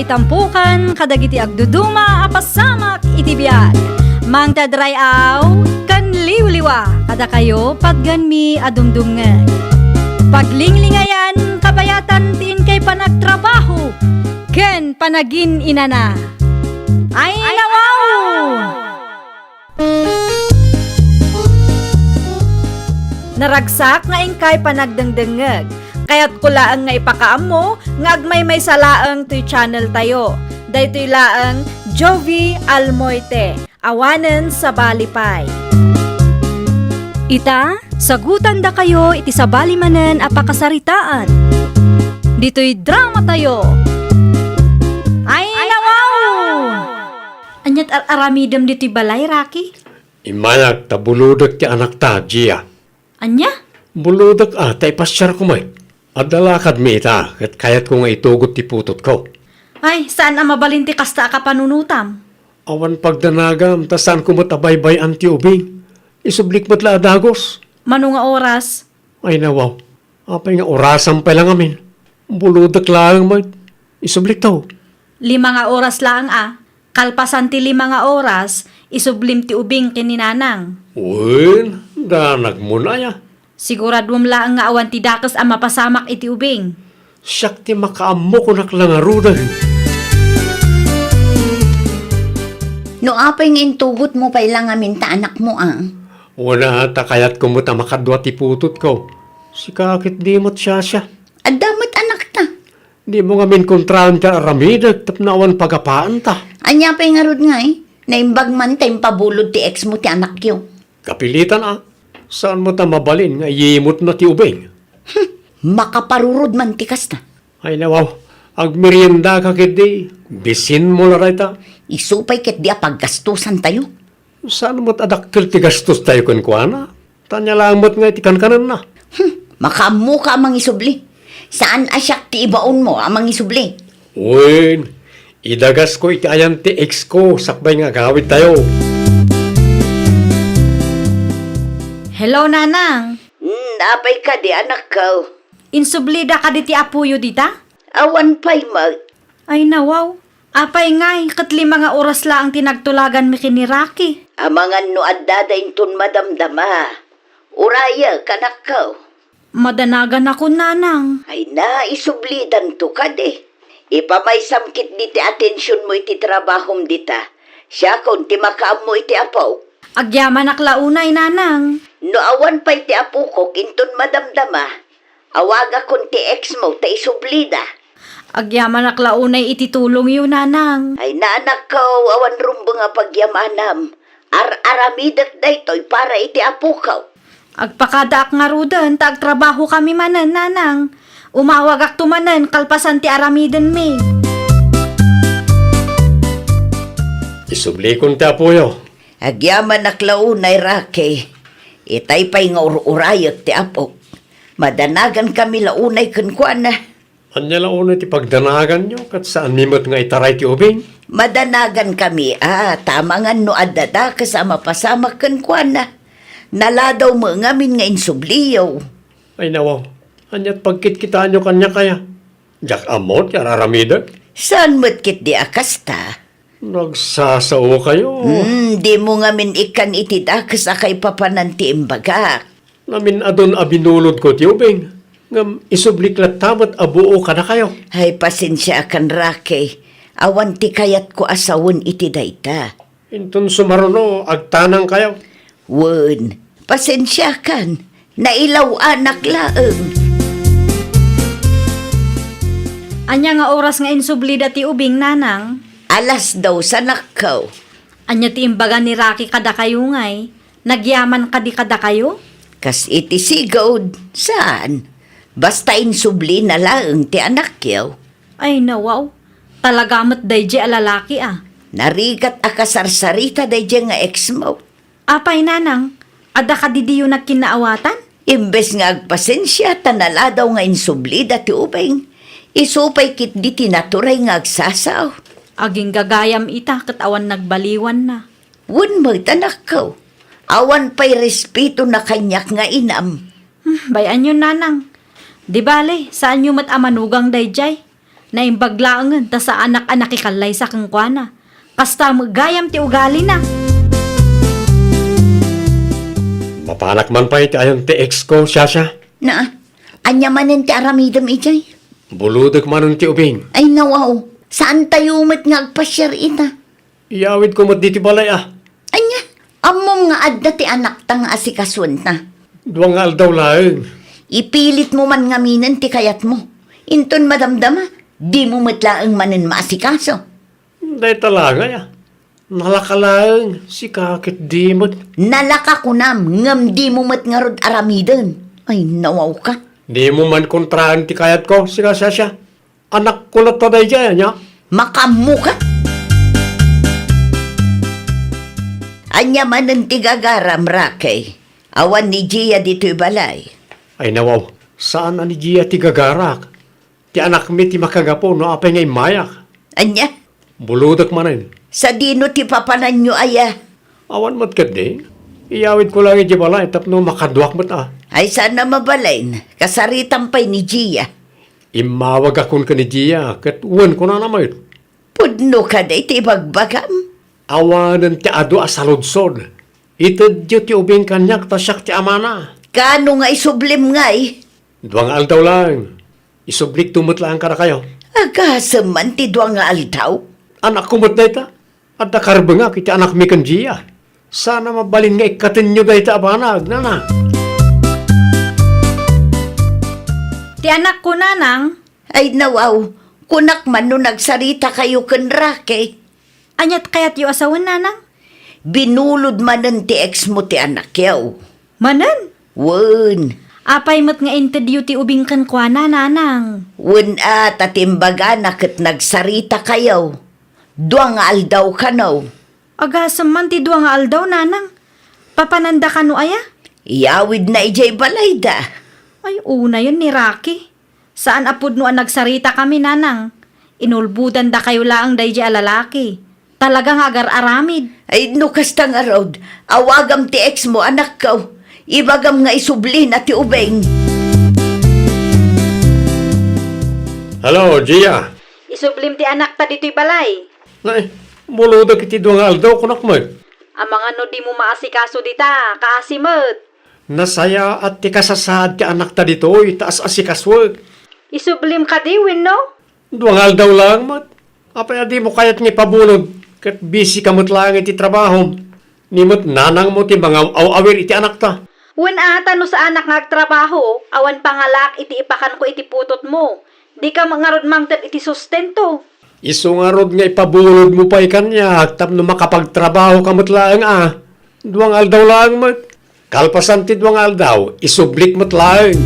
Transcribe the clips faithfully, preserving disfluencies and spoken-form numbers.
Itampukan kadagiti agduduma a pasamak iti biag. Mangted ray-aw ken liwliwa kadakayo patgenmi a dumdumngeg. Paglinglingayan kabayatan ti inkay panagtrabaho ken panagin-inana. Ay, nawaw! Naragsak nga inkay panagdengdengngeg. Kayatko laeng nga ipakaammo nga agmaymaysa laeng toy channel tayo. Daytoy laeng Jovie Almoite, awanen sabali pay. Ita, sagutandakayo iti sabali manen a pakasaritaan. Ditoy drama tayo. Ay, nawaw! Aniat ar-aramidem ditoy balay, Rocky? Immayak ta bulodek ti anakta, Gia. Ania? Bulodek a ta ipasiarko met. Adda lakadmi ita, ket kayatko nga itugot ti putotko. Ay, saan a mabalin ti kasta a kapanunotam. Awan pagdanagam, ta saanko met a baybay-an ti ubing. Isublik met la a dagus. Mano nga oras? Ay, nawaw. Apay nga orasam pay la ngamin? Bulodek laeng met. Isublikto. Lima nga oras laeng a. Kalpasan ti lima nga oras, isublim ti ubing ken ni Nanang. Wen, danagmon aya? Siguraduem laeng nga awan ti dakes a mapasamak iti ubing. Siak ti makaammo, kunak la ngaruden. No apay nga intugotmo pay la ngamin ta anakmo a? Wen a, ta kayatko met a makadua ti putotko. Sika ket di met siasia. Adda met anakta. Dimo ngamin kontraen ti ar-aramidek tapno awan pagapaanta. Ania pay ngarud ngay? Naimbag man ta impabulod ti ex mo ti anakyo. Kapilitan a. Saan met a mabalin nga iyimotna ti ubing? Hmm, makaparurod man ti kasta. Ay, nawaw. Agmeriendaka ketdi. Bisinmo la dayta. Isu pay ketdi a paggastosantayo. Saan met a dakkel ti gastostayo kenkuana? Ta ania laeng met nga iti kankanenna. Hmm, makaammoka a mangisubli. Saan a siak ti ibaonmo a mangisubli? Wen, idagasko iti ayan ti ex ko sakbay nga agawidtayo. Hello, Nanang. Hmm, apay kadi, anakko? Insublida kadi ti apoyo dita? Awan pay met. Ay, nawaw. Apay ngay, ket lima nga oras laeng ti nagtulaganmi ken ni Rocky. Amangan no addada inton madamdama. Urayek, anakko. Madanaganakon, Nanang. Ay na, isublidanto kadi. Ipamaysam ketdi ti atensionmo iti trabahom dita. Siakon ti makaammo iti apok. Agyamanak la unay, Nanang. No awan pay ti apokok inton madamdama, awagakon ti ex mo ta isublida. Agyamanak la unay iti tulongyo, Nanang. Ay na, anakko, awan rumbeng a pagyamanam. Ar-aramidek daytoy para iti apoko. Agpakadaak ngaruden ta agtrabahokami manen, Nanang. Umawagakto manen kalpasan ti aramidenmi. Isublikon ti apoyo. Agyamanak la unay, Rocky. Itay pay nga ur-urayek ti apok. Madanagankami la unay kenkuana. Ania la unay ti pagdanaganyo, ket saanmi met nga itaray ti ubing? Madanagankami a, ta amangan no adda dakes a mapasamak kenkuana. Naladaw met ngamin nga insubliyo. Ay, nawaw. Aniat pagkitkitaanyo kaniak aya? Diak ammo ti ar-aramidek. Saan met ketdi a kasta? Nagsasaokayo. Hmm, dimo ngamin ikkan iti dakes a kaipapanan ti imbagak. Namin-adun a binulodko ti ubing, ngem isublik latta met a buo kadakayo. Ay, pasensiakan, Rocky. Awan ti kayatko a sawen iti dayta. Inton sumaruno, agtanangkayo. Wen, pasensiakan. Nailaw-anak laeng. Ania nga oras nga insublida ti ubing, Nanang? Alas dos, anakko. Ania ti imbaga ni Rocky kadakayo ngay? Nagyaman kadi kadakayo? Kas iti sigud, saan? Basta insublina laeng ti anakyo. Ay, nawaw. Talaga met daydiay a lalaki a. Narigat a kasarsarita daydiay nga ex mo. Apay, Nanang, adda kadi diyo nagkinnaawatan? Imbes nga agpasensia ta naladaw nga insublida ti ubing, isu pay ketdi ti naturay nga agsasao. Agingga gayam ita ket awan nagbaliwanna. Wen met, anakko. Awan pay respetona kaniak nga inam. Hmm, bay-anyon, Nanang. Di bale, saanyo met a manugang daydiay. Naimbag laengen ta saanak a nakikallaysa kenkuana. Kasta met gayam ti ugalina. Mapanak man pay ti ayan ti ex ko, Shasha. Na, ania manen ti aramidem idiay? Bulodek manen ti ubing. Ay, nawaw. Saantayo met nga agpasiar ita. Iyawidko met ditoy balay, a. Ania? Ammom nga adda ti anakta nga asikasuenta. Dua nga aldaw laeng. Ipilitmo man ngaminen ti kayatmo. Inton madamdama, dimo met laeng manen maasikaso. Dayta laeng aya. Nalaka laeng, sika ket di met. Nalaka kunam, ngem dimo met ngarud aramiden. Ay, nawawka. Dimo man kontraen ti kayatko, sika, Shasha. Anakko latta daydiay, ania? Makaammoka? Ania manen ti gagaram, Rocky? Awan ni Gia ditoy balay. Ay, nawaw, saan a ni Gia ti gagarak. Ti anakmi ti makagapu no apay nga immayak. Ania? Bulodek manen. Sadino ti papananyo aya? Awan met ketdi. Iyawidko laeng idiay balay tapno makaduak met a. Ay, saan a mabalin. Kasaritam pay ni Gia. Immawagakon ken ni Gia, ket wen kunana met. Pudno kadi ti ibagbagam? Awanen ti adu a saludsod. Itedyo ti ubing kaniak ta siak ti amana. Kaano nga isublim ngay? Dua nga aldaw laeng. Isublikto met laeng kadakayo. Agasem man ti dua nga aldaw? Anakko met dayta. Adda karbengak iti anakmi ken Gia. Saan a mabalin nga ikkatenyo dayta a banag, nana. Ti anakko, nanang. Ay, nawaw, kunak man no nagsarita kayo ken Rocky. Aniat kayatyo a sawen, nanang? Binulod manen ti ex mo ti anakyo. Manen? Wen. Apay met nga intedyo ti ubing kenkuana, nanang? Wen a, ta ti imbagana ket nagsarita kayo. Dua nga aldaw kano. Agasem man ti dua nga aldaw, nanang. Papananda kano aya? Iyawidna idiay balayda. Ay, unayen ni Rocky. Saan a pudno a nagsaritakami, nanang. Inulbodandakayo laeng daydiay a lalaki. Talaga nga agar-aramid. Ay, no kasta ngarud, awagam ti ex mo, anakko. Ibagam nga isublina ti ubing. Hello, Gia. Isublim ti anakta ditoy balay. Nay, bulodek iti dua nga aldaw, kunak met. Amangan no dimo maasikaso dita, kaasi met. Nasayaat ti kasasaad ti anakta ditoy, ta as-asikasuek. Isublim kadi wenno? Dua nga aldaw laeng met. Apay a dimo kayat nga ipabulod, ket busy ka met laeng iti trabahom. Ni met nanangmo ti mangaw-awir iti anakta. Wen a, ta no saanak nga agtrabaho, awan pangalaak iti ipakanko iti putotmo. Dika met ngarud mangted iti sustento. Isu ngarud nga ipabulodmo pay kaniak tapno makapagtrabaho ka met laeng a. Dua nga aldaw laeng met. Kalpasan ti dua nga aldaw, isublik met laeng.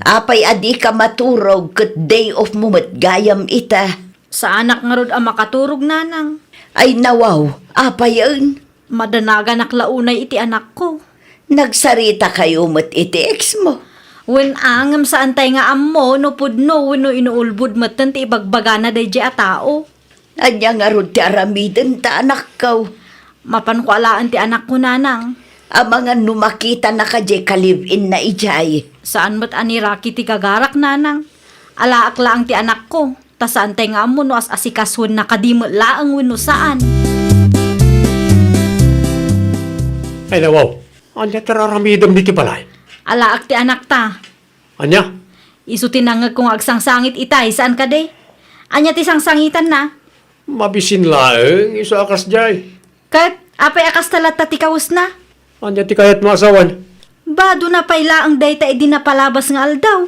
Apay a dika maturog ket day off mo met gayam ita? Saanak ngarud a makaturog, nanang. Ay nawaw, apayen? Madanaganak la unay iti anakko. Nagsarita kayo met iti ex mo? Wen a, ngem saantay nga ammo no pudno wenno inuulbod metten ti ibagbagana daydiay a tao. Ania ngarud ti aramiden ta, anakko? Mapanko alaen ti anakko, nanang. Amangan no makitanaka diay ka-live-inna idiay. Saan met a ni Rocky ti gagarak, nanang. Alaak laeng ti anakko. Ta saantay nga ammo no as-asikasuenna kadi met laeng wenno saan. Ay, nawaw. Ania ti ar-aramidem ditoy balay? Alaak ti anakta. Ania? Isu ti nangngegko nga agsangsangit itay, saan kadi? Ania ti sangsangitanna? Mabisin laeng, isu a kasdiay. Ket, apay a kasta latta ti kawesna? Ania ti kayatmo a sawen? Badona pay laeng dayta idi napalabas nga aldaw.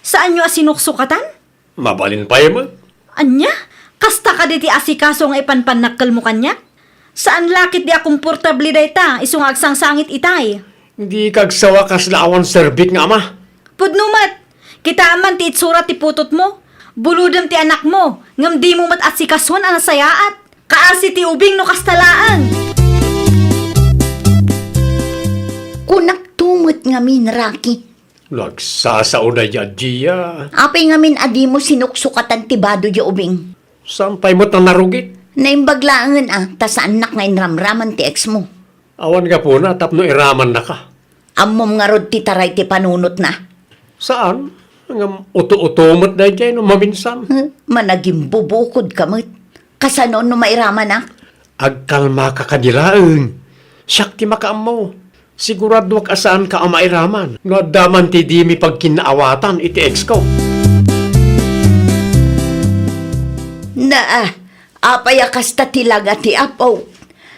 Saanyo a sinuksukatan? Mabalin pay met. Ania? Kasta kadi ti asikaso nga ipanpannakkelmo kaniak? Saan la ketdi a komportable dayta, isu nga agsangsangit itay. Dika agsawa kasla awan serbik nga ama. Pudno met! Kitaem man ti itsura ti putotmo. Bulodem ti anakmo, ngem dimo met asikasoen a nasayaat. Kaasi ti ubing no kasta laeng. Kunakto met ngamin, Rocky. Nagsasao daydiay a Gia. Apay ngamin a dimo sinuksukatan ti bado diay ubing? Saan pay met a narugit? Naimbag laengen a, ta saannak nga inramraman ti ex mo. Awan gapuna tapno iramannaka. Ammom ngarud ti taray ti panunotna? Saan. Ngem uto-uto met daydiay no maminsan. Hmm, managimbubukodka met. Kasano no mairamanak? Agkalmaka kadi laeng. Siak ti makaammo. Siguradoak a saanka a mairaman no adda man ti dimi pagkinnaawatan iti ex ko. Naa, apay a kasta ti langa ti apo?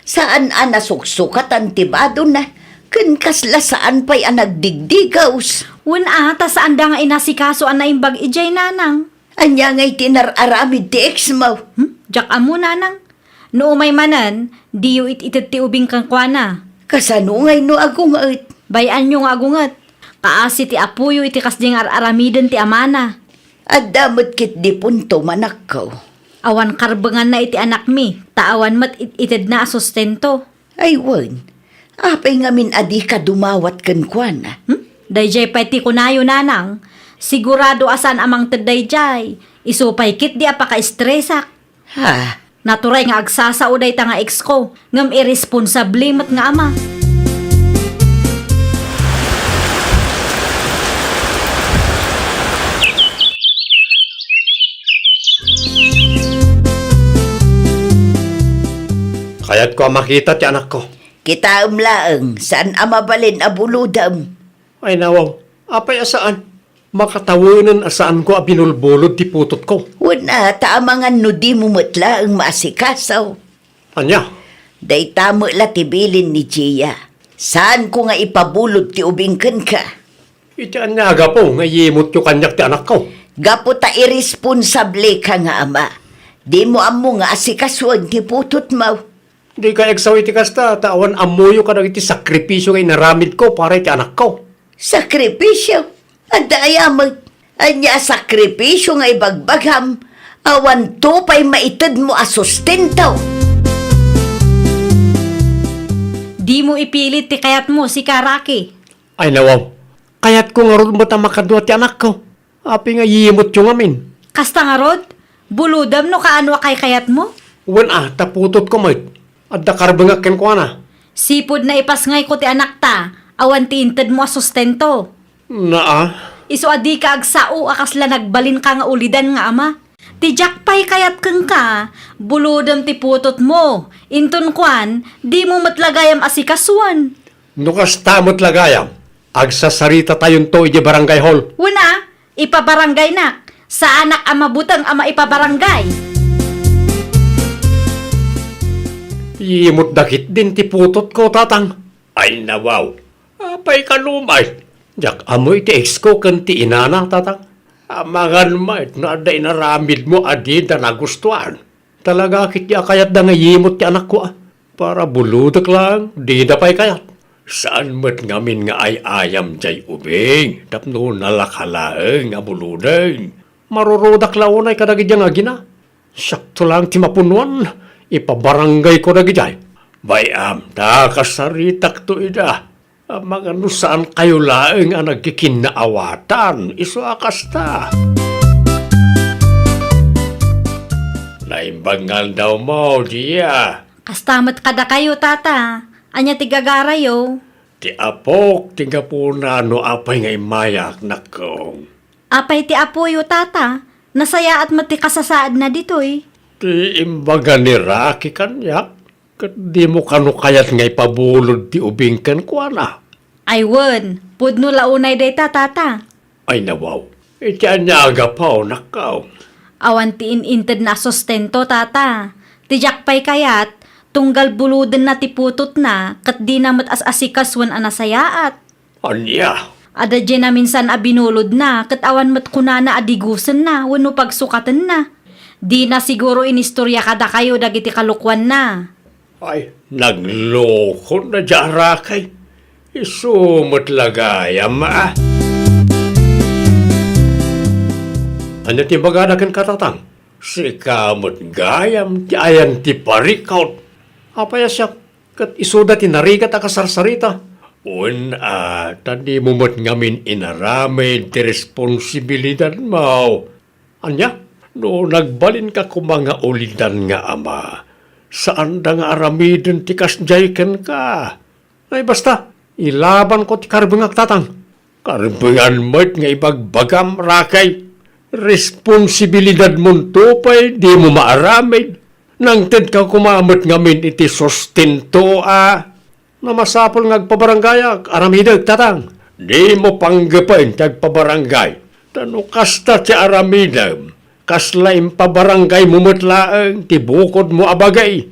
Saan a nasuksukatan ti badona, ken kasla saan pay a nagdigdigaws. Wen a, ta saanda nga inasikaso a naimbag idiay nanang. Ania ngay ti nar-aramid ti ex mo? Hmm? Diak ammo, nanang. No umay manen, diyo it-ited ti ubing kenkuana. Kasano ngay no agunget? Bay-anyo nga agunget. Kaasi ti apoyo iti kasdi nga ar-aramiden ti amana. Adda met ketdi punto, anakko. Awan karbenganna iti anakmi, ta awan met it-itedna a sustento. Ay wen, apay ngamin a dika dumawat kenkuana? Hmm? Daydiay pay ti kunayo, nanang. Sigurado a saan a mangted daydiay. Isu pay ketdi a pakaestresak. Ha? Naturay nga agsasao dayta nga ex ko, ngem irresponsable met nga ama. Kayatko a makita ti anakko. Kitaem laeng, saan a mabalin a bulodem. Ay nawaw, apay a saan? Makatawenen a saanko a binulbulod ti putotko. Wen a, ta amangan no dimo met laeng maasikaso. Ania? Dayta met la ti bilin ni Gia. Saanko nga ipabulod ti ubing kenka. Iti ania a gapu nga iyimutyo kaniak ti anakko? Gapu ta irresponsableka nga ama. Dimo ammo nga asikasuen ti putotmo. Dika agsaw iti kasta, ta awan ammoyo kadagiti sakripisio nga inaramidko para iti anakko. Sakripisio? Adda aya met? Ania a sakripisio nga ibagbagam? Awanto pay maitedmo a sustento. Dimo ipilit ti kayatmo, sika, Rocky. Ay nawaw, kayatko ngarud met a makadua ti anakko. Apay nga iyimutyo ngamin? Kasta ngarud? Bulodem no kaano a kaykayatmo? Wen a, ta putotko met. Adda karbengak kenkuana. Sipud naipasngayko ti anakta, awan ti intedmo a sustento. Naa. Isu a dika agsao a kasla nagbalinka nga ulidan nga ama. Ti diak pay kayat kenka, bulodem ti putotmo. Inton kuan, dimo met la gayam asikasuen. No kasta met la gayam, agsasaritatayon to idiay barangay hall. Wen a, ipabarangaynak. Saanak a mabuteng a maipabarangay. Iyimutda ketdin ti putotko, tatang. Ay nawaw. Apay kano met? Diak ammo iti ex ko ken ti inana, tatang. Amangan met no adda inaramidmo a dida nagustuan. Talaga ketdi a kayatda nga iyimut ti anakko a. Para bulodek laeng, dida pay kayat. Saan met ngamin nga ay-ayam diay ubing tapno nalaka laeng a buloden. Marurudak la unay kadagiti nga agina. Siakto laeng ti mapunnuan, ipabarangayko dagidiay. Bay-am ta kasaritakto ida. Amangan no saankayo laeng a nagkikinnaawatan, isu a kasta. Naimbag nga aldawmo, Gia. Kasta met kadakayo, Tata. Ania ti gagarayo? Ti apok ti gapuna no apay nga immayak, nakkong. Apay ti apoyo, Tata? Nasayaat met ti kasasaadna ditoy. Ti imbaga ni Rocky kaniak, ket dimo kano kayat nga ipabulod ti ubing kenkuana? Ay wen, pudno la unay dayta, Tata. Ay nawaw, iti ania a gapu, nakkong? Awan ti in-intedna a sustento, Tata. Ti diak pay kayat, tunggal bulodenna ti putotna, ket dina met as-asikasuen a nasayaat. Ania? Adda diay naminsan a binulodna, ket awan met kunana a digusenna wenno pagsukatenna. Dina siguro inistoria kadakayo dagiti kalokuanna. Ay, naglokon da diay a Rocky. Isu met la gayam, a. Ania ti bagada kenka, Tatang? Sika met gayam ti ayan ti parikut. Apay a siak? Ket isuda ti narigat a kasarsarita. Wen a, ta dimo met ngamin inaramid ti responsibilidadmo. Ania? No nagbalinka koma nga ulidan nga ama, saanda nga aramiden ti kasdiay kenka. Ay, basta, ilabanko ti karbengak, Tatang. Karbengan met nga ibagbagam, Rakay. Responsibilidadmonto pay dimo maaramid. Nangtedka koma met ngamin iti sustento a. No masapul nga agpabaranggayak, aramidek, Tatang. Dimo panggepen ti agpabarangay. Ta no kasta ti aramidem, kasla impabarangaymo met laeng ti bukodmo a bagi.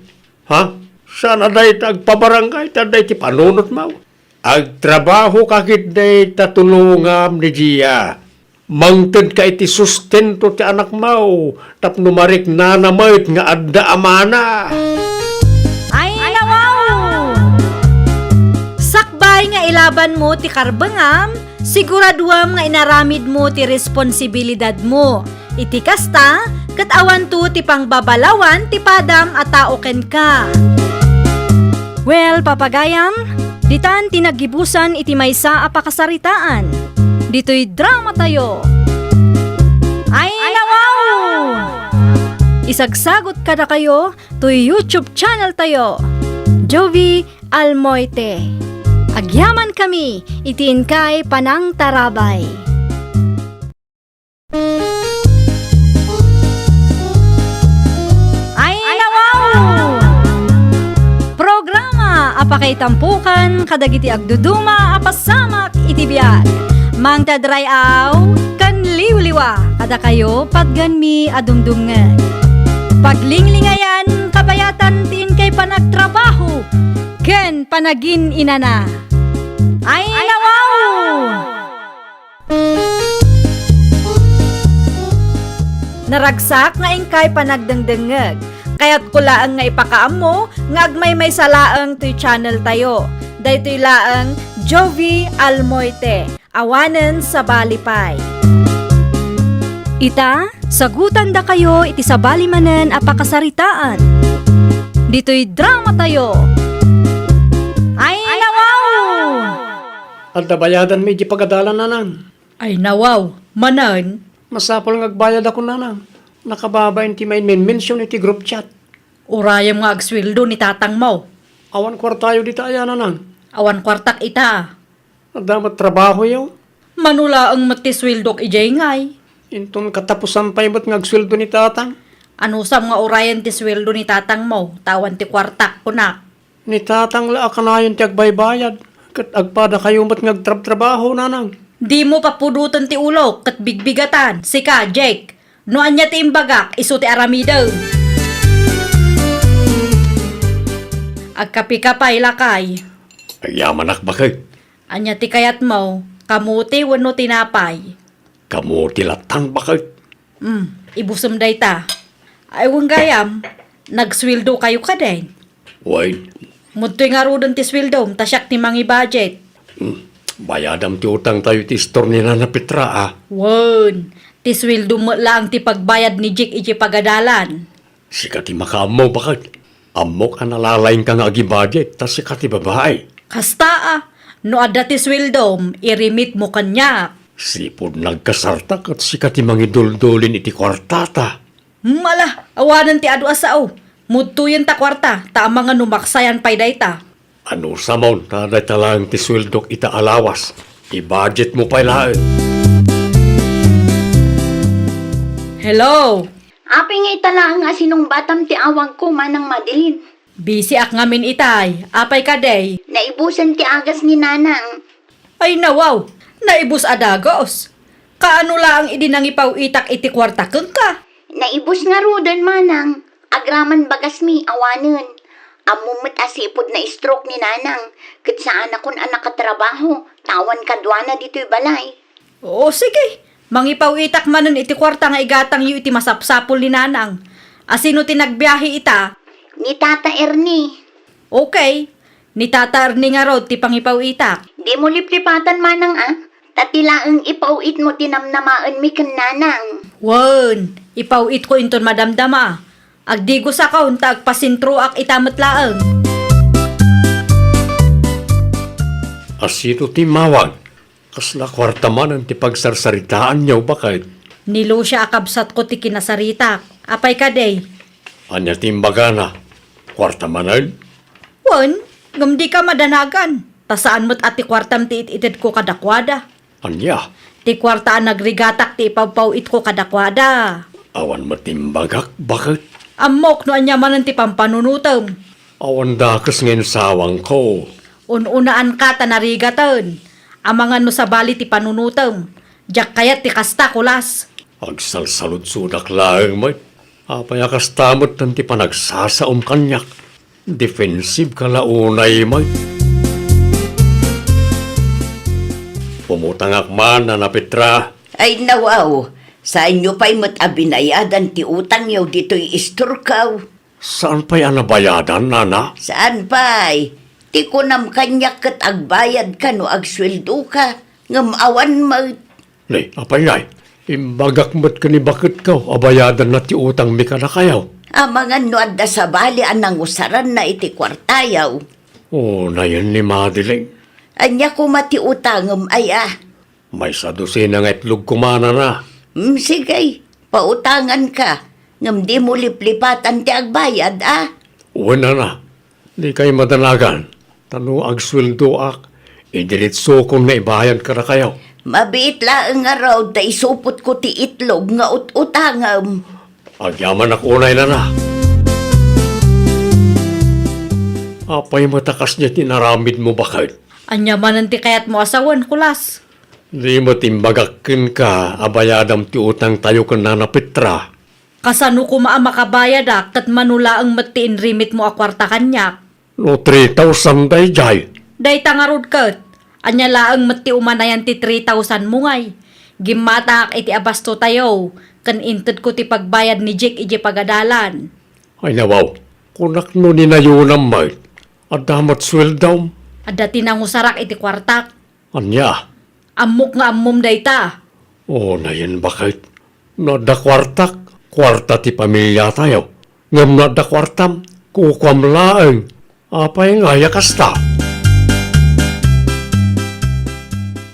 Ha? Saan a dayta agpabarangay, ta dayta panunotmo. Agtrabahoka ketdi ta tulongam ni Gia. Mangtedka iti sustento ti anakmo tapno mariknana met nga adda amana. Ay, nawaw! Sakbay nga ilabanmo ti karbengam, siguraduam nga inaramidmo ti responsibilidadmo. Iti kasta, ket awanto ti pangbabalawan ti padam a tao kenka. Well, papagayam, ditan ti naggibusan iti maysa a pakasaritaan. Ditoy dramatayo. Ay, nawaw! Isagsagot kadakayo toy YouTube channel tayo, Jovi Almoite. Agyaman kami iti inkay panangtarabay. Ay, nawaw! Programa a pakaitampokan kadagiti agduduma a pasamak iti biag. Mangted ray-aw ken liwliwa kadakayo patgenmi a dumdumngeg. Paglinglingayan, kabayatan ti inkay panagtrabaho ken panagin-inana. Ay, nawaw! Naragsak nga inkay panagdengdengngeg. Kayatko laeng nga ipakaammo nga agmaymaysa laeng toy channel tayo. Daytoy laeng Jovi Almoite, awanen sabali pay. Ita, sagutandakayo iti sabali manen a pakasaritaan. Ditoy drama tayo. Ay, nawaw! Adda bayadanmi iti pagadalan, nanang. Ay, nawaw, manen. Masapul nga agbayadakon, nanang. Nakababain ti main-mention iti group chat. Urayem nga agsueldo ni tatangmo. Awan kuartayo dita aya, nanang? Awan kuartak ita. Adda met trabahoyo? Mano laeng met ti sueldok idiay ngay. Inton katapusan pay met nga agsueldo ni tatang. Anusam nga urayen ti sueldo ni tatangmo, ta awan ti kuartak, kunak. Ni tatang la a kanayon ti agbaybayad, ket agpadakayo met nga agtrabtrabaho, nanang. Dimo papudoten ti ulok ket bigbigatan, sika, Jake. No ania ti imbagak, isu ti aramidem. Agkapika pay, lakay. Agyamanak, baket. Ania ti kayatmo? Kamote wenno tinapay? Kamote latta, baket. Hmm, ibusem dayta. Ay, wen gayam, nagsueldokayo kadi? Wen. Umtoy ngaruden ti sueldom, ta siak ti mangibudget. Hmm, bayadam ti utangtayo iti istor ni Nana Petra, a. Wen, ti sueldom met laeng ti pagbayad ni Jake iti pagadalan. Sika ti makaammo, baket. Ammok a nalalaingka nga agibudget, ta sika ti babai. Kasta, a. No adda ti sueldom, iremitmo kaniak. Sipud nagkasarta ket sika ti mangiduldulin iti kuartata. Hmm, ala, awanen ti adu a sao. Mudtoyen ta kuarta, ta amangan no maksayan pay dayta. Anusamon, ta dayta laeng ti sueldok ita a lawas. Ibudgetmo pay laeng. Hello? Apay nga ita laeng a sinungbatam ti awagko, Manang Madeline? Bisiak ngamin itay. Apay kadi? Naibusen ti agas ni Nanang. Ay, nawaw! Naibus a dagus! Kaano laeng idi nangipaw-itak iti kuarta kenka? Naibus ngaruden, Manang. Agraman bagasmi, awanen. Ammom met a sipud na-stroke ni Nanang, ket saanakon a nakatrabaho, ta awan kaduana ditoy balay. O, sige. Mangipaw-itak manen iti kuarta nga igatangyo iti masapsapul ni Nanang. A sino ti nagbiahe ita? Ni Tata Ernie. Okay. Ni Tata Ernie ngarud ti pangipaw-itak. Dimo liplipatan, Manang, a. Ta ti laeng ipaw-itmo ti namnamaenmi ken Nanang. Wen, ipaw-itko inton madamdama. Agdigusakon ta agpasintroak ita met laeng. A sino ti immawag? Kasla kuarta manen ti pagsarsaritaanyo, baket? Ni Lucia a kabsatko ti kinasaritak. Apay kadi? Ania ti imbagana? Kuarta manen? Wen, ngem dika madanagan, ta saan met a ti kuartam ti it-itedko kadakuada. Ania? Ti kuarta a nagrigatak ti ipawpaw-itko kadakuada. Awan met imbagak, baket? Ammok no ania manen ti pampanunotem. Awan dakes nga insawangko. Un-unaanka ta narigaten. Amangan no sabali ti panunotem. Diak kayat ti kasta, Kulas. Agsalsaludsodak laeng met. Apay a kasta met ti panagsasaom kaniak? Defensive ka la unay met. Umutangak man, Nana Petra. Ay, nawaw. Saanyo pay met a binayadan ti utangyo ditoy istorkaw? Saan pay a nabayadan, Nana? Saan pay? Ti kunam kaniak ket agbayadka no agsueldoka, ngem awan met. Ni, apay ngay? Imbagak met ken ni baketko a bayadanna ti utangmi kadakayo. Amangan no adda sabali a nangusaranna iti kuartayo. O, nayen ni Madeline. Ania koma ti utangem, aya? Maysa dosena nga itlog koma, Nana. Hmm, sige, pautanganka, ngem dimo liplipatan ti agbayad, a? Wen, Nana. Dikay madanagan, ta no agsueldoak, idiretsokon nga ibayad kadakayo. Mabiit laeng ngarud ta isupotko ti itlog nga ut-utangem. Agyamanak unay, Nana. Apay met a kasdiay ti inaramidmo, baket? Ania manen ti kayatmo a sawen, Kulas? Di met imbagak kenka a bayadam ti utangtayo ken Nana Petra. Kasano koma a makabayadak ket mano laeng met ti inrimitmo a kuarta kaniak? No three thousand daydiay. Dayta ngarud ket, ania laeng met ti umanayan ti three thousand mo ngay? Gimmatangak iti abastotayo, ken intedko ti pagbayad ni Jake idiay pagadalan. Ay nawaw, kunak no ni nayunam met, adda met sueldom? Adda ti nangusarak iti kuartak. Ania? Ammok nga ammom dayta. O, nayen baket. No adda kuartak, kuarta ti pamiliatayo. Ngem no adda kuartam, kukuam laeng. Apay ngay a kasta?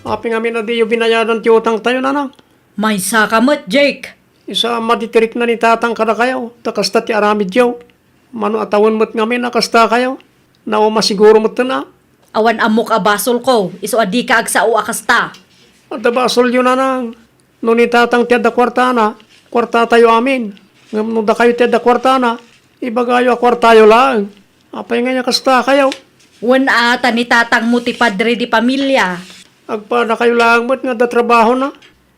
Apay ngamin a diyo binayadan ti utangtayo, Nanang? Maysa ka met, Jake. Isu a maditirikna ni Tatang kadakayo, ta kasta ti aramidyo. Mano a tawen met ngamin a kastakayo? Nauma siguro metten a. Awan ammok a basolko, isu a dika agsao a kasta. Adda basolyo, Nanang. No ni Tatang ti adda kuartana, kuartatayo amin. Ngem no dakayo ti adda kuartana, ibagayo a kuartayo laeng. Apay ngay a kastakayo? Wen a, ta ni Tatangmo ti padre di pamilia. Agpadakayo laeng met nga adda trabahona.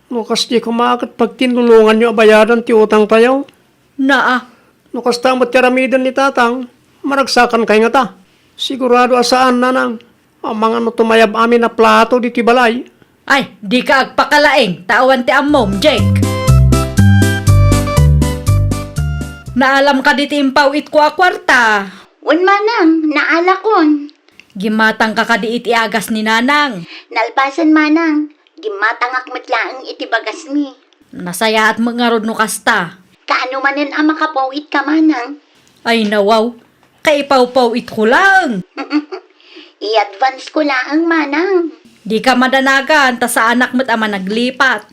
No kasdi koma ket pagtinnulonganyo a bayadan ti utangtayo. Naa. No kasta met ti aramiden ni Tatang, maragsakan kay ngata. Sigurado a saan, Nanang. Amangan no tumayab amin a plato ditoy balay. Ay, dika agpakalaing, ta awan ti ammom, Jake. Naalam kadi ti impaw-itko a kuarta? Wen, Manang, naalakon. Gimmatangka kadi iti agas ni Nanang? Nalpasen, Manang. Gimmatangak met laeng iti bagasmi. Nasayaat met ngarud no kasta. Kaano manen a makapaw-itka, Manang? Ay, nawaw. Kaipawpaw-itko laeng. I-advance ko laeng, Manang. Dika madanagan, ta saanak met a managlipat.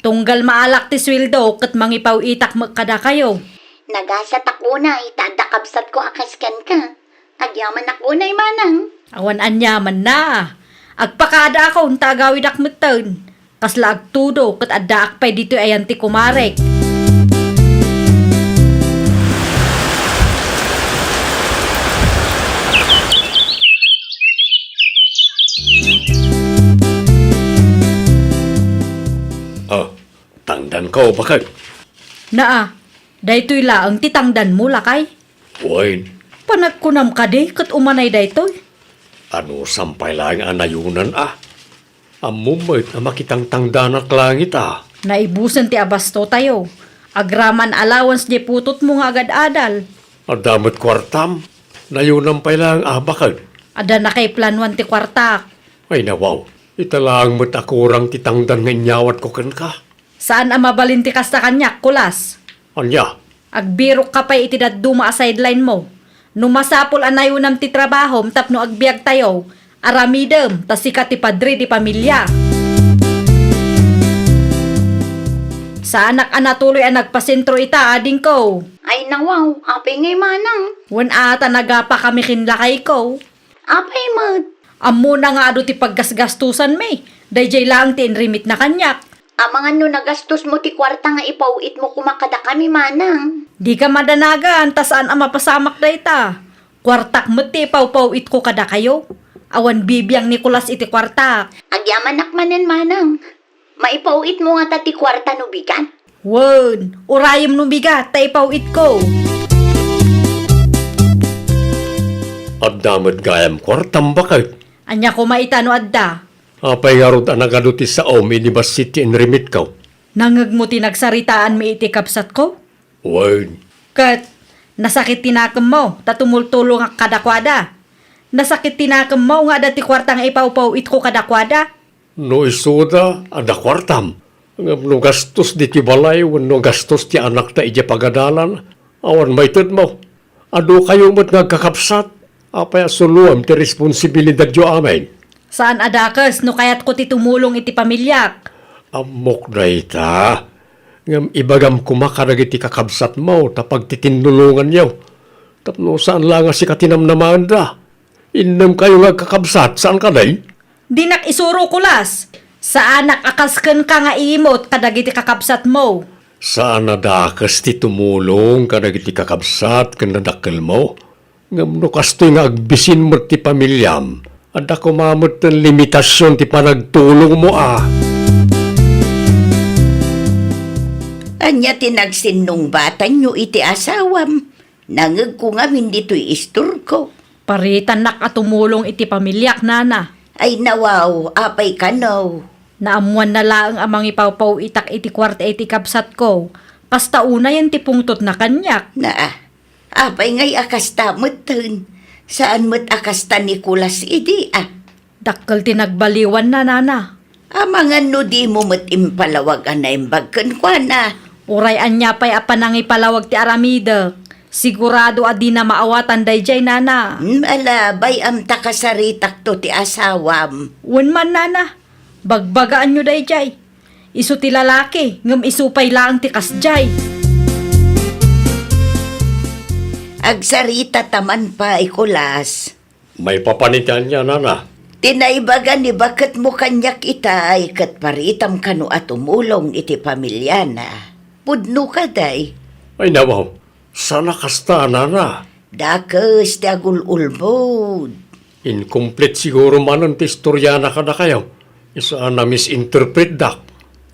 Tunggal maalak ti sueldo ket mangipaw-itak met kadakayo. Nagasatak unay, ta adda kabsatko a kas kenka. Agyamanak unay, Manang. Awan aniamanna. Agpakaadaakon ta agawidak metten. Kasla agtudo ket addaak pay ditoy ayan ti kumarek. Ah, tangdanko, baket. Naa, daytoy laeng ti tangdanmo, lakay? Wen. Panagkunam kadi ket umanay daytoy? Anusam pay laeng a nayunan a. Ammom met a makitangtangdanak langit a. Naibusen ti abastotayo. Agraman allowance diay putotmo nga agad-adal. Adda met kuartam. Nayunam pay laeng a, baket. Adda nakaiplanuan ti kuartak. Ay nawaw. Ita laeng met a kurang ti tangdan nga inyawatko kenka. Saan a mabalin ti kasta kaniak, Kulas. Ania? Agbirokka pay iti dadduma a sideline mo. No masapul a nayunam ti trabahom tapno agbiagtayo, aramidem ta sika ti padre di pamilia. Saanak a natuloy a nagpasentro ita, adingko. Ay nawaw, apay ngay, Manang? Wen a, ta nagapakami ken lakayko. Apay met? Ammona nga adu ti paggasgastosanmi. Daydiay laeng ti inrimitna kaniak. Amangan no nagastosmo ti kuarta nga ipaw-itmo koma kadakami, manang. Dika madanagan, ta saan a mapasamak dayta. Kuartak met ti ipawpaw-itko kadakayo. Awan bibiang ni Kulas iti kuartak. Agyamanak manen, manang. Maipaw-itmo ngata ti kuarta no bigat? Wen, urayem no bigat ta ipaw-itko. Adda met gayam kuartam, baket. Ania koma ita no adda? Apay ngarud a nagadu ti saom idi bassit ti inrimitko? Nangngegmo ti nagsaritaanmi iti kabsatko? Wen. Ket nasakit ti nakemmo ta tumultulongak kadakuada. Nasakit ti nakemmo nga adda ti kuarta nga ipawpaw-itko kadakuada. No isuda, adda kuartam. Ngem no gastos ditoy balay wenno gastos ti anakta idiay pagadalan, awan maitedmo. Adukayo met nga agkakabsat. Apay a suloem ti responsibilidadyo amin? Saan a dakes no kayatko ti tumulong iti pamiliak. Ammok dayta. Ngem ibagam koma kadagiti kakabsatmo ta pagtitinnulonganyo. Tapno saan la nga sika ti namnamaenda. Innem kayo nga agkakabsat, saan kadi? Dinak isuro, Kulas. Saanak a kas kenka nga iimut kadagiti kakabsatmo. Saan a dakes ti tumulong kadagiti kakabsat ken nadakkelmo. Ngem no kastoy nga agbisin met ti pamiliam, adda koma metten limitasion ti panagtulongmo a. Ania ti nagsinnungbatanyo iti asawam? Nangngegko ngamin ditoy istorko. Paritannak a tumulong iti pamiliak, nana. Ay nawaw, apay kano? Naammoanna laeng a mangipawpaw-itak iti kuarta iti kabsatko. Kasta unayen ti pungtotna kaniak. Naa, apay ngay a kasta metten? Saan met a kasta ni Kulas idi a? Dakkel ti nagbaliwanna, nana. Amangan no dimo met impalawag a naimbag kenkuana. Uray ania pay a panangipalawag ti aramidek, sigurado a dina maawatan daydiay, nana. Hmm, ala, bay-am ta kasaritakto ti asawam. Wen man, nana. Bagbagaanyo daydiay. Isu ti lalaki, ngem isu pay laeng ti kasdiay. Agsarita ta man pay, Kulas. Maipapan iti ania, nana? Ti naibaga ni baketmo kaniak itay ket paritam kano a tumulong iti pamiliana. Pudno kadi? Ay, nawaw. Saan a kasta, nana. Dakes ti agul-ulbod. Incomplete siguro manen ti istoriana kadakayo. Isu a na-misinterpretdak.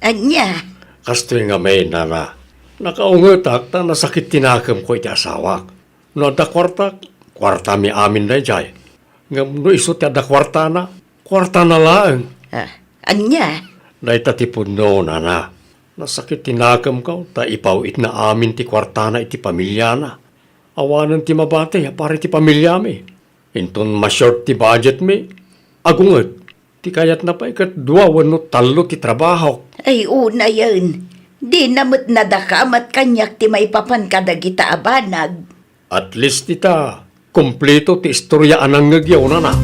Ania? Kastoy ngamin, nana. Nakaungetak ta nasakit ti nakemko iti asawak. No adda kuartak, kuartami amin daydiay. Ngem no isu ti adda kuartana, kuartana laeng. Ah, ania? Dayta ti pudno, nana. Nasakit ti nakemko ta ipaw-itna amin ti kuartana iti pamiliana. Awanen ti mabati a para iti pamiliami. Inton ma-short ti budgetmi, agunget. Ti kayatna pay ket dua wenno tallo ti trabahok. Ay, unayen, dina met nadakamat kaniak ti maipapan kadagita a banag. At least ita, kompleto ti istoria a nangngegyo, nana.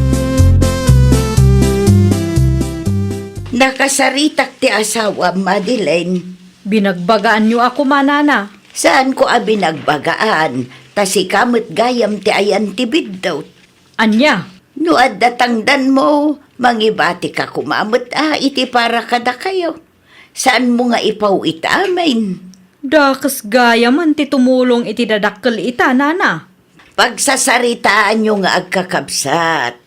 Nakasaritak ti asawam, Madeline. Binagbagaanyo a koma, nana. Saanko a binagbagaan, ta sika met gayam ti ayan ti biddut. Ania? No adda tangdanmo, mangibatika koma met a iti para kadakayo. Saanmo nga ipaw-it amin. Dakes gayamen ti tumulong iti dadakkel ita, nana. Pagsasaritaanyo nga agkakabsat.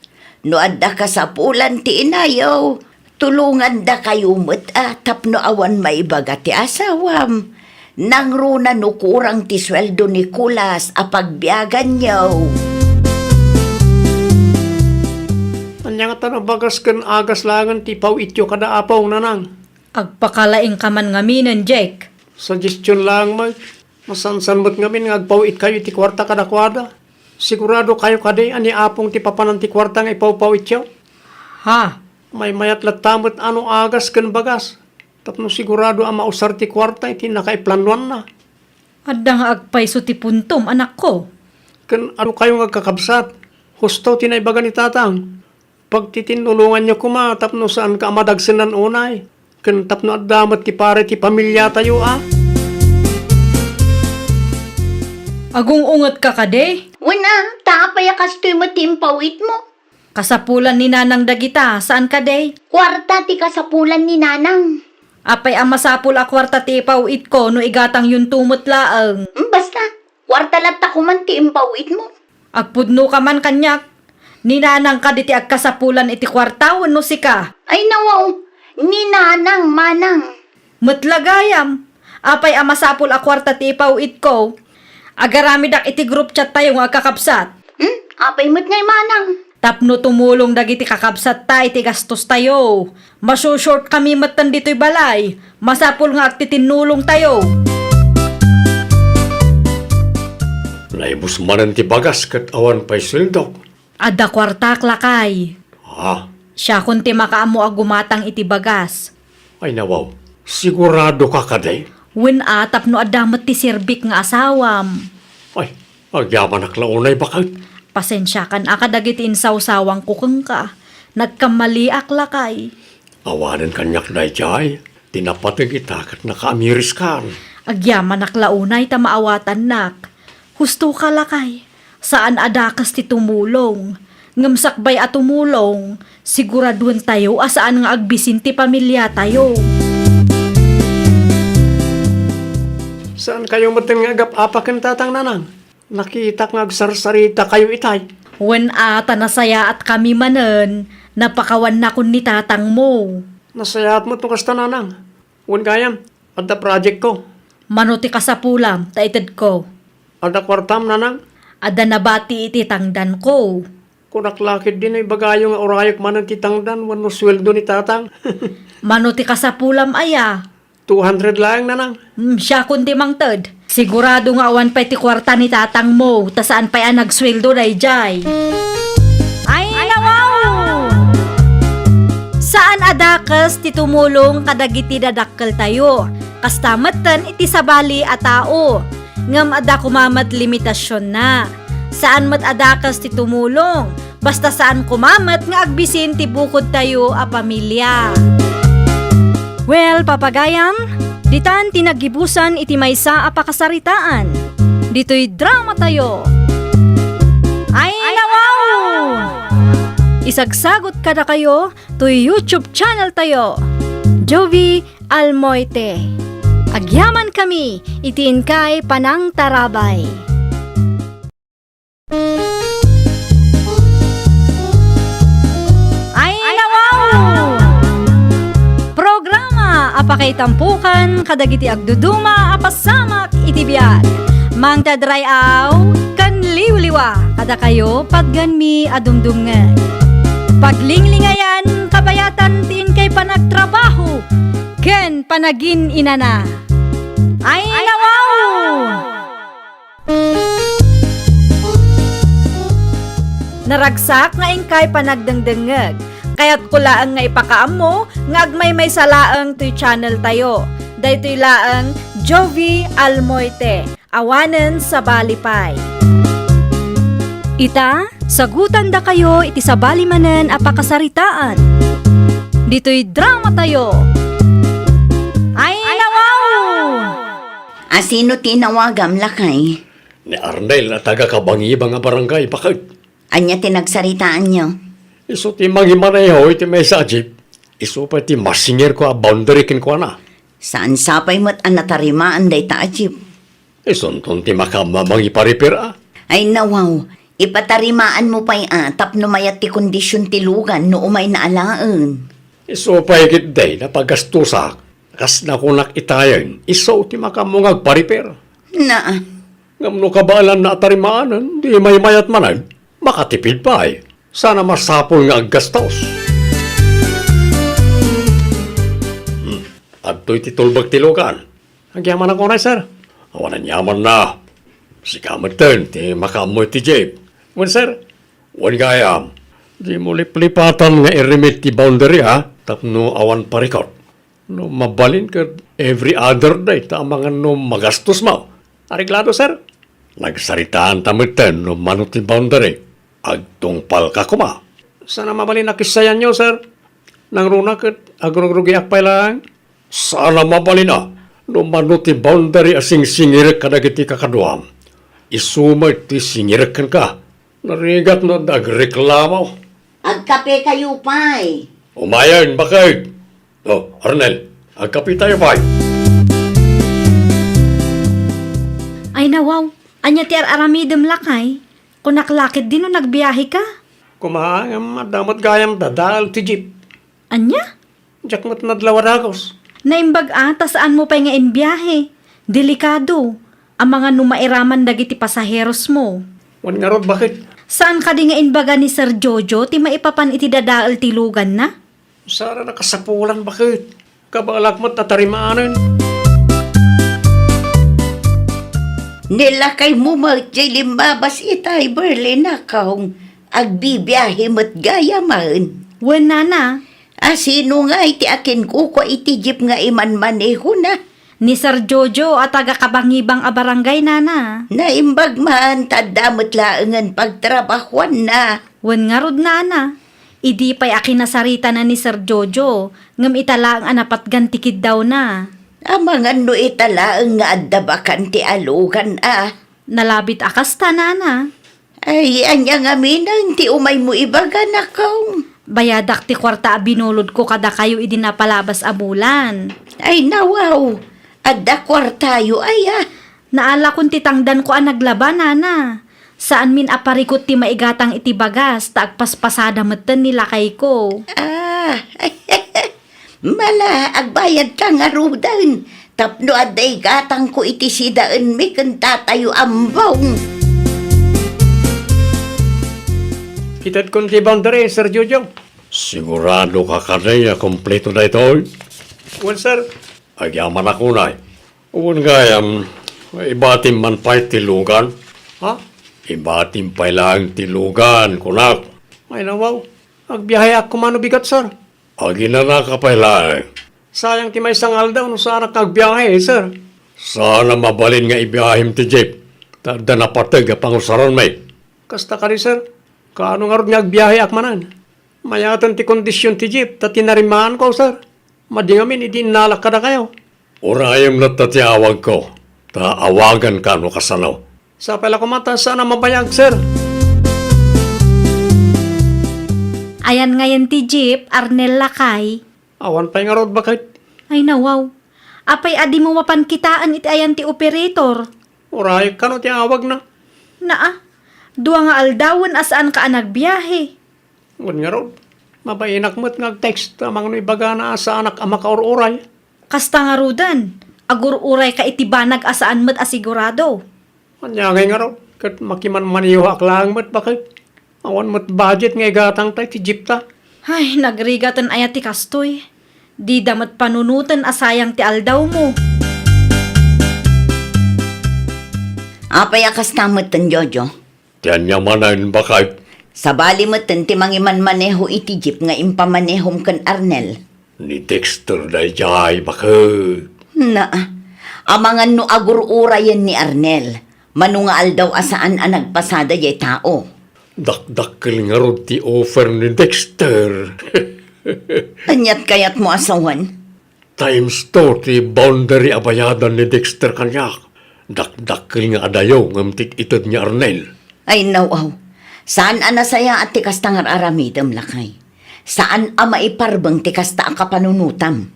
No adda kasapulan ti inayo, tulongandakayo met a tapno awan maibaga ti asawam. Nangruna no kurang ti sueldo ni Kulas a pagbiaganyo. Ania ngata no bagas ken agas laengen ti ipaw-ityo kada apong, nanang? Agpakalaingka man ngaminen, Jake. Suggestion laeng met. Masansan met ngamin nga agpaw-itkayo iti kuarta kadakuada. Siguradokayo kadi a ni apong ti papanan ti kuarta nga ipawpaw-ityo? Ha? Maymayat latta met a no agas ken bagas. Tapno sigurado a mausar ti kuarta iti nakaiplanoanna. Adda nga agpayso ti puntom, anakko. Ken adukayo nga agkakabsat, husto ti naibaga ni tatang. Pagtitinnulonganyo koma tapno saanka a madagsenan unay, ken tapno adda met ti para ti pamiliatayo a. Agung-ungetka kadi? Wen a, ta apay a kastoy met ti impaw-itmo? Kasapulan ni Nanang dagita, saan kadi? Kuarta ti kasapulan ni Nanang. Apay a masapul a kuarta ti ipaw-itko no igatangyonto met laeng? Mm, basta, kuarta latta koman ti impaw-itmo. Agpudnoka man kaniak. Ni Nanang kadi ti agkasapulan iti kuarta wenno sika? Ay, nawaw, ni Nanang, manang. Met la gayam, apay a masapul a kuarta ti ipaw-itko? Agaramidak iti group chat tayo nga agkakabsat. Hmm? Apay met ngay, manang? Tapno tumulong dagiti kakabsatta iti gastostayo. Masu-short kami metten ditoy balay. Masapul nga agtitinnulongtayo. Naibus manen ti bagas ket awan pay sueldok. Adda kuartak, lakay. Ha? Siakon ti makaammo a gumatang iti bagas. Ay, nawaw, siguradoka kadi? Wen a, tapno adda met ti serbik nga asawam. Ay, agyamanak la unay baket. Pasensiakan a kadagiti insawsawangko kenka. Nagkammaliak, lakay. Awanen kaniak daydiay. Ti napateg ita ket nakaamiriskan. Agyamanak la unay ta maawatannak. Husto ka, lakay. Saan a dakes ti tumulong. Ngem sakbay a tumulong, siguraduentayo a saan nga agbisin ti pamiliatayo. Saankayo metten nga agap-apa ken tatang, nanang? Nakitak nga agsarsaritakayo itay. Wen a, ta nasayaatkami manen, napakawannakon ni tatangmo. Nasayaat met no kasta, nanang. Wen gayam, adda projectko. Mano ti kasapulam, ta itedko? Adda kuartam, nanang? Adda nabati iti tangdanko. Kunak la ketdi no ibagayo nga urayek manen ti tangdan wenno sueldo ni tatang. Mano ti kasapulam aya? Two hundred laeng, nanang. Hmm, siakon ti mangted. Sigurado nga awan pay ti kuarta ni tatangmo, ta saan pay a nagsueldo daydiay. Ay, nawaw! Saan a dakes ti tumulong kadagiti dadakkeltayo. Kasta metten iti sabali a tao. Ngem adda koma met limitasionna. Saan met a dakes ti tumulong. Basta saan koma met nga agbisin ti bukodtayo a pamilia. Well, papagayam, ditan ti naggibusan iti maysa a pakasaritaan. Ditoy dramatayo. Ay, nawaw! Isagsagot kadakayo toy YouTube channeltayo, Jovie Almoite. Agyamankami iti inkay panangtarabay. Ay, nawaw! Programa a pakaitampokan kadagiti agduduma a pasamak iti biag. Mangted ray-aw ken liwliwa kadakayo patgenmi a dumdumngeg. Paglinglingayan, kabayatan ti inkay panagtrabaho ken panagin-inana. Ay, nawaw! Naragsak nga inkay panagdengdengngeg. Kayatko laeng nga ipakaammo nga agmaymaysa laeng toy channeltayo. Daytoy laeng Jovie Almoite, awanen sabali pay. Ita, sagutandakayo iti sabali manen a pakasaritaan. Ditoy dramatayo. Ay, nawaw! A, sino ti inawagam, lakay? Ni Arnel a taga-Kabangibang a barangay, baket. Ania ti nagsaritaanyo? Isu ti mangimaneho iti maysa a jeep. Isu pay ti masingerko a boundary kenkuana. Saan sapay met a natarimaan dayta a jeep? Isunton ti makaammo a mangipa-repair a. Ay, nawaw, ipatarimaanmo pay a tapno mayat ti kondision ti lugan no umayna alaen. Isu pay ketdi napagastosak. Kas nakunak itayen, isu ti makaammo nga agpa-repair. Naa. Ngem no kabaelanna a tarimaanen, di maymayat manen, makatipid pay. Saan a masapul nga aggastos. Hmm. Adtoy ti tulbek ti lugan. Agyamanak unay, sir. Awan aniamanna. Sika metten ti makaammo iti jeep. Wen, sir. Wen gayam. Dimo liplipatan nga irimit ti boundary, ha? Tapno awan parikot. No mabalin ket every other day ta amangan no magastos mo. Areglado, sir. Nagsaritaan ta metten no mano ti boundary. Agtungpal ka koma. Saan a mabalin a kissayanyo, sir. Nangruna ket agrugrugiak pay laeng. Saan a mabalin a no mano ti boundary a singsingirek kadagiti kakaduam. Isu met ti singirek kenka. Narigat no adda agreklamo. Agkapekayo pay. Umayen, baket. O, Arnel, agkapetayo pay. Ay, nawaw. Ania ti ar-aramidem, lakay? Kunak la ketdi no nagbiaheka. Koma, ngem adda met gayam dadael ti jeep. Ania? Diak met nadlaw a dagus. Naimbag a, ta saanmo pay nga imbiahe. Delikado. Amangan no mairaman dagiti pasaherosmo. Wen ngarud, baket? Saan kadi nga imbaga ni Sir Jojo ti maipapan iti dadael ti luganna? Saan a nakasapulan, baket? Kabaelak met a tarimaanen. Ni lakaymo met jay limmabas itay, Berlin, nakong. Agbibiahe met gayamen. Wen, nana. A, sino ngay ti akinkukua iti jeep nga imanmanehona? Ni Sir Jojo a taga-Kabangibang a barangay, nana. Naimbag man, ta adda met laengen pagtrabahuanna. Wen ngarud, nana. Idi pay a kinasaritana ni Sir Jojo, ngem ita laeng a napatgan ti kiddawna. Amangan no ita laeng nga adda bakante a lugan a. Nalabit a kasta, nana. Ay, ania ngamin ti umaymo ibaga, nakong? Bayadak ti kuarta a binulodko kadakayo idi napalabas a bulan. Ay, nawaw. Adda kuartayo aya? Naalakon ti tangdanko a naglaba, nana. Saanmin a parikut ti maigatang iti bagas, ta agpaspasada metten ni lakayko. Ah, mala, agbayadka ngaruden, tapno adda igatangko iti sidaenmi ken tatayo Ambong. Itedkon ti boundary, Sir Jojo. Siguradoka kadi a kompleto daytoy? Wen, sir. Agyamanak unay. Wen gayam, ibatim man pay ti lugan? Ha? Ibatim pay laeng ti lugan, kunak. Ay, nawaw. Agbiaheak koma no bigat, sir. Aginanaka pay laeng. Sayang ti maysa nga aldaw no saanak nga agbiahe, sir. Saan a mabalin nga ibiahim ti jeep, ta adda napateg a pangusaranmi. Kasta kadi, sir. Kaano ngarud nga agbiaheak manen? Mayaten ti kondisyon ti jeep, ta tinarimaanko, sir. Madi ngamin idi innalak kadakayo. Urayem latta ti awagko, ta awaganka no kasano. Sapay la koma ta saan a mabayag, sir. Ayan ngayen ti jeep, Arnel, lakay? Awan pay ngarud, baket. Ay, nawaw. Apay a dimo mapan kitaen iti ayan ti operator? Urayek kano ti awagna. Naa, dua nga aldawen a saanka a nagbiahe. Wen ngarud, mabainak met nga ag-text, amangan no ibagana a saanak a makaur-uray. Kasta ngaruden, agur-urayka iti banag a saan met a sigurado. Ania ngay ngarud, ket makimanmanehoak laeng met, baket. Awan met budget nga igatangta iti jeepta. Ay, nagrigaten aya ti kastoy. Dida met panunoten a sayang ti aldawmo. Apay a kasta metten, Jojo? Ti ania manen, baket? Sabali metten ti mangimanmaneho iti jeep nga impamanehom ken Arnel. Ni Dexter daydiay, baket. Naa, amangan no agur-urayen ni Arnel, mano nga aldaw a saan a nagpasada jay tao. Dakdakkel ngarud ti offer ni Dexter. Aniat kayatmo a sawen? Times two ti boundary a bayadan ni Dexter kaniak. Dakdakkel nga adayo ngem ti ited ni Arnel. Ay, naw-aw. Saan a nasayaat ti kasta nga ar-aramidem, lakay. Saan a maiparbeng ti kasta a kapanunotam.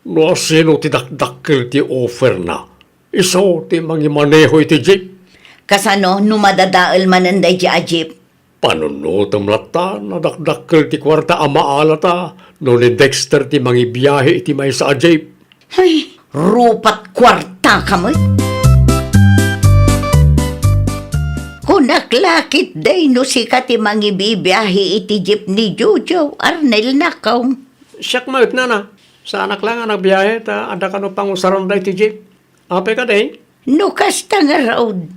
No asino ti dakdakkel ti offerna, isu ti mangimaneho iti jeep. Kasano no madadael manen daydi a jeep? Panunotem latta, nadakdakkel ti kuarta a maalata no ni Dexter ti mangibiahe iti maysa a jeep. Ay, rupat kuartaka met. Kunak la ketdi no sika ti mangibibiahe iti jeep ni Jojo, Arnel, nakong. Siak met, nana. Saanak laeng a nagbiahe ta adda kano pangusaran daytoy jeep. Apay kadi? No kasta ngarud,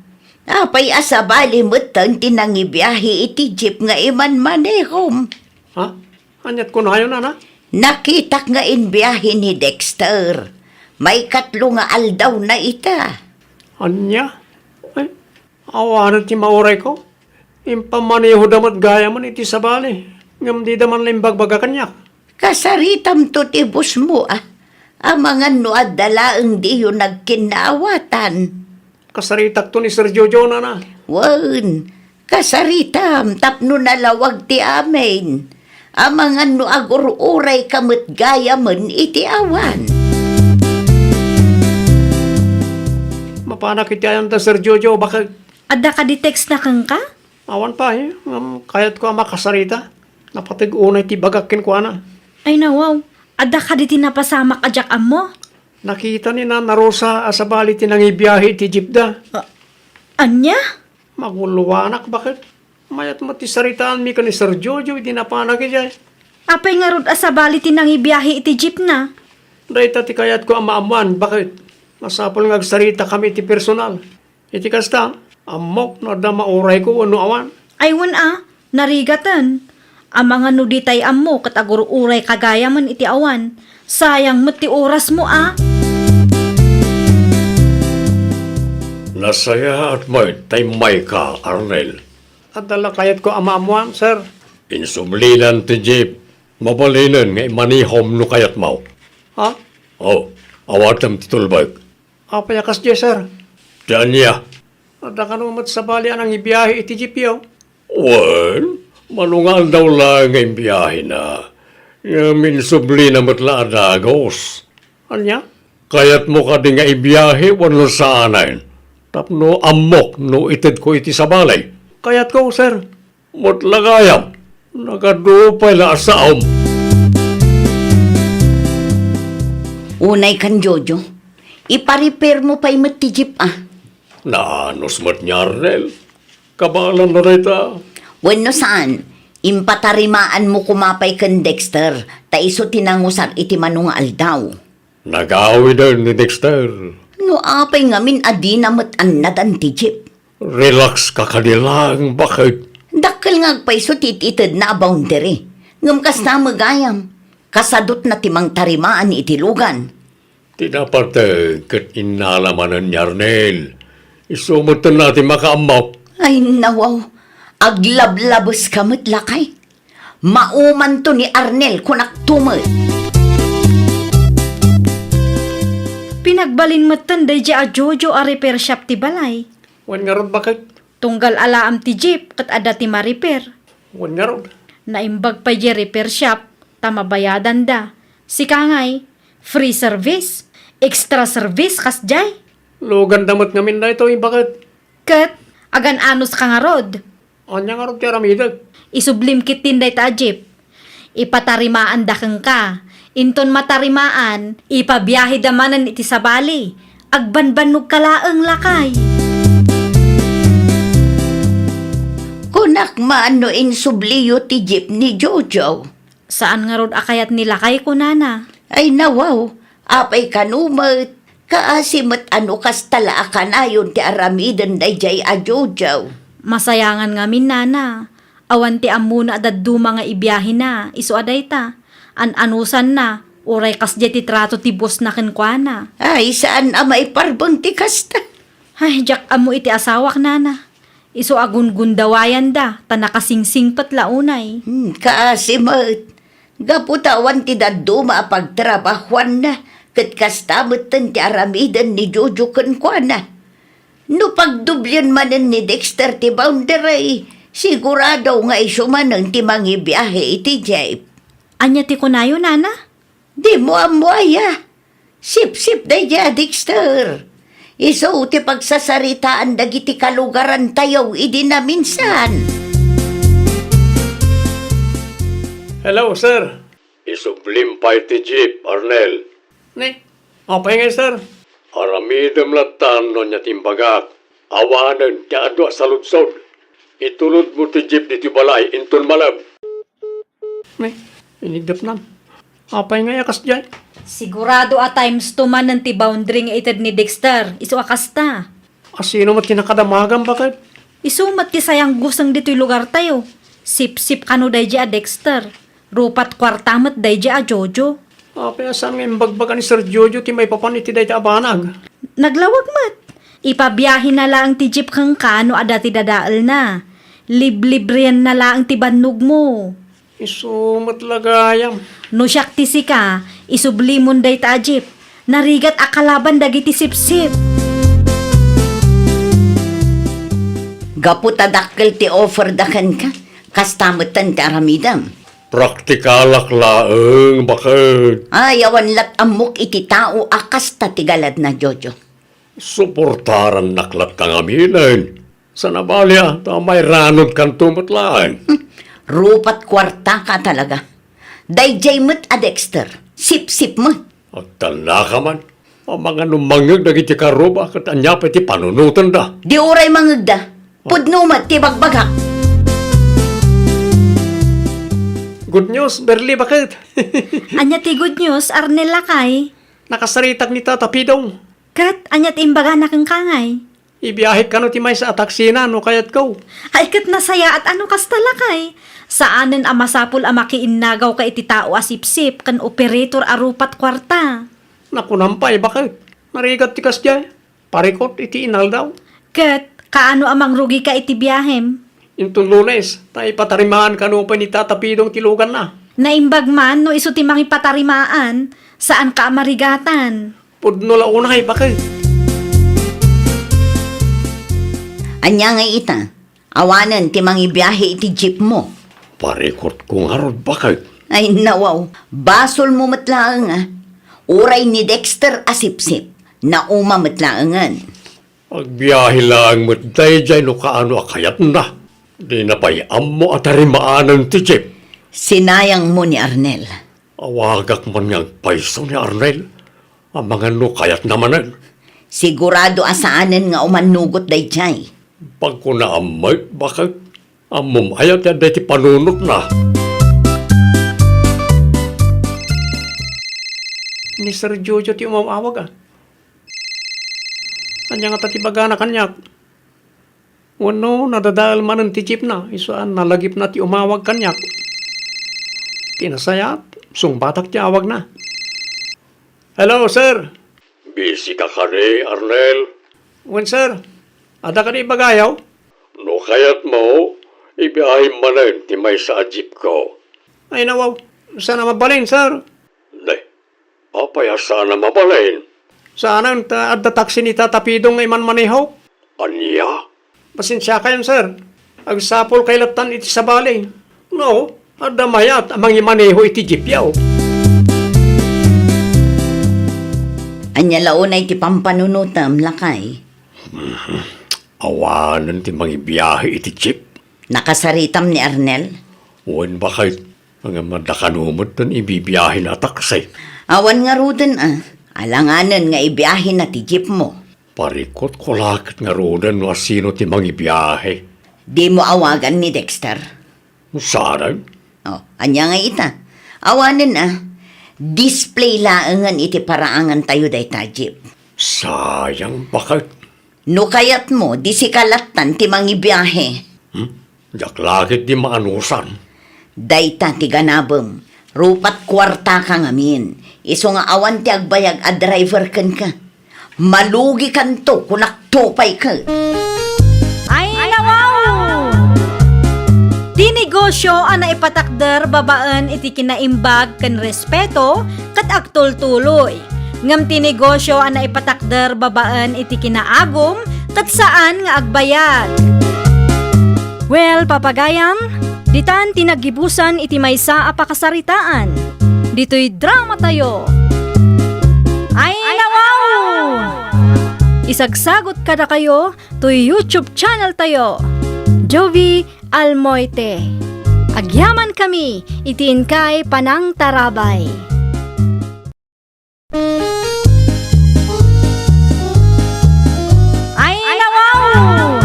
apay a sabali metten ti nangibiahe iti jeep nga imanmanehom? Ha? Aniat kunayo, nana? Nakitak nga imbiahe ni Dexter. Maikatlo nga aldawna ita. Ania? Ay, awanen ti maurayko. Impamanehoda met gayamen iti sabali, ngem dida man la imbagbaga kaniak. Kasaritamto ti bosmo, a. Amangan no adda laeng diyo nagkinnaawatan. Kasaritakto ni Sir Jojo, nana. Wen, kasaritam tapno nalawag ti amin. amangan no agur-urayka met gayamen iti awan. Mapanak iti ayanta, Sir Jojo, baket. Adda kadi text na kenka? Awan pay, ngem kayatko a makasarita. Napateg unay ti bagak kenkuana. Ay nawaw, adda kadi ti napasamak a diak ammo? Nakita ni Nana Rosa a sabali ti nangibiahe iti jeepda. A-, ania? Magulluanak, baket. Mayat met ti saritaanmi ken ni Sir Jojo idi napanak idiay. Apay ngarud a sabali ti nangibiahe iti jeepna? Dayta ti kayatko a maammoan, baket. Masapul nga agsaritakami iti personal. Iti kasta, ammok no adda maurayko wenno awan. Ay wen a, narigaten. Amangan no ditay ammo ket agur-urayka gayamen iti awan. Sayang met ti orasmo a. Nasayaat met ta immayka, Arnel. Adda la kayatko a maammoan, sir. Insublinan ti jeep. Mabalinen nga imanihom no kayatmo. Ha? O, awatem ti tulbek. Apay a kasdiay, sir? Ti ania? Adda kano met sabali a nangibiahe iti jeepyo? Wen, mano nga aldaw laeng nga imbiahena. Ngem insublina met la a dagus. Ania? Kayatmo kadi nga ibiahe wenno saanen? Tapno ammok no itedko iti sabali. Kayatko, sir. Met la gayam, nagadu pay la a saom. Unay kan Jojo, ipa-repair mo pay met ti jeep, a. Naanus met ni Arnel. Kabaelanna dayta. Wenno saan, impatarimaan mo koma pay ken Dexter, ta isu ti nangusar iti mano nga aldaw. Nagawiden ni Dexter. No apay ngamin a dina met annadan ti jeep? Relax ka kadi laeng, baket. Dakkel nga agpayso ti it-itedna a boundary. Ngem kasta met gayam, kasadutna ti mangtarimaan iti lugan. Ti napateg ket innala manen ni Arnel. Isu metten la ti makaammo. Ay, nawaw. Aglablabeska met, lakay. Maumanto ni Arnel, kunakto met. Pinagbalin metten daydiay a Jojo a repair shop ti balay. Wen ngarud, baket? Tunggal alaem ti jeep ket adda ti ma-repair. Wen ngarud? Naimbag pay diay repair shop ta mabayadanda. Sika ngay, free service, extra service kasdiay. Luganda met ngamin daytoy, baket? Ket agan-anuska ngarud? Ania ngarud ti aramidek? Isublim ketdin dayta a jeep. Ipatarimaanda kenka. Inton matarimaan, ipabiaheda manen iti sabali. Agbanbannogka laeng, lakay. Kunak man no insubliyo ti jeep ni Jojo. Saan ngarud a kayat ni lakay, kunana. Ay, nawaw, apay kano met, kaasi met a no kasta la a kanayon ti aramiden daydiay a Jojo. Masayangan ngamin, nana. Awan ti ammona a dadduma nga ibiahena, isu a dayta. An-anusanna, uray kasdiay ti trato ti bossna kenkuana. Ay, saan a maiparbeng ti kasta. Ay, diak ammo iti asawak, nana. Isu a gungundawayanda, ta nakasingsingpet la unay. Hmm, kaasi met. Gapu ta awan ti dadduma a pagtrabahuanna, ket kasta metten ti aramiden ni Jojo kenkuana. No pagdoblien manen ni Dexter ti boundary, sigurado nga isu manen ti mangibiahe iti jeep. Ania ti kunayo, nana? Dimo ammo aya? Sipsip daydiay a Dexter. Isu ti pagsasaritaan dagiti kalugarantayo idi naminsan. Hello, sir. Isublim pay ti jeep, Arnel. Ne? Apay ngay, sir? Aramidem latta no ania ti imbagak. Awanen ti adu a saludsod. Itulodmo ti jeep ditoy balay inton malem. Ne, inigdepnam. Apay ngay a kasdiay? Sigurado a times two manen ti boundary nga ited ni Dexter, isu a kasta. A sino met ti nakadamagam, baket? Isu met ti sayangguseng ditoy lugartayo. Sipsip kano daydiay a Dexter. Rupat kuarta met daydiay a Jojo. Apay a saan nga imbagbaga ni Sir Jojo ti maipapan iti dayta a banag? Naglawag met. Ipabiahena laeng ti jeep kenka no adda ti dadaelna. Liblibrienna laeng ti bannogmo. Isu met la gayam. No siak ti sika, isublimon dayta a jeep. Narigat a kalaban dagiti sipsip. Gapu ta dakkel ti offer da kenka, kasta metten ti aramidem. Praktikalak laeng, baket. Ay, awan lat ammok iti tao a kasta ti galadna, Jojo. Suportarannak latta ngaminen. Saan a bali a, ta mairanudkanto met laeng. Hmm, rupat kuartaka talaga. Daydiay met a Dexter, sipsip met. Agtannaka man. Amangan no mangngeg dagiti karuba ket ania pay ti panunotenda? Di uray mangngegda. Pudno met ti bagbagak. Good news, Berli, baket. Ania ti good news, Arnel, lakay? Nakasaritak ni Tata Pidong. Ket ania ti imbagana kenka, ngay? Ibiahek kano ti maysa a taksina no kayatko. Ay, ket nasayaat a no kasta, lakay. Saanen a masapul a makiinnagawka iti tao a sipsip ken operator a rupat kuarta. Nakunam pay, baket. Narigat ti kasdiay. Parikut iti inaldaw. Ket, kaano a mangrugika iti biahem? Inton Lunes, ta ipatarimaan kano pay ni Tata Pidong ti luganna. Naimbag man no isu ti mangipatarimaan, saanka a marigatan. Pudno la unay, baket. Ania ngay ita? Awanen ti mangibiahe iti jeepmo. Parikutko ngarud, baket. Ay, nawaw. Basolmo met laeng, a. Uray ni Dexter a sipsip, nauma met laengen. Agbiahe laeng met daydiay no kaano a kayatna. Dina pay ammo a tarimaanen ti jeep. Sinayangmo ni Arnel. Awagak man nga agpayso ni Arnel. Amangan no kayatna manen. Sigurado a saanen nga umannugot daydiay. Pagkunaam met, baket. Ammom aya ti adda iti panunotna? Ni Sir Jojo ti umawawag, a. Ania ngata ti bagana kaniak? Wenno, nadadael manen ti jeepna, isu a nalagipna ti umawag kaniak. Ti nasayaat, sungbatak ti awagna. Hello, sir. Busy ka kadi, Arnel? Wen, sir. Adda kadi ibagayo? No kayatmo, ibiahim manen ti maysa a jeepko. Ay, nawaw. Saan a mabalin, sir. Ne, apay a saan a mabalin? Saanen ta adda taksi ni Tata Pidong nga imanmaneho. Ania? Pasensiakayon, sir. Agsapulkay lattan iti sabali. No, adda mayat a mangimaneho iti jeepyo. Ania la unay ti pampanunotem, lakay? Mhm. Awanen ti mangibiahe iti jeep. Nakasaritam ni Arnel? Wen, baket. Ngem adda kano met ti ibibiahena a taksi. Awan ngaruden, a. Alanganen nga ibiahena ti jeepmo. Parikutko la ket ngaruden no asino ti mangibiahe. Dimo awagan ni Dexter? Saanen? Oh, ania ngay ita? Awanen, a. Display laengen iti paraangantayo dayta jeep. Sayang, baket. No kayatmo, di sika lattan ti mangibiahe. Hmm? Diak la ketdi maanusan. Dayta ti ganabem. Rupat kuartaka ngamin. Isu nga awan ti agbayag a driver kenka. Malugikanto, kunakto pay ket. Ay, nawaw! Ti negosio a naipatakder babaen iti kinaimbag ken respeto ket agtultuloy. Ngem ti negosio a naipatakder babaen iti kinaagum ket saan nga agbayag. Well, papagayam, ditan ti naggibusan iti maysa a pakasaritaan. Ditoy dramatayo. Ay, nawaw! Isagsagot kadakayo toy YouTube channel tayo, Jovie Almoite. Agyaman kami iti inkay panangtarabay. Ay, nawaw!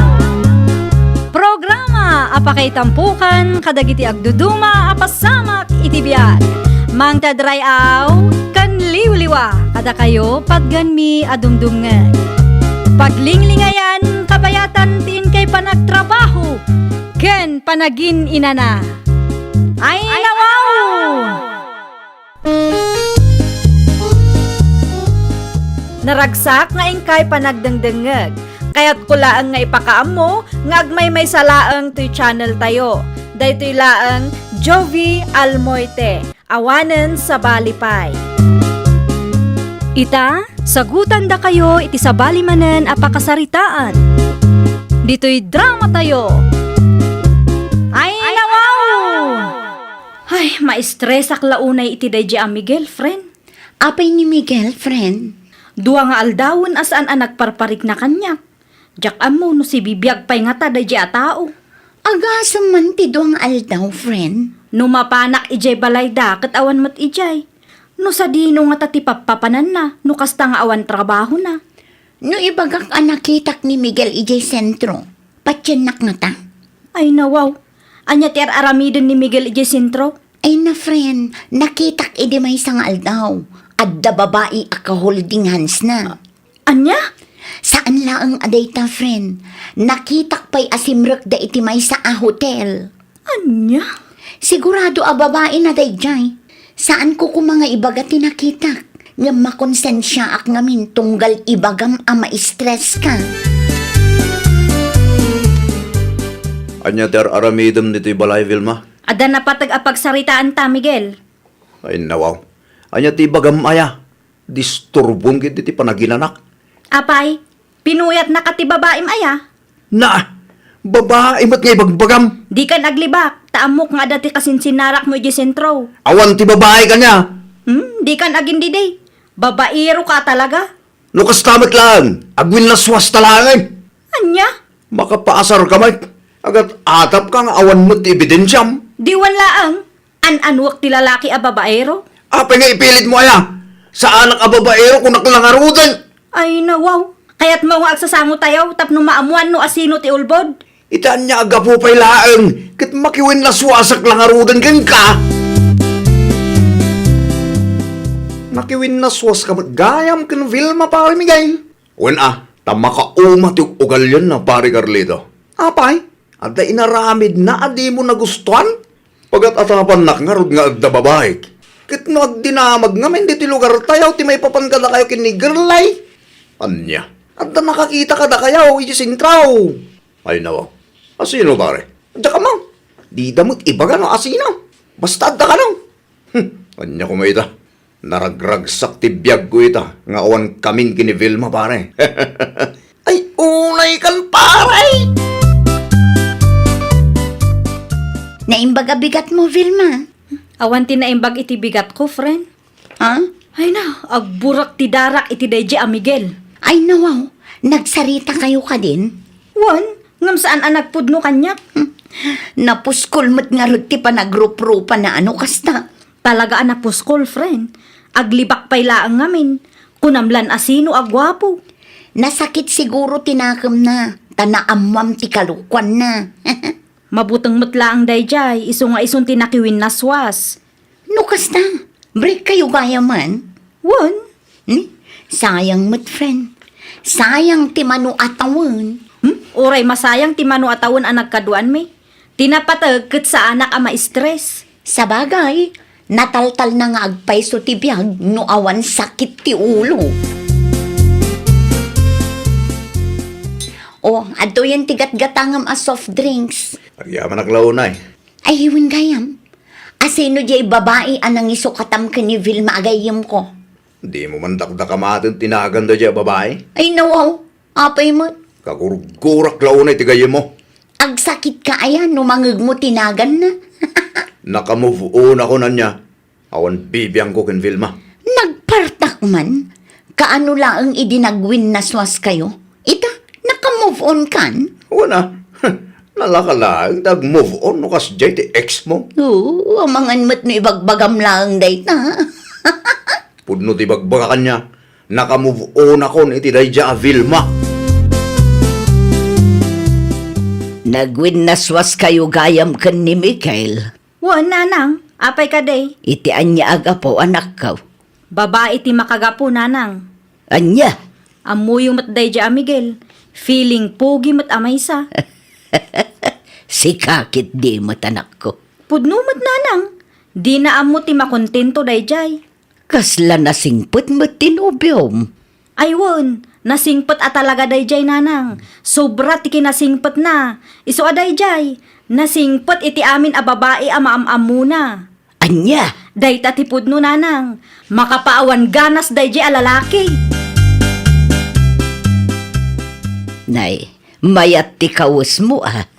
Programa a pakaitampokan kadagiti agduduma a pasamak iti biag. Mangted ray-aw ken liwliwa kadakayo patgenmi a dumdumngeg. Paglinglingayan, kabayatan ti inkay panagtrabaho ken panagin-inana. Ay, nawaw! Naragsak nga inkay panagdengdengngeg. Kayatko laeng nga ipakaammo nga agmaymaysa laeng toy channel tayo. Daytoy laeng Jovie Almoite, awanen sabali pay. Ita, sagutandakayo iti sabali manen a pakasaritaan. Ditoy dramatayo. Ay, nawaw! Ay, maistresak la unay iti daydi a Miguel, friend. Apay ni Miguel, friend? Dua nga aldawen a saan a nagparparikna kaniak. Diak ammo no sibibiag pay ngata daydi a tao. Agasem man ti dua nga aldaw, friend. No mapanak idiay balayda ket awan met idiay. No sadino ngata ti pappapananna no kasta nga awan trabahona? No ibagak a nakitak ni Miguel idiay sentro, patiennak ngata? Ay, nawaw. Ania ti ar-aramiden ni Miguel idiay sentro? Ay na, friend, nakitak idi maysa nga aldaw. Adda babai a ka-holding handsna. Ania? Saan laeng a dayta, friend. Nakitak pay a simrekda iti maysa a hotel. Ania? Sigurado a babaina daydiay. Saanko koma nga ibaga ti nakitak. Ngem makonsensiaak ngamin tunggal ibagam a maistreska. Ania ti ar-aramidem ditoy balay, Vilma? Adda napateg a pagsaritaanta, Miguel. Ay, nawaw. Ania ti ibagam aya? Disturbom ketdi ti panaginanak. Apay, pinuyatnaka ti babaim aya? Na, babai met nga ibagbagam. Dikan aglibak, ta ammok nga adda ti kasinsinnarakmo idiay sentro. Awan ti babai kaniak. Hmm, dikan agindidi. Babaeroka talaga. No kasta met laeng, agwinnaswasta laeng. Ania? Makapaasarka met. Agat-atapka nga awan met ti ebidensiam. Diwan laeng. An-anuek ti lalaki a babaero? Apay nga ipilitmo aya? Saanak a babaero, kunak la ngaruden. Ay, nawaw. Kayatmo nga agsasangotayo tapno maammoan no asino ti ulbod? Ita ania a gapu pay laeng ket makiwinnaswasak la ngaruden kenka. Nakiwinnaswaska met gayam ken Vilma, Pare Miguel. Wen a, ta makauma ti ug-ugalianna, Pare Carlito. Apay, adda inaramidna a dimo nagustuan? Pagat-atapannak ngarud nga adda babaik. Ket no agdinamag ngamin ditoy lugartayo ti maipapan kadakayo ken ni Gerlay? Ania? Adda nakakita kadakayo iti sentro. Ay, nawaw. Asino, pare? Diak ammo. Dida met ibaga no asino. Basta adda kano. Hmm, ania koma ita? Naragragsak ti biagko ita nga awan kamin ken ni Vilma, pare. Ay, unay kan, pare! Naimbag a bigatmo, Vilma. Awan ti naimbag iti bigatko, friend. Ha? Ay na, agburak ti darak iti daydi a Miguel. Ay, nawaw, nagsarita kayo kadin? Wen, ngem saan a nagpudno kaniak. Hmm. Napuskol met ngarud ti panagruprupana a no kasta. Talaga a napuskol, friend. Aglibak pay laeng ngamin. Kunam lan asino a guapo. Nasakit siguro ti nakemna, ta naammoam ti kalokuanna. Mabuteng met laeng daydiay, isu nga isun ti nakiwinnaswas. No kasta, break kayo gayamen? Wen. Hmm? Sayang met, friend. Sayang ti mano a tawen. Hmm? Uray masayang ti mano a tawen a nagkaduanmi. Ti napateg ket saanak a ma-stress. Sabagay, nataltalna nga agpayso ti biag no awan sakit ti ulo. O, adtoyen ti gatgatangem a soft drinks. Agyamanak la unay. Ay, wen gayam. Asino diay babai a nangisukatam ken ni Vilma a gayyemko? Dimo man dakdakamaten ti nagan daydiay a babai? Ay, nawaw. Apay met? Kagurgurak la unay ti gayyemmo. Agsakitka aya no mangegmo ti naganna? Naka-move on ako, ania. Awan bibiangko ken Vilma. Nagpartak man? Kaano laeng idi nagwinnaswas kayo? Ita, naka-move on kan? Wen a. Nalaka laeng ta ag-move on no kasdiay ti ex mo. Oo, amangan met no ibagbagam laeng dayta. Pudno ti ibagbaga kaniak, naka-move on akon iti daydiay a Vilma. Nagwinnaswas kayo gayam ken ni Miguel? Wen, nanang, apay kadi? Iti ania a gapu, anakko? Babai ti makagapu, nanang. Ania? Ammoyo met daydiay a Miguel. Feeling pogi met a maysa. Sika ketdi met, anakko. Pudno met, nanang. Dina ammo ti makontento daydiay. Kasla nasingpet met ti nobiom? Ay wen, nasingpet a talaga daydiay, nanang. Sobra ti kinasingpetna. Isu a daydiay, nasingpet iti amin a babai a maam-ammona. Ania? Dayta ti pudno, nanang. Makapaawan ganas daydiay a lalaki. Nay, mayat ti kawesmo, a.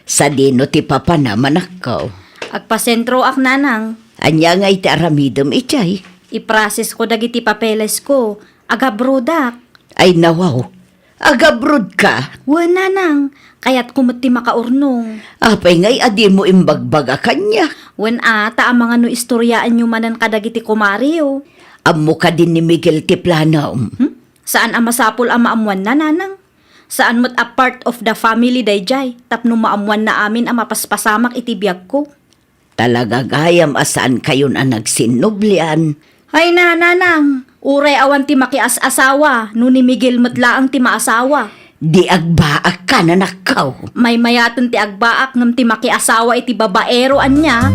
Sadino ti papanam, anakko? Agpasentroak, nanang. Ania ngay ti aramidem idiay? Iprosesko dagiti papelesko. Agabrodak. Ay, nawaw. Agabrodka? Wen, nanang. Kayatko met ti makaurnong. Apay ngay a dimo imbagbaga kaniak? Wen a, ta amangan no istoryaenyo manen kadagiti kumareyo. Ammo kadi ni Miguel ti planom? Hmm? Saan a masapul a maammoanna, nanang. Saan met a part of the family daydiay tapno maammoanna amin a mapaspasamak iti biagko. Talaga gayam a saankayon a nagsinnublian. Ay na, nanang, uray awan ti makias-asawa no ni Miguel met laeng ti maasawa. Di agbaakka, nanakkaw. Maymayaten ti agbaak ngem ti makiasawa iti babaero ania.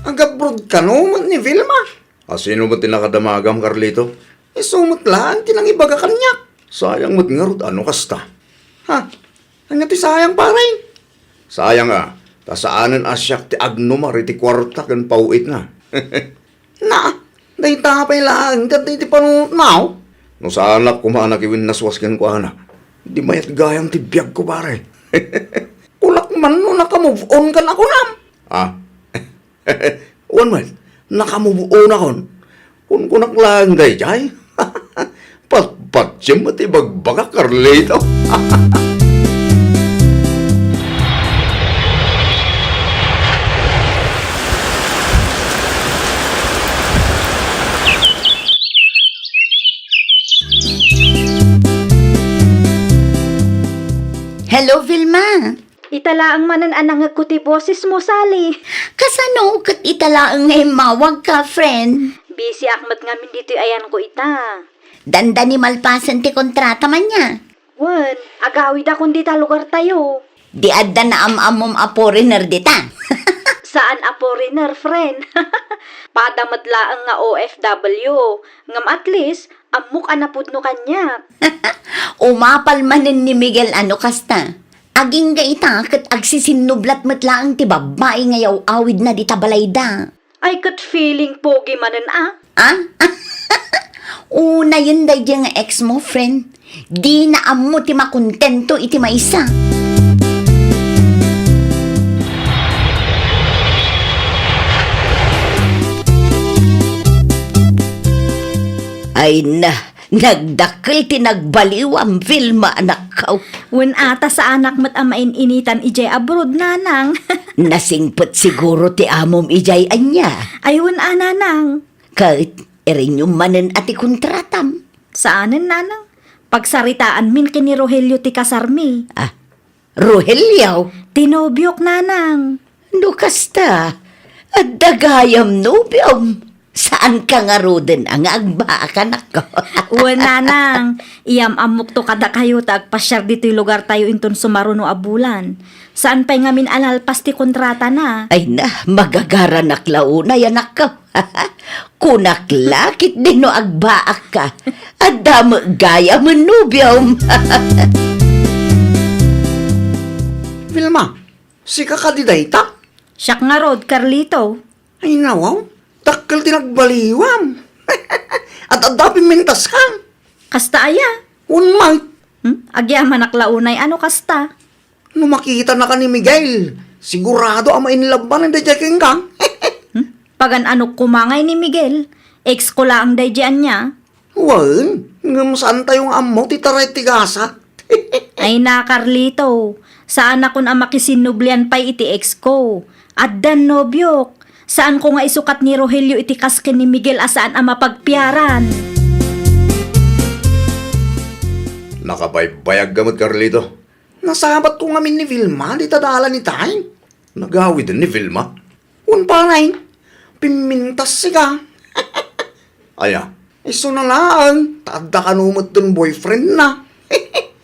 Agabroad kano met ni Vilma? A sino met ti nakadamagam, Carlito? Isu met laeng ti nangibaga kaniak. Sayang met ngarud a no kasta. Ha? Ania ti sayang, pare? Sayang a, ta saanen a siak ti agnumar iti kuarta ken paw-itna. Na, dayta pay laeng ket iti panunotna. No saanak koma a nakiwinnaswas kenkuana, di mayat gayam ti biagko, pare. Kulak man no naka-move on ka na kunam. Ah. Wen met, naka-move on akon. Kunkunak laeng daydiay. Patpatiem met ibagbagak, Carlito. Hello, Vilma. Ita laeng manen a nangngegko ti bosesmo, Sally. Kasano ket ita laeng nga immawagka, friend? Busy-ak met ngamin ditoy ayanko ita. Dandani malpasen ti kontrata man nia? Wen, agawidakon dita lugartayo. Di adda naam-ammom a foreigner dita? Saan a foreigner, friend. Pada met laeng nga O F W. Ngem at least, ammok a napudno kaniak. Umapal manen ni Miguel a no kasta. Agingga ita ket agsisinnublat met laeng ti babbai nga yaw-awidna dita balayda. Ay, ket feeling pogi manen a. Ah? Unayen daydiay nga ex mo, friend. Dina ammo ti makontento iti maysa. Ay na, nagdakkel ti nagbaliwam, Vilma, anakko. Wen a, ta saanak met a main-initan idiay abroad, nanang. Nasingpet siguro ti amom idiay ania? Ay, wen a, nanang. Ket, irenyom manen a ti kontratam? Saanen, nanang. Pagsaritaanmin ken ni Rogelio ti kasarmi. Ah, Rogelio? Ti nobiok, nanang. No kasta, adda gayam nobiom. Saanka ngaruden a nga agbaak, anakko? Wen, nanang. Iyam-ammokto kadakayo ta agpasiar ditoy lugartayo inton sumaruno a bulan. Saan pay ngamin a nalpas ti kontratana. Ay na, magagaranak la unay, anakko. Kunak la, ket di no agbaakka. Adda met gayam nobiom. Vilma, sika kadi dayta? Siak ngarud, Carlito. Ay, nawaw, dakkel ti nagbaliwam. At adda pimmentaska? Kasta aya? Wen met. Hmm? Agyamanak la unay a no kasta. No makitanaka ni Miguel, sigurado a ma-in love manen daydiay kenka. Hmm? Pagan-anok koma ngay ni Miguel. Ex ko laeng daydiay ania. Wen, ngem saantayo nga ammo ti taray ti gasat. Ay na, Carlito, saanakon a makisinnublian pay iti ex ko. Addan nobiok. Saanko nga isukat ni Rogelio iti kas ken ni Miguel a saan a mapagpiaran. Nakabaybayagka met, Carlito. Nasabatko ngamin ni Vilma dita dalan itay. Nagawiden ni Vilma? Wen pay, pimmintas sika. Aya, isuna laeng, ta adda kano metten boyfriendna.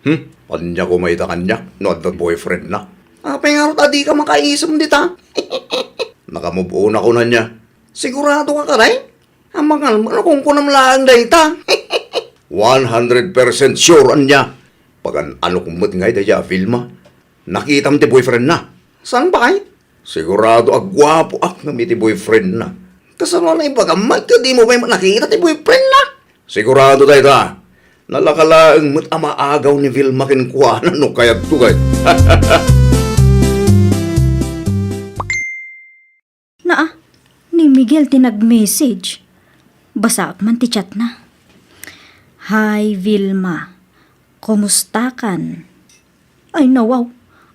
Hmm? Ania koma ita kaniak no adda boyfriendna? Apay ngarud a dika makaisem dita? Naka-move on ako, ania? Sigurado ka kadi? Amangan met no kunkunam laeng dayta. One hundred percent sure, ania? Pagan-anok met ngay dayta a Vilma. Nakitam ti boyfriendna? Saan pay? Sigurado a guapoak ngem iti boyfriendna. Kasano a naibagam met ket dimo pay nakita ti boyfriendna? Sigurado dayta. Nalaka laeng met a maagaw ni Vilma kenkuana no kayatko ket. Miguel ti nag-message. Basaak man ti chatna. "Hi, Vilma. Kumustakan?" Ay, nawaw.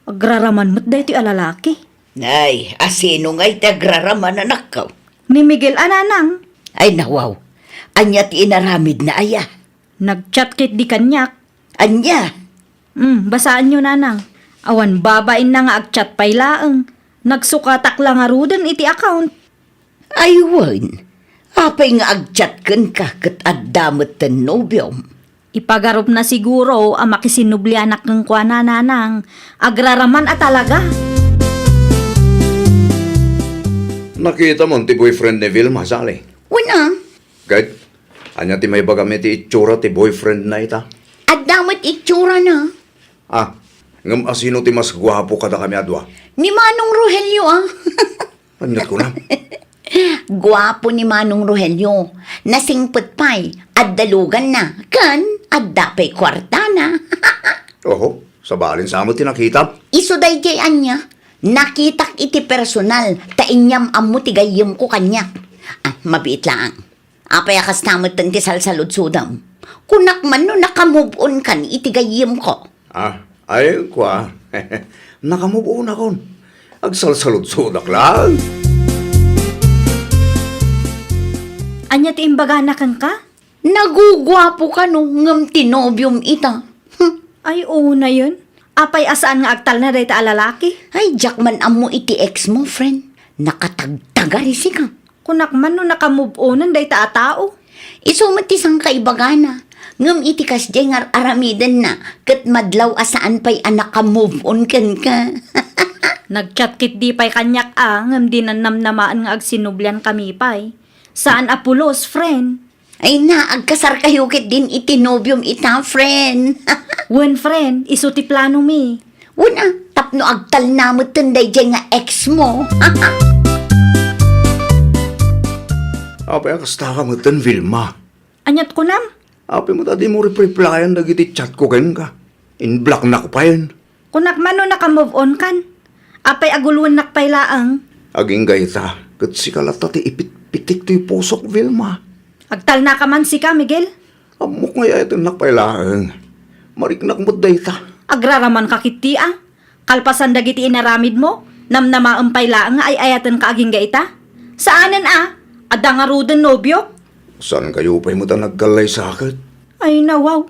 Agraraman met daytoy a lalaki. Ay, asino ngay ti agraraman, anakko? Ni Miguel a nanang. Ay, nawaw. Ania ti inaramidna aya? Nag-chat ketdi kaniak. Ania? Hmm, basaanyo, nanang. Awan babainna nga ag-chat pay laeng. Nagsukatak la ngaruden iti account. Ay wen, apay nga ag-chat kenka ket adda metten nobiom? Ipagarupna siguro a makisinublianak kenkuana, nanang. Agraraman a talaga. Nakitam ti boyfriend ni Vilma, Sally? Wen a. Ket, ania ti maibagam iti itsura ti boyfriendna ita? Adda met itsurana. Ah, ngem asino ti mas guapo kadakami a dua? Ni Manong Rogelio, ah. Ania ti kunam? Guapo ni Manong Rogelio. Nasingpet pay, adda luganna, ken adda pay kuartana. Oho, sabali sa met ti nakitam. Isu daydiay ania, nakitak iti personal, ta inyam-ammo ti gayyemko kaniak. Ah, mabiit laeng. Apay a kasta metten ti salsaludsodem? Kunak man no naka-move on kan iti gayyemko. Ah, ay, kua. Naka-move on akon. Agsalsaludsodak laeng. Ania ti imbagana kenka? Naguguapo kano ngem ti nobiom ita. Hmm. Ay, unayen. Apay a saan nga agtalna dayta a lalaki? Ay, diak man ammo iti ex mo, friend. Nakatagtagari sika. Kunak man no naka-move onen dayta a tao. Isu met ti sangkaibagana, ngem iti kasdiay nga ar-aramidenna, ket madlaw a saan pay a naka-move on kenka. Nag-chat ketdi pay kaniak a, ngem dinan namnamaen nga agsinublian kami pay. Saan a pulos, friend. Ay na, agkasarkayo ketdin iti nobiom ita, friend. Wen, friend, isu ti planomi. Wen a, tapno agtalna metten daydiay nga ex mo. Apay a kasta ka metten, Vilma? Aniat kunam? Apay met a dimo repreplyan dagiti chat ko kenka? In-blocknak payen. Kunak man no naka-move on kan? Apay a guloennak pay laeng? Agingga ita, ket sika latta ti ipitpitik toy pusok, Vilma. Agtalnaka man sika, Miguel. Ammok nga ay-ayatennak pay laeng. Mariknak met dayta. Agraramanka ketdi a. Kalpasan dagiti inaramidmo, namnamaem pay laeng nga ay-ayatenka agingga ita. Saanen a, adda ngaruden nobiok. Saankayo pay met a nagkallaysaket? Ay, nawaw.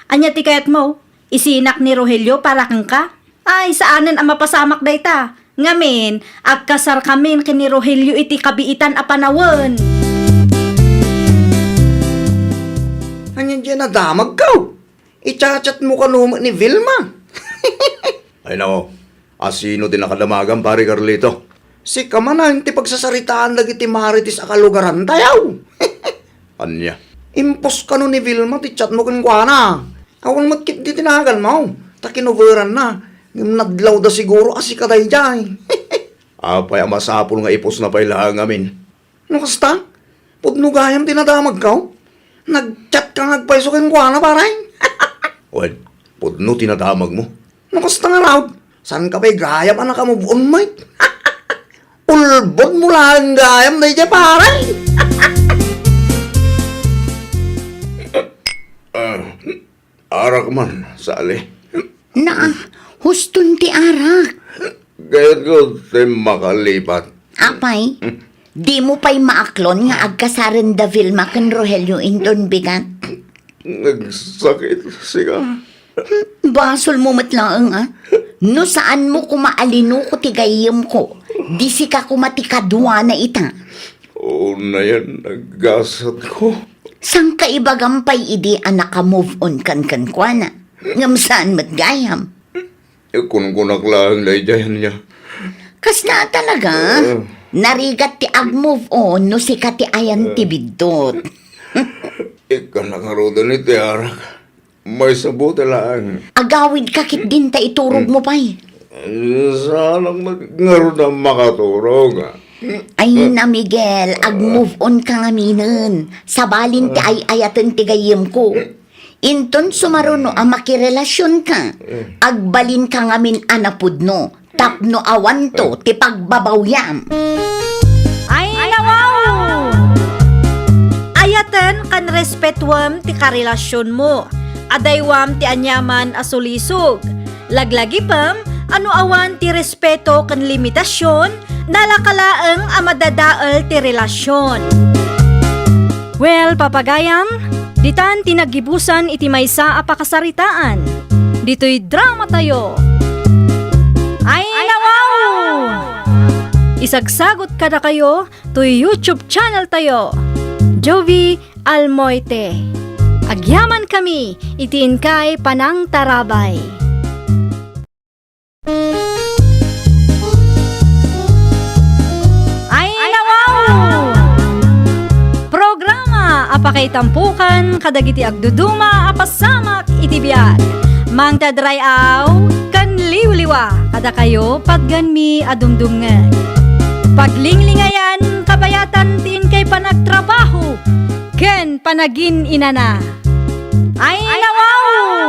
Ania ti kayatmo? Isinak ni Rogelio para kenka? Ay, saanen a mapasamak dayta. Ngamin, agkasarkamin ken ni Rogelio iti kabiitan a panawen. Ania diay nadamagko? I-chat-chatmo kano met ni Vilma? Ay, nako. Asino ti nakadamagam, Pare Carlito? Sika manen ti pagsasaritaan dagiti marites a kalugarantayo. Ania? Impos kano ni Vilma ti chatmo kenkuana. Awan met ketdi ti naganmo, ta kinoveranna. Ngem nadlawda siguro a sika daydiay. Apay a masapul nga ipusna pay laeng ngamin? No kasta, pudno gayam ti nadamagko. Nag-chat ka nga agpayso kenkuana, pare. Wen, pudno ti nadamagmo. No kasta ngarud, saanka pay gayam a naka-move on met? Ulbodmo laeng gayam daydiay, pare. Ah, arak man, Sally. Naa, huston ti arak. Kayatko ti makalipat. Apay, dimo pay maaklon nga agkasaren da Vilma ken Rogelio inton bigat? Nagsakit, sika. Hmm, basolmo met laeng a. No saanmo koma a linuko ti gayyemko, di sika koma ti kaduana ita. Unayen, naggasatko. Saanka ibagam pay idi a naka-move on kan kenkuana? Ngem saan met gayam. Kunkunak laeng daydiay ania. Kasta talaga? Ah. Narigat ti ag-move on no sika ti ayan ti biddut. Ikkan ngaruden iti arak. Maysa buti laeng. Agawidka ketdin ta iturogmo pay. Saanak met ngarud a makaturog. Ay na, Miguel, ag-move on ka ngaminen. Sabalin ti ay-ayaten ti gayyemko. Inton sumaruno a makirelasionka, agbalinka ngamin a napudno tapno awanto ti pagbabawyam. Ay, nawaw! Ken kan respetuem ti karelasionmo. Adaywam ti aniaman a sulisog. Laglagipem a no awan ti respeto ken limitasion, nalaka laeng a madadael ti relasion. Well, papagayam, ditan ti naggibusan iti maysa a pakasaritaan. Ditoy drama tayo. Ay, nawaw! Isagsagot kadakayo toy YouTube channel tayo, Jovi Almoite. Agyaman kami iti inkay panangtarabay. Ay, nawaw! Programa a pakaitampukan kadagiti agduduma a pasamak iti biag. Mangted ray-aw ken liwliwa kadakayo patgenmi a dumdumngeg. Paglinglingayan, kabayatan ti inkay panagtrabaho ken panagin-inana. Ay, nawaw!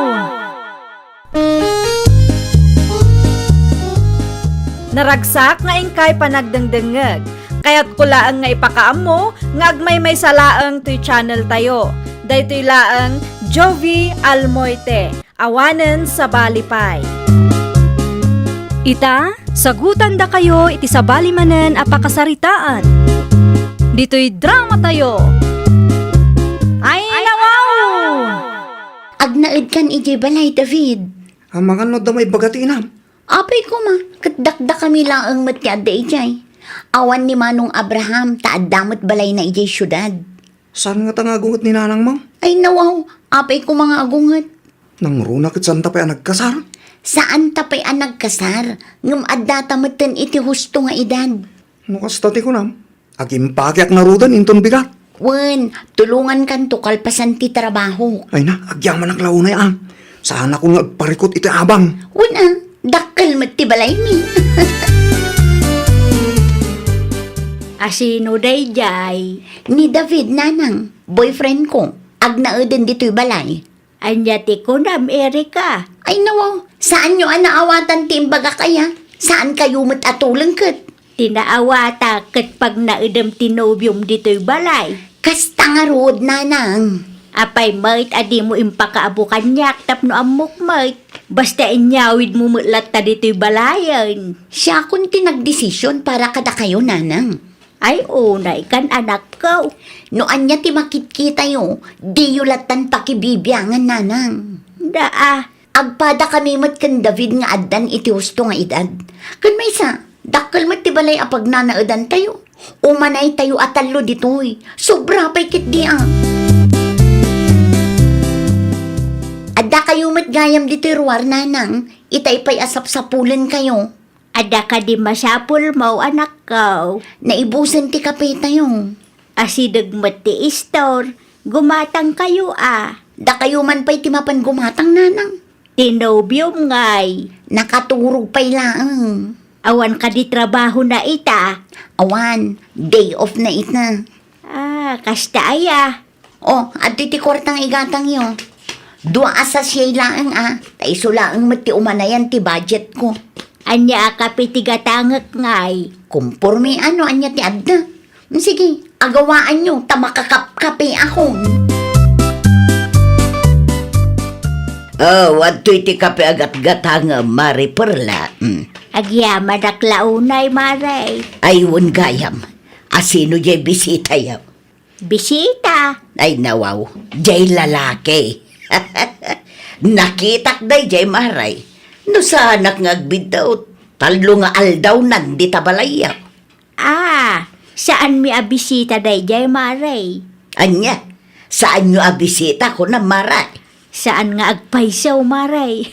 Naragsak nga inkay panagdengdengngeg. Kayatko laeng nga ipakaammo nga agmaymaysa laeng toy channel tayo. Daytoy laeng Jovi Almoite, awanen sabali pay. Ita, sagutandakayo iti sabali manen a pakasaritaan. Ditoy drama tayo. Ay, nawaw! Agnaedkan idiay balay, David. Amangan no adda maibaga ti inam. Apay koma, ket dakdakami laeng met ti adda idiay. Awan ni Manong Abraham, ta adda met balayna idiay siudad. Saan ngata nga agunget ni Nanang, Ma'am? Ay, nawaw, apay koma nga agunget. Nangruna ket saanta pay a nagkasar? Saanta pay a nagkasar, ngem addata metten iti husto nga edad. No kasta ti kunam, agimpakiak ngaruden inton bigat. Wen, tulongankanto kalpasan ti trabaho. Ay na, agyamanak la unay a. Saanakon nga agparikut iti abang. Wen a, dakkel met ti balaymi. Asino daydiay? Ni David, Nanang, boyfriend ko. Agnaeden ditoy balay. Ania ti kunam, Erika? Ay, nawaw, saanyo a naawatan ti imbagak aya? Saankayo met a tuleng ket? Ti naawatak ket pagnaedem ti nobiom ditoy balay. Kasta ngarud, Nanang. Apay met a dimo impakaabo kaniak tapno ammok met? Basta inyawidmo met latta ditoy balayen. Siakon ti nagdesisyon para kadakayo, Nanang. Ay, unaykan, anakko. No ania ti makitkitayo, diyo lattan pakibibiangan, Nanang. Daa. Agpadakami met ken David nga addan iti husto nga edad. Ken maysa, dakkel met ti balay a pagnanaedantayo. Umanaytayo a tallo ditoy. Sobra pay ketdi a. Addakayo met gayam ditoy ruar, Nanang. Itay pay a sapsapulenkayo. Adda kadi masapulmo, anakko? Naibusen ti kapetayo. Asideg met ti istor, gumatangkayo a. Dakayo man pay ti mapan gumatang, Nanang. Ti nobiom ngay? Nakaturog pay laeng. Awan kadi trabahona ita? Awan, day off na ita. Ah, kasta aya. Oh, adtoy ti kuarta nga igatangyo. Dua a sachet laeng a, ta isu laeng met ti umanayan ti budget ko. Ania a kape ti gatangek ngay? Komporme a no ania ti adda. Mm, sige, agawaanyo ta makakapkape akon. Oh, adtoy ti kape a gatgatangem, Mare Perla. Mm. Agyamanak la unay, Mare. Ay, wen gayam. Asino jay bisitayo? Bisita? Ay, nawaw, jay lalaki. Nakitak dayjay, Mare. No saanak nga agbiddaw, tallo nga aldawnan dita balayyo. Ah, saanmi a bisita dayjay, Mare? Ania? Saanyo a bisita, kunam, Mare? Saan nga agpayso, Mare?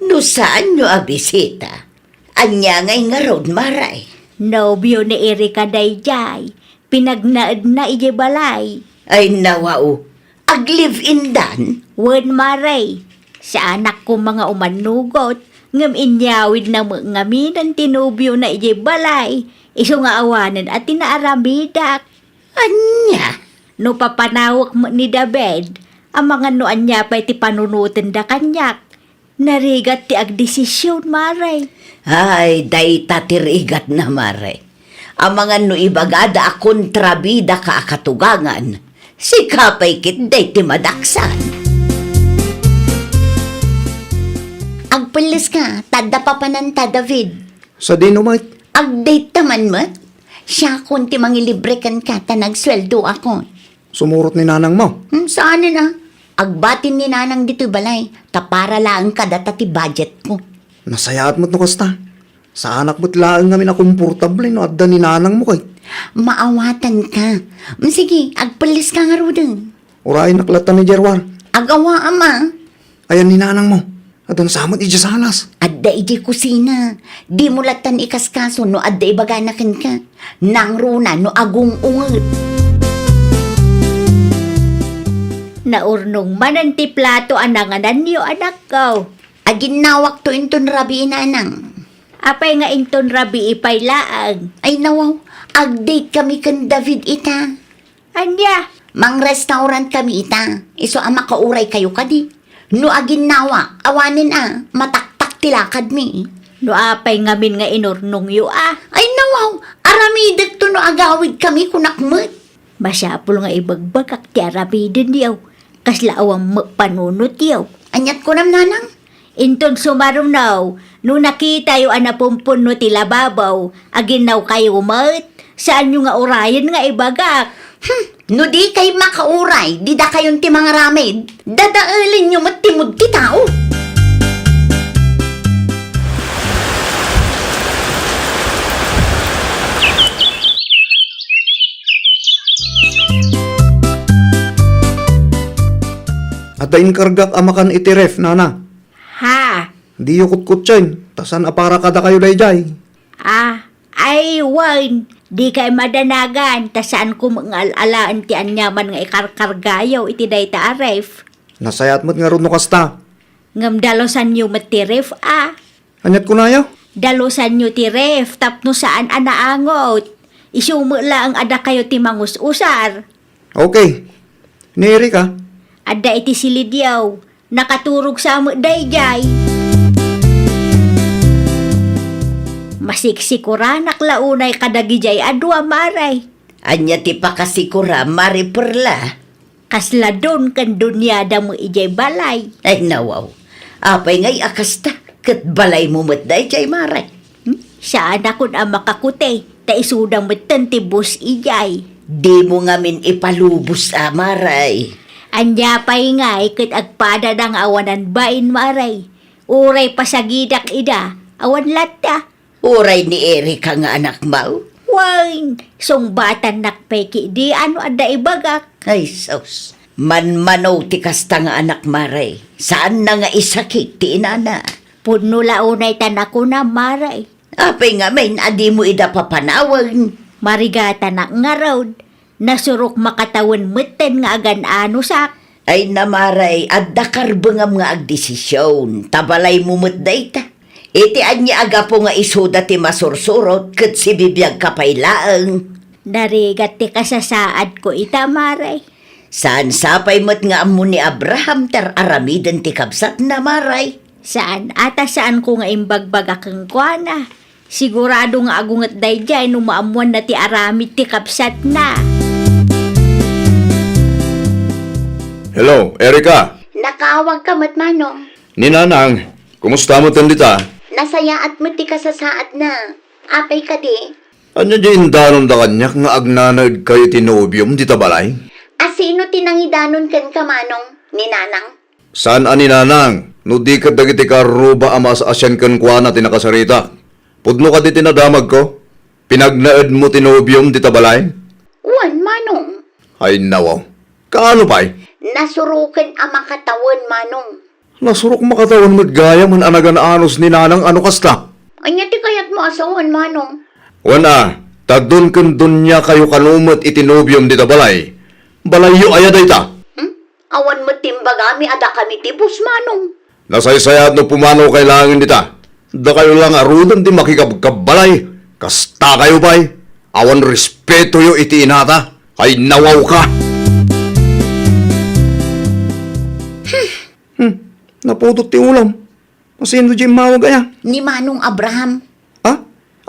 No saanyo a bisita, ania ngay ngarud, Mare? Nobio ni Erika dayjay. Pinagnaedna idiay balay. Ay, nawaw. Ag-live-in dan? Wen, Mare. Saanak koma nga umannugot, ngem inyawidna met ngamin ti nobiona idiay balay. Isu nga awanen a ti naaramidak. Ania? No papanawek met ni David, amangan no ania pay ti panunotenda kaniak. Narigat ti agdesisyon, Mare. Ay, dayta ti rigatna, Mare. Amangan no ibagada a kontrabidaka a katugangan, Sika pay ketdi ti madaksan. Agpelleska, ta adda papananta, David. Sadino met? Ag-date ta man met. Siakon ti mangilibre kenka ta nagsueldoakon. Sumurot ni nanangmo? Hmm, saanen a. Agbatin ni nanang ditoy balay, ta para laeng kadata ti budgetko. Nasayaat met no kasta. Saanak met laeng ngamin a komportable no adda ni nanangmo ket. Maawatanka. Hmm, sige, agpelleska ngaruden. Urayennak latta ni Jerwar. Agawa, ama. Ayan ni nanangmo. Adda sa met idiay salas. Adda idiay kusina. Dimo lattan ikaskaso no adda ibagana kenka. Nangruna no agung-unget. Naurnong manen ti plato a nangananyo, anakko. Aginnawakto inton rabii, nanang. Apay nga inton rabii pay laeng? Ay, nawaw. Ag-date kami ken David ita. Ania? Mang-restaurant kami ita. Isu a makauray kayo kadi. No aginnawa, awanen a, mataktak ti lakadmi. No apay ngamin nga inurnongyo a? Ay, nawaw, aramidekto no agawid kami, kunak met. Masapul nga ibagbagak ti aramidenyo. Kasla awan met panunotyo. Aniat kunam, nanang? Inton sumaruno, no nakitayo a napumpunno ti lababaw, aginnawkayo met, saanyo nga urayen nga ibagak. Hmm, no dikay makauray, didakayon ti mangaramid, dadaelenyo met ti mood ti tao. Adda inkargak a makan iti ref, nana. Ha? Diyo kutkutsien, ta saan a para kadakayo daydiay. Ah, ay, wen, dikay madanagan, ta saanko met nga al-alaen ti aniaman nga ikarkargayo iti dayta a ref. Nasayaat met ngarud no kasta. Ngem dalusanyo met ti ref, a. Aniat kunayo? Dalusanyo ti ref tapno saan a naangot. Isu met laeng a dakayo ti mangus-usar. Okay. Ni Erika? Adda iti silidyo. Nakaturog sa met daydiay. Masiksikoranak la unay kadagidiay a dua, Mare. Ania ti pakasikora, Mare Perla? Kasla don ken duniada met idiay balay. Ay, nawaw. Apay ngay a kasta? Ket balaymo met daydiay, Mare. Hmm? Saanakon a makakute, ta isuda metten ti bus idiay. Dimo ngamin ipalubos a, Mare. Ania pay ngay ket agpadada nga awanan bain, Mare. Uray pasagidak ida, awan latta. Uray ni Erika nga anakmo? Wen, sungbatannak pay ketdi a no adda ibagak. Ay, sus. Manmano ti kasta nga anak, Mare. Saanna nga isakit ti inana. Pudno la unay ta nakuna, Mare. Apay ngamin a dimo ida papanawen? Marigatanak ngarud. Nasurok makatawen metten nga agan-anusak. Ay, Mare, adda karbengam nga agdesision, ta balaymo met dayta. Iti ania a gapu nga isuda ti masursurot ket sibibiagka pay laeng? Narigat ti kasasaadko ita, Mare. Saan sapay met nga ammo ni Abraham ti ar-aramiden ti kabsatna, Mare? Saan a ta saanko nga imbagbaga kenkuana. Sigurado nga agunget daydiay no maammoanna ti aramid ti kabsatna. Hello, Erika. Nakaawagka met, Manong. Ni Nanang, kumusta met dita? Nasayaat met ti kasasaadna. Apay kadi? Ania diay indanonda kaniak nga agnanaedkayo iti nobiom dita balay? A sino ti nangidanon kenka, Manong, ni Nanang? Saan a ni Nanang, no di ket dagiti kaarruba a maas-asian kenkuana ti nakasaritak. Pudno kadi ti nadamagko? Pinagnaedmo ti nobiom dita balay? Wen, Manong. Ay, nawaw. Kaano pay? Nasuroken a makatawen, Manong. Nasurok makatawen met gayam a nagan-anus ni Nanang a no kasta? Ania ti kayatmo a sawen, Manong? Wen a, ta don ken duniakayo kano met iti nobiom dita balay. Balayyo aya dayta? Hmm? Awan met ti imbagami a dakami ti bus, Manong. Nasaysayaat no pumanawkay laengen dita. Dakayo la ngaruden ti makikabkabbalay. Kastakayo pay. Awan respetoyo iti inata. Ay, nawawka. Hmm, napudot ti ulam. Asino diay immawag aya? Ni Manong Abraham. Ha?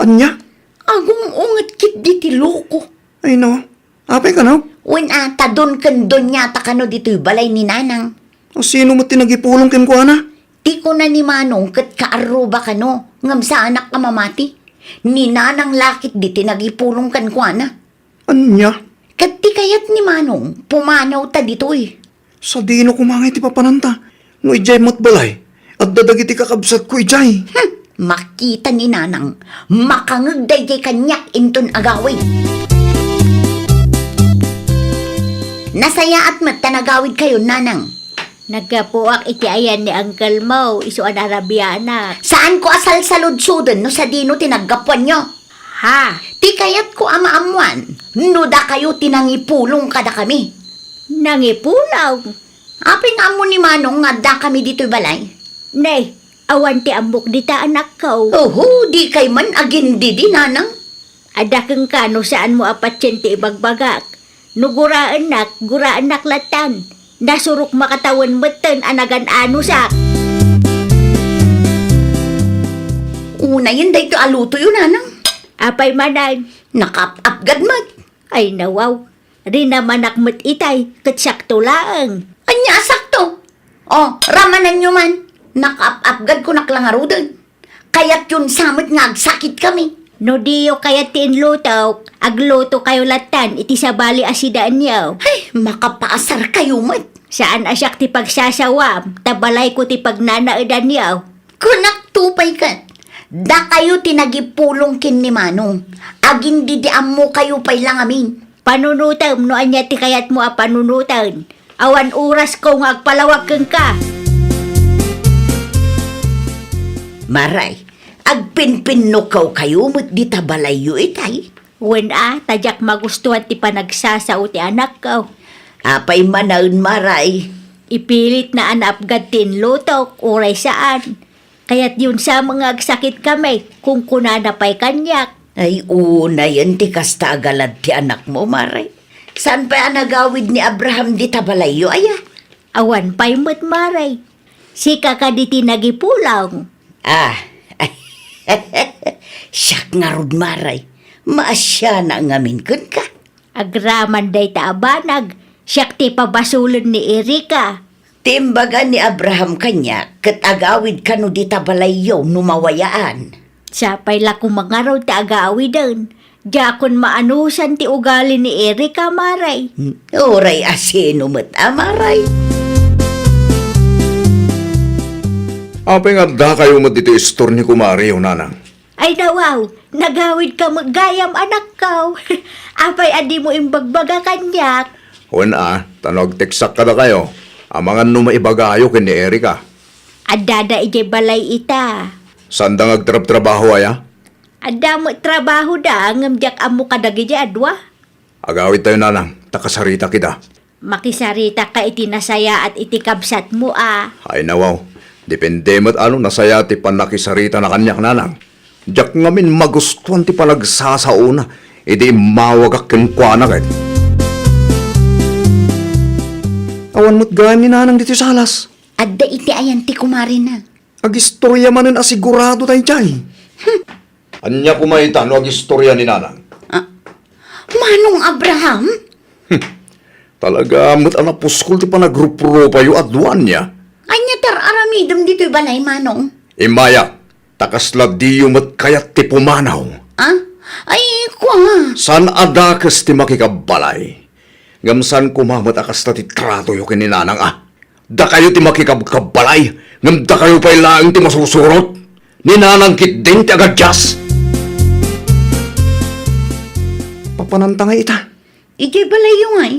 Ania? Agung-unget ketdi ti loko. Ay, no. Apay kano? Wen a, ta don ken doniata kano ditoy balay ni Nanang. A, sino met ti nagipulong kenkuana? Ti kuna ni Manong ket kaarruba kano, ngem saanak a mamati. Ni Nanang la ketdi ti nagipulong kenkuana. Ania? Ket ti kayat ni Manong, pumanawta ditoy. Sadino koma ngay ti papananta? No idiay met balay, adda dagiti kakabsatko idiay. Hmm, makita ni Nanang, makangeg daydiay kaniak inton agawid. Nasayaat met ta nagawidkayo, Nanang. Naggapuak iti ayan ni uncle mo, isu a narabianak. Saanko a salsaludsoden no sadino ti naggapuanyo. Ha? Ti kayatko a maammoan, no dakayo ti nangipulong kadakami. Nangipulong? Apay nga ammo ni Manong nga addakami ditoy balay? Ne, awan ti ammok dita, anakko. Oho, dikay man agindidi, Nanang. Adda kenka no saanmo a patien ti ibagbagak. No guraennak, guraennak lattan. Nasurok makatawen metten a nagan-anusak. Unayen daytoy a lutoyo, Nanang. Apay manen? Nakaap-apgad met. Ay, nawaw. Rinamanak met itay, ket sakto laeng. Ania a sakto? O, ramananyo man. Nakaap-apgad kunak la ngaruden. Kayatyon sa met nga agsakitkami. No diyo kayat ti inlutok, aglutokayo lattan iti sabali a sidaenyo. Ay, makapaasarkayo met. Saan a siak ti pagsasawam, ta balayko ti pagnanaedanyo. Kunakto pay ket, dakayo ti nagipulong ken ni Manong. Agindidi ammokayo pay la ngamin. Panunotem no ania ti kayatmo a panunoten. Awan orasko nga agpalawag kenka. Maray, agpinpinnukawkayo met dita balayyo itay? Wen a, ta diak magustuhan ti panagsasao ti anakko. Apay manen, Maray? Ipilitna a naapgad ti inlutok, uray saan. Kayatyon sa met nga agsakitkami, kunkunana pay kaniak. Ay, unayen ti kasta a galad ti anakmo, Maray. Saan pay a nagawid ni Abraham dita balayyo, aya? Awan pay met, Maray. Sika kadi ti nagipulong. Ah, siak ngarud, Maray. Maasiana ngamin kenka. Agraman dayta a banag, siak ti pabasolen ni Erika. Ti imbaga ni Abraham kaniak, ket agawid kano dita balayyo no mawayaan. Sapay la koma ngarud ti agawiden. Diakon maanusan ti ugali ni Erika, Maray. Hmm, uray a sino met a, Maray. Apay nga addakayo met ditoy istor ni Kumariyo, Nanang? Ay, nawaw, nagawidka met gayam, anakko. Apay a dimo imbagbaga kaniak? Wen a, ta no agteksak kadakayo, amangan no maibagayo ken ni Erika. Addada idiay balay ita. Saanda nga agtrabtrabaho, aya? Adda met trabahoda, ngem diak ammo kadagidi a dua. Agawidtayo, Nanang, ta kasaritak ida. Makisaritak ka iti nasayaat iti kabsatmo a. Ay, nawaw. Depende met a no nasayaat ti pannakisaritana kaniak, Nanang. Diak ngamin magustuan ti panagsasaona idi immawagak kenkuana ket. Awan met gayam ni Nanang ditoy salas. Adda iti ayan ti kumarina. Agistoria manen a sigurado daydiay. Hmm. Ania koma ita no agistoria ni Nanang? Ah, Manong Abraham? Hmm. Talaga met a napuskol ti panagruprupayo a dua ania. Ania ti ar-aramidem ditoy balay, Manong? Immayak, ta kasla diyo met kayat ti pumanaw. Ah? Ay, kua. Saan a dakes ti makikabbalay. Ngem saan koma met a kasta ti tratoyo ken ni Nanang a. Dakayo ti makikabkabbalay, ngem dakayo pay laeng ti masusurot. Ni Nanang ketdin ti agadias. Papananta ngay ita? Idiay balayyo ngay.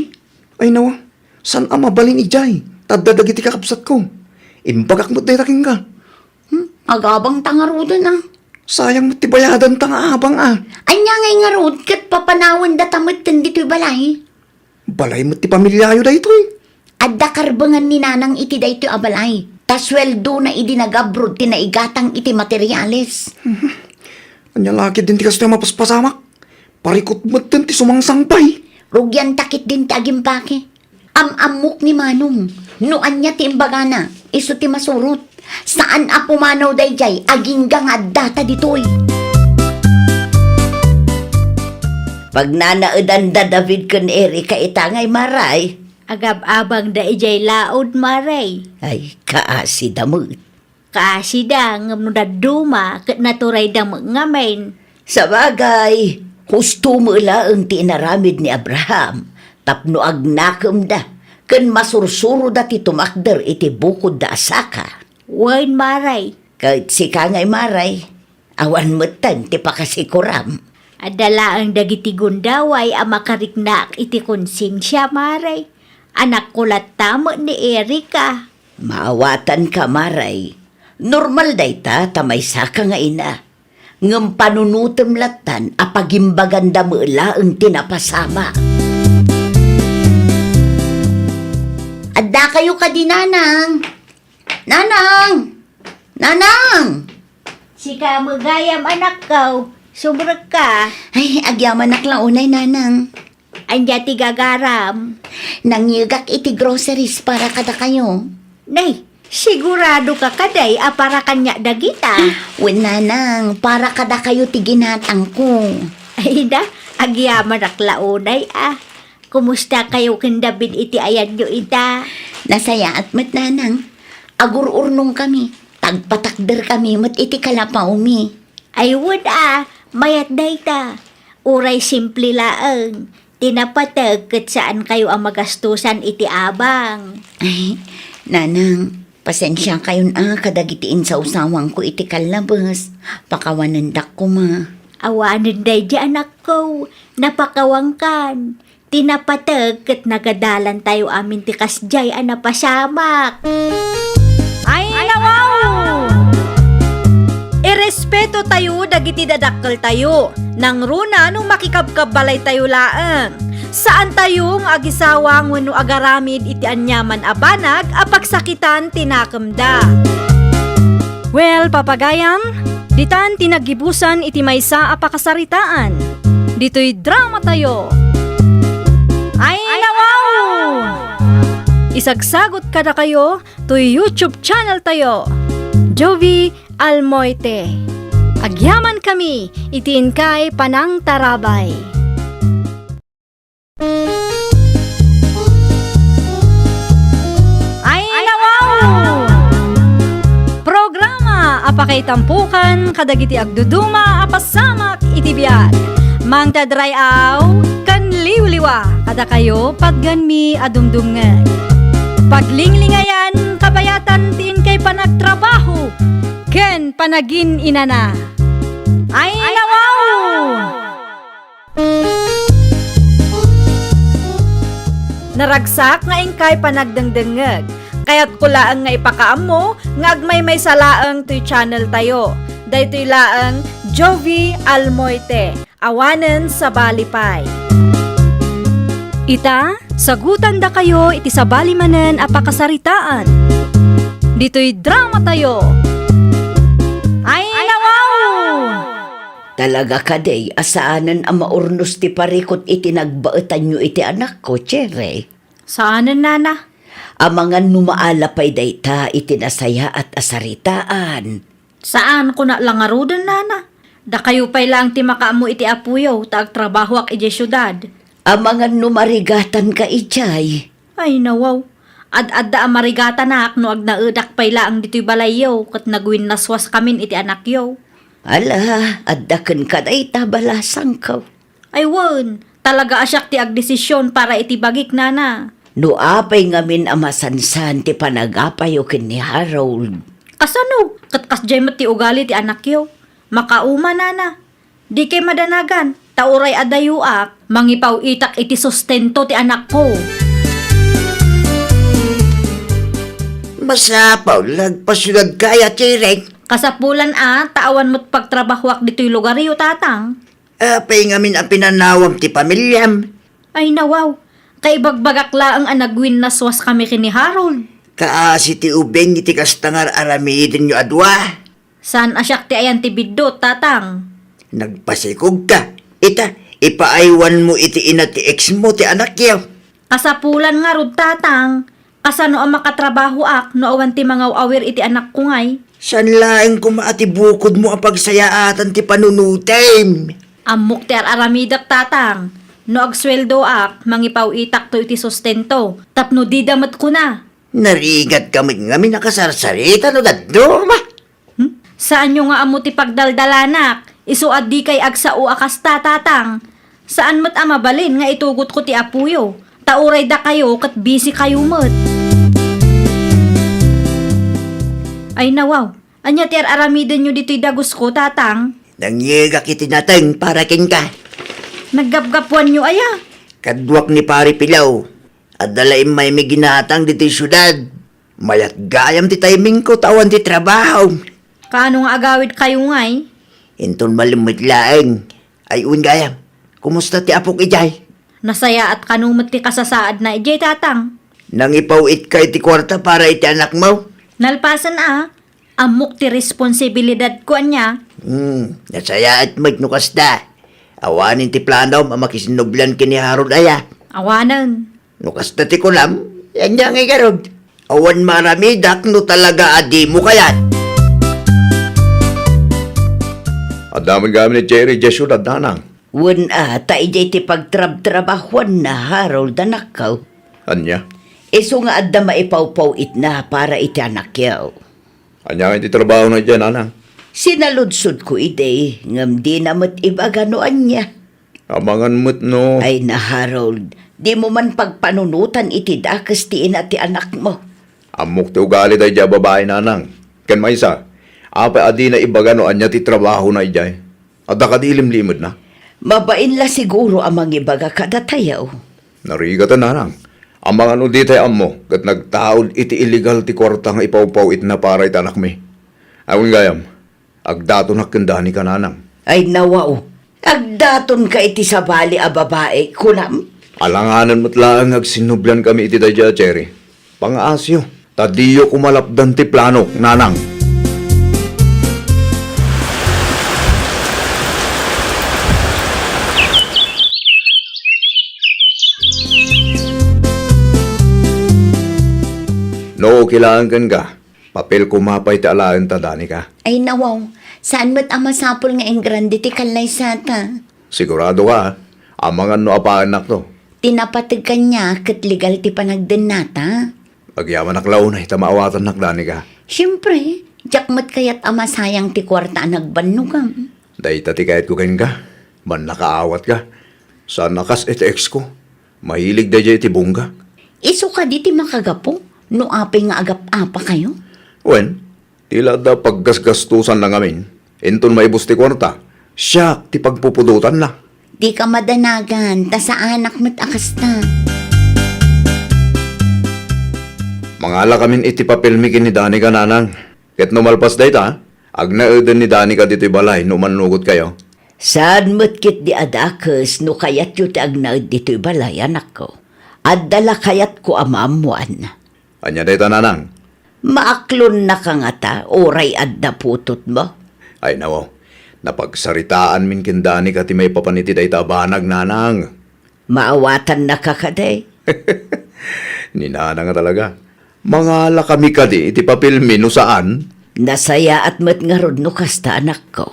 Ay, nawa, saan a mabalin idiay? Ta adda dagiti kakabsatko. Imbagak met dayta kenka. Hmm? Agabangta ngaruden a. Sayang met ti bayadanta nga abang a. Ania ngay ngarud ket papanawendata metten ditoy balay? Balay met ti pamiliayo daytoy. Adda karbengan ni Nanang iti daytoy a balay. Ta sueldona idi nag-abroad ti naigatang iti materiales. Mhm. Ania la ketdin ti kastoy a mapaspasamak? Parikut metten ti sumangsangpay. Rugianta ketdin ti agimpake. Am-ammok ni Manong. No ania ti imbagana, isu ti masurot. Saan a pumanaw daydiay, agingga nga addata ditoy. Pagnanaedan da David ken Erika ita ngay, Maray. Agab-abangda idiay laod, Maray. Ay, kaasida met. Kaasida, ngem no dadduma, ket naturayda met ngamin. Sabagay, husto met laeng ti inaramid ni Abraham tapno agnakemda ken masursuroda ti tumakder iti bukodda a saka. Wen, Maray. Ket sika ngay, Maray, awan metten ti pakasikuram. Adda laeng dagiti gundaway a makariknaak iti konsensia, Maray. Anakko latta met ni Erika. Maawatanka, Maray. Normal dayta ta maysaka nga ina. Ngem panunotem lattan a pagimbaganda met laeng ti napasamak. Addakayo kadi, Nanang? Nanang! Nanang! Sika met gayam, anakko. Sumrekka. Ay, agyamanak la unay, Nanang. Ania ti gagaram? Nangyegak iti groceries para kadakayo. Nay, siguradoka kadi a para kaniak dagita? Wen, Nanang, para kadakayo ti ginatangko. Ay da, agyamanak la unay a. Kumustakayo ken David iti ayanyo ita? Nasayaat met, Nanang. Agur-urnongkami. Agpatakderkami met iti kalapawmi. Ay wen a, mayat dayta. Uray simple laeng. Ti napateg ket saankayo a magastosan iti abang. Ay, Nanang, pasensiakayon a kadagiti insawsawangko iti kallabes. Pakawanendak koma. Awanen daydi, anakko. Napakawankan. Ti napateg ket nagadalantayo amin ti kasdiay a napasamak. Ay, nawaw! Irespetotayo dagiti dadakkeltayo. Nangruna no makikabkabbalaytayo laeng. Saantayo nga agisawang wenno agaramid iti aniaman a banag a pagsakitan ti nakemda. Well, papagayam, ditan ti naggibusan iti maysa a pakasaritaan. Ditoy dramatayo. Ay, nawaw! Isagsagot kadakayo toy YouTube channel tayo, Jovie Almoite. Agyamankami iti inkay panangtarabay. Ay, nawaw! Programa a pakaitampokan kadagiti agduduma a pasamak iti biag. Mangted ray-aw ken liwliwa kadakayo patgenmi a dumdumngeg. Paglinglingayan, kabayatan ti inkay panagtrabaho ken panagin-inana. Ay, nawaw! Naragsak nga inkay panagdengdengngeg. Kayatko laeng nga ipakaammo nga agmaymaysa laeng toy channel tayo. Daytoy laeng Jovie Almoite, awanen sabali pay. Ita, sagutandakayo iti sabali manen a pakasaritaan. Ditoy dramatayo. Ay, nawaw! Talaga kadi a saanen a maurnos ti parikut iti nagbaetanyo iti anakko, Cherry? Saanen, nana. Amangan no maala pay dayta iti nasayaat a saritaan. Saan, kuna la ngaruden, nana. Dakayo pay laeng ti makaammo iti apoyo ta agtrabahoak idiay siudad. Amangan no marigatanka idiay. Ay, nawaw. Ad-adda a marigatanak no agnaedak pay laeng ditoy balayyo ket nagwinnaswaskamin iti anakyo. Ala, adda kenka dayta balasangko. Ay wen, talaga a siak ti agdesisyon para iti bagik, nana. No apay ngamin a masansan ti panagapayo ken ni Harold? Kasano? Ket kasdiay met ti ugali ti anakyo. Makauma, nana. Dikay madanagan, ta uray adayoak, mangipaw-itak iti sustento ti anakko. Masapul nga agpasiudadka aya, Cherry? Kasapulan a, ta awan met pagtrabahoak ditoy lugaryo, tatang. Apay ngamin a pinanawam ti pamiliam? Ay, nawaw. Kaibagbagak laeng a nagwinnaswaskami ken ni Harold. Kaasi ti ubing iti kasta nga ar-aramidenyo a dua. Saan a siak ti ayan ti biddut, tatang. Nagpasikogka. Ita, ipaaywanmo iti ina ti ex mo ti anakyo. Kasapulan ngarud, tatang. Kasano a makatrabahoak no awan ti mangaw-awir iti anakko ngay? Saan laeng koma a ti bukodmo a pagsayaatan ti panunotem? Ammok ti ar-aramidek, Tatang. No agsueldoak, mangipaw-itakto iti sustento. Tapno dida met kuna. Narigatka met ngamin a kasarsarita no dadduma. Hmm? Saanyo nga ammo ti pagdaldalanak? Isu a dikay agsao a kasta, Tatang. Saan met a mabalin nga itugotko ti apoyo. Ta uray dakayo ket busy kayo met. Ay nawaw, ania ti ar-aramidenyo ditoy dagusko, Tatang? Nangyegak iti nateng para kenka. Naggapgapuanyo aya? Kaduak ni Pari Pilaw. Adda la immay mi ginatang ditoy siudad. Mayat gayam ti timingko ta awan ti trabaho. Kaano nga agawidkayo ngay? Inton malem met laeng. Ay, wen gayam. Kumusta ti apok idiay? Nasayaat kano met ti kasasaadna idiay, Tatang. Nangipaw-itka iti kuarta para iti anakmo? Nalpasen a. Ammok ti responsibilidadko ania. Hmm, nasayaat met no kasta. Awanen ti planom a makisinnublian ken ni Harold aya? Awanen. No kasta ti kunam, ania ngay garud? Awan maaramidak no talaga a dimo kayat. Adda met gayam ni Cherry idiay siudad, Nanang. Wen a, ta idiay ti pagtrabtrabahuanna, Harold, anakko. Ania? Isu nga adda maipawpaw-itna para iti anakyo. Ania ngay ti trabahona idiay, Nanang? Sinaludsodko idi, ngem dina met ibaga no ania. Amangan met no. Ay na, Harold, dimo man pagpanunotan iti dakes ti ina ti anakmo. Ammok ti ugali daydiay a babai, Nanang. Ken maysa, apay a dina ibaga no ania ti trabahona idiay? Adda kadi ilimlimedna? Mabain la siguro a mangibaga kadatayo. Narigat, Nanang. Amangan no ditay ammo ket nagtaud iti illegal ti kuarta nga ipawpaw-itna para iti anakmi. Awan gayam, agdatonak ken Danica, Nanang. Ay, nawaw. Agdatonka iti sabali a babai, kunam? Alanganen met laeng nga agsinnubliankami iti daydiay a Cherry. Pangaasiyo, ta diyo koma lapdan ti planok, Nanang. No, kailangan kenka. Papel koma pay ti alaenta, Danica. Ay, nawaw. Saan met a masapul nga ingrande ti kallaysata? Sigurado ka, a? Amangan no apaennakto. Ti napateg kaniak ket legal ti panagdennata. Agyamanak la unay ta maawatannak, Danica. Siempre, diak met kayat a masayang ti kuarta a nagbannogam. Dayta ti kayatko kenka. Mannakaawatka. Saan a kas iti ex ko. Mahilig daydiay iti bongga. Isu kadi ti makagapu no apay nga agap-apakayo? Wen, ti la adda paggasgastosanna ngamin. Inton maibus ti kuarta, siak ti pagpupudotanna. Dika madanagan, ta saanak met a kasta. Mangalakamin iti papelmi ken ni Danica, Nanang. Ket no malpas dayta, agnaeden ni Danica ditoy balay no mannugotkayo. Saan met ketdi a dakes no kayatyo ti agnaed ditoy balay, anakko. Adda la kayatko a maammoan. Ania dayta, Nanang? Maaklonnaka ngata, uray adda putotmo? Ay, nawaw. Napagsaritaanmin ken Danica ti maipapan iti dayta a banag, Nanang. Maawatannaka kadi? Ni Nanang a talaga. Mangalakami kadi iti papelmi no saan? Nasayaat met ngarud no kasta, anakko.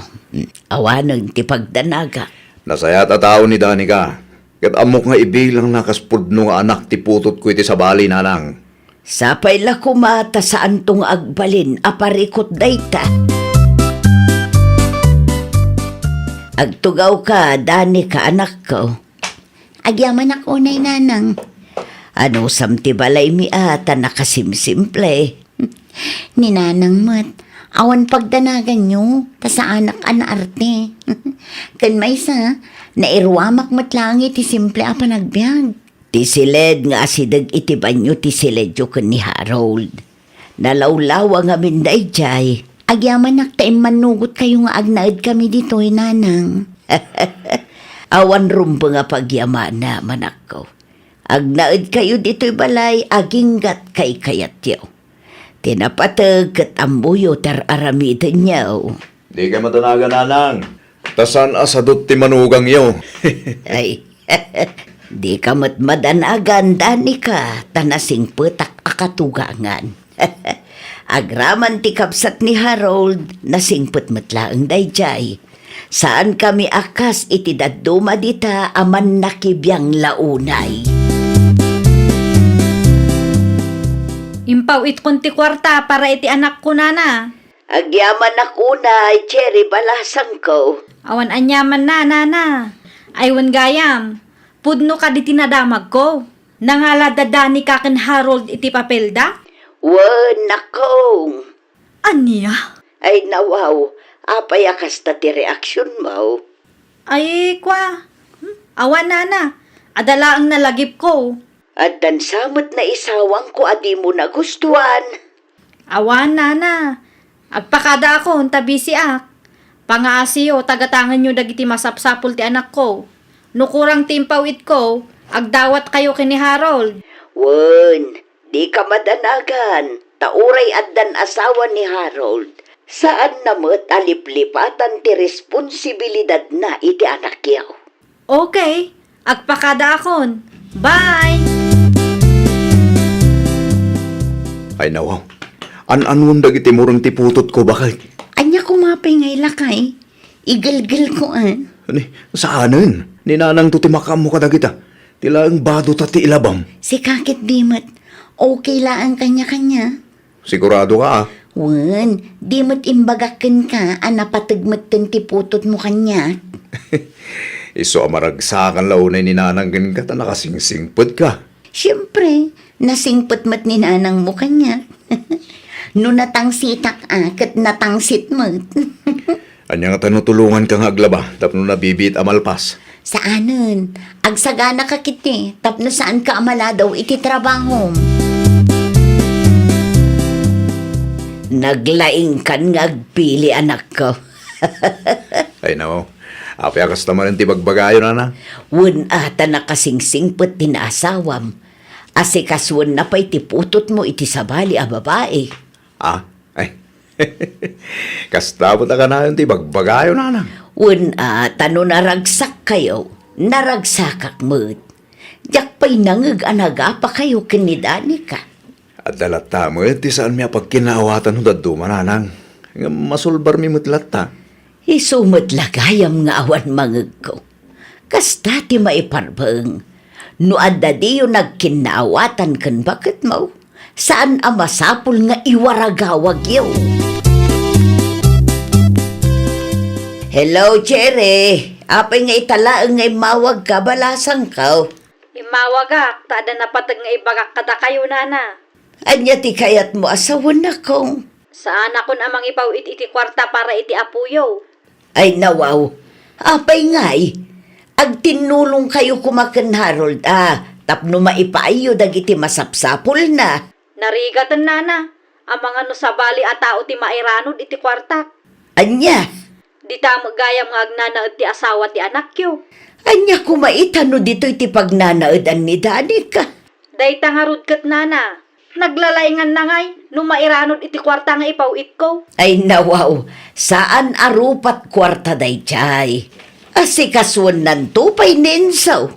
Awanen ti pagdanagak. Nasayaat a tao ni Danica. Ket ammok nga ibilangna kas pudno nga anak ti putotko iti sabali, Nanang. Sapay la koma ta saanto nga agbalin a parikut dayta. Agtugawka, Danica, anakko. Agyamanak unay, Nanang. Anusam ti balaymi a ta nakasimsimple? Ni Nanang met, awan pagdanaganyo, ta saanak a naarte. Ken maysa, nairuamak met laeng iti simple a panagbiag. Ti siled nga asideg iti banio ti siledyo ken ni Harold. Nalawlawa ngamin daydiay. Agyamanak ta immannugotkayo nga agnaedkami ditoy, Nanang. Awan rumbeng a pagyamanem, anakko. Agnaedkayo ditoy balay aginggat kaykayatyo. Ti napateg ket ammoyo ti ar-aramidenyo. Dikay madanagan, Nanang. Ta saan a sadut ti manugangyo. Ay, dika met madanagan, Danica, ta nasingpetak a katugangan. Agraman ti kabsat ni Harold, nasingpet met laeng daydiay. Saankami a kas iti dadduma dita a mannakibiang la unay. Impaw-itkon ti kuarta para iti anakko, nana. Agyamanak unay, Cherry, balasangko. Awan aniamanna, nana. Ay, wen gayam, pudno kadi ti nadamagko. Nangala da Danica ken Harold iti papelda? Wen, nakong. Ania? Ay, nawaw, apay a kasta ti reaksionmo? Ay, kua. Hmm, awan, nana. Adda laeng nalagipko. Addan sa met naisawangko a dimo nagustuan. Awan, nana. Agpakadaakon ta bisiak. Pangaasiyo, tagatangenyo dagiti masapsapul ti anakko. No kurang ti impaw-itko, agdawatkayo ken ni Harold. Wen, dika madanagan, ta uray addan asawa ni Harold, saanna met a liplipatan ti responsibilidadna iti anakyo. Okay, agpakadaakon. Bye! Ay, nawaw. An-anuon dagiti mureng ti putotko, baket? Ania koma pay nga ilakay? Igelgelko, a. Ni, saanen. Ni nanangto ti makaammo kadagita. Ti laeng badota ti ilabam. Sika ket di met. Okay laeng kaniakania. Sigurado ka, a? Wen, di met imbagak kenka a napateg metten ti putotmo kaniak. Isu a maragsakan la unay ni nanang kenka ta nakasingsingpetka. Siempre, nasingpet met ni nanangmo kaniak. No natangsitak a, ket natangsit met. Ania ngata no tulonganka nga aglaba tapno nabibiit a malpas? Saanen. Agsaganaka ketdi tapno saanka a maladaw iti trabahom. Naglaingkan nga agpili, anakko. Ay, nao. Apay a kasta manen ti bagbagayo, nana? Wen a, ta nakasingsingpet ti naasawam. Asikasuenna pay ti putotmo iti sabali a babai. Ah? Ay. Kasta met a kanayon ti bagbagayo, nanang. Wen a, ta no naragsakkayo, naragsakak met. Diak pay nangeg a nagapakayo ken ni Danica. Adda latta met ti saanmi a pagkinaawatan no dadduma, nanang. Ngem masulbarmi met latta. Isu met la gayam nga awan mangegko. Kasta ti maiparbeng. No adda diyo nagkinnaawatan ken baketmo, saan a masapul nga iwaragawagyo. Hello, Cherry. Apay nga ita laeng nga immawagka, balasangko? Immawagak, ta adda napateg nga ibagak kadakayo, nana. Ania ti kayatmo a sawen, nakong? Saanakon a mangipaw-it iti kuarta para iti apoyo. Ay, nawaw. Apay ngay? Agtinnulongkayo koma ken Harold a tapno maipaayyo dagiti masapsapulna. Narigaten, nana, amangan no sabali a tao ti mairanod iti kuartak. Ania? Dita met gayam nga agnanaed ti asawa ti anakyo. Ania koma ita no ditoy ti pagnanaedan ni Danica? Dayta ngarud ket, nana. Naglalainganna ngay no mairanod iti kuarta nga ipaw-itko. Ay, nawaw, saan a rupat kuarta daydiay. Asikasuennanto pay ni Enzo.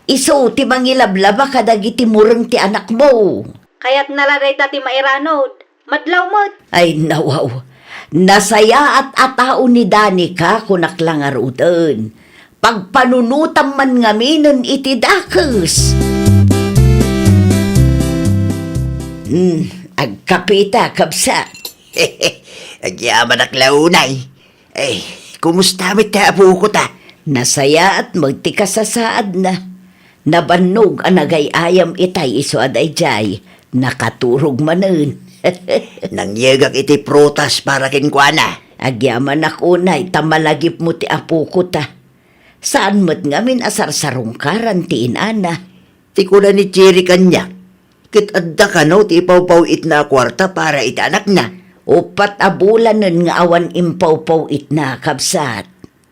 Isu ti mangilablaba kadagiti mureng ti anakmo. Kayatna la dayta ti mairanod. Madlaw met. Ay, nawaw. Nasayaat a tao ni Danica, kunak la ngaruden. Pagpanunotam man ngaminen iti dakes. Hmm, agkapita, kabsat. Agyamanak la unay. Eh, kumusta met ti apoko ta? Nasayaat met ti kasasaadna. Nabannog a nagay-ayam itay isu a daydiay. Nakaturog manen. Nangyegak iti prutas para kenkuana. Agyamanak unay ta malagipmo ti apoko ta. Saan met ngamin a sarsarungkaran ti inana. Ti kuna ni Cherry kaniak, ket adda kano ti ipawpaw-itna a kuarta para iti anakna. Uppat a bulanen nga awan impawpaw-itna, kabsat.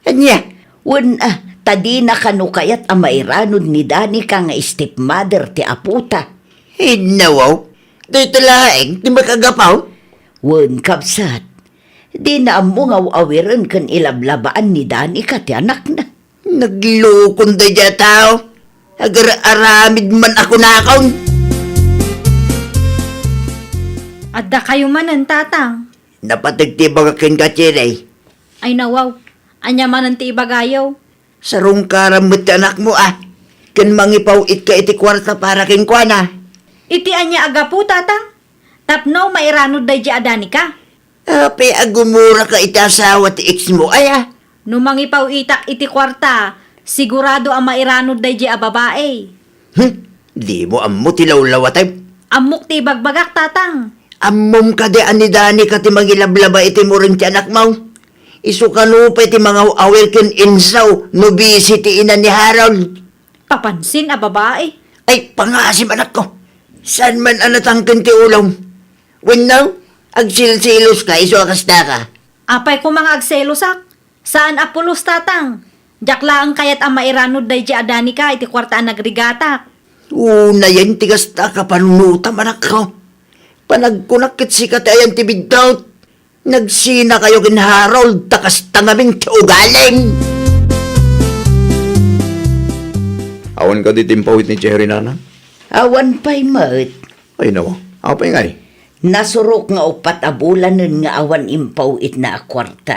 Ania? Wen a, ta dina kano kayat a mairanod ni Danica nga stepmother ti apota. Innawaw, dayta laeng ti makagapaw? Wen, kabsat. Dina ammo nga aw-awiren ken ilablabaan ni Danica ti anakna. Naglukon daydiay a tao. Agar-aramid man a kunakon. Adda kayo manen, Tatang. Napateg ti ibagak kenka, Cherry. Ay, nawaw. Ania manen ti ibagayo? Sarungkaram met ti anakmo, a. Ken mangipaw-itka iti kuarta para kenkuana. Iti ania a gapu, Tatang? Tapno mairanod daydi a Danica? Apay a gumuraka iti asawa ti ex mo, aya? No mangipaw-itak iti kuarta, sigurado a mairanod daydi a babai. Hmm? Dimo ammo ti lawlawatem? Ammok ti ibagbagak, Tatang. Ammom kadi a ni Danica ti mangilablaba iti mureng ti anakmo? Isu kano pay ti mangaw-awir ken Enzo no bisi ti ina ni Harold? Papansin a babai. Ay, pangasim, anakko. Saan man a natangken ti ulom? Wenno, agselseloska isu a kastaka? Apay koma nga agselosak? Saan a pulos, Tatang. Diak laeng kayat a mairanod daydi a Danica iti kuarta a nagrigatak. Unayen ti kasta a kapanunotam, anakko. Panagkunak ket sika ti ayan ti biddut. Nagsinakayo ken Harold, ta kasta ngamin ti ugalim. Awan kadi ti impawit ni Cherry, nana? Awan pay met. Ay, nawa. Apay ngay? Nasurok nga upat a bulanen nga awan impawitna a kuarta.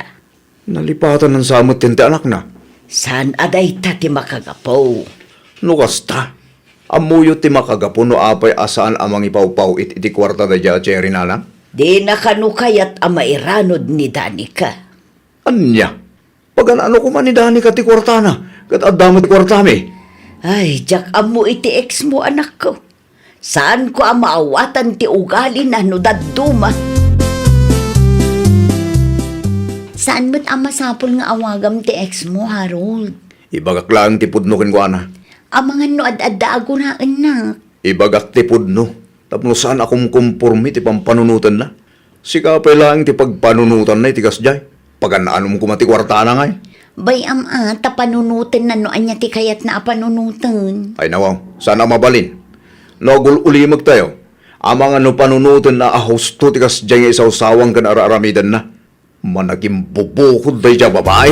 Nalipatan sa met ti anakna. Saan a dayta ti makagapu? No kasta, ammoyo ti makagapu no apay a saan a mangipawpaw-it iti kuarta daydiay a Cherry, nana? Dina kano kayat a mairanod ni Danica? Ania? Pagan-ano koma ni Danica ti kuartana, ket adda met ti kuartami? Ay, diak ammo iti ex mo, anakko. Saanko a maawatan ti ugalina no dadduma. Saan met a masapul nga awagam ti ex mo, Harold? Ibagak laeng ti pudno kenkuana. Amangan no ad-adda a gunaennak. Ibagak ti pudno, tapno saan a kumkumpormi ti pampanunotenna. Sika pay laeng ti pagpanunotanna iti kasdiay. Pagan-anom koma ti kuartana ngay. Bay-am a, ta panunotenna no ania ti kayatna a panunoten. Ay nawaw, saan a mabalin. No agul-ulimegtayo, amangan no panunotenna a husto ti kasdiay nga isawsawang ken ar-aramidenna. Managimbubukod daydiay a babai.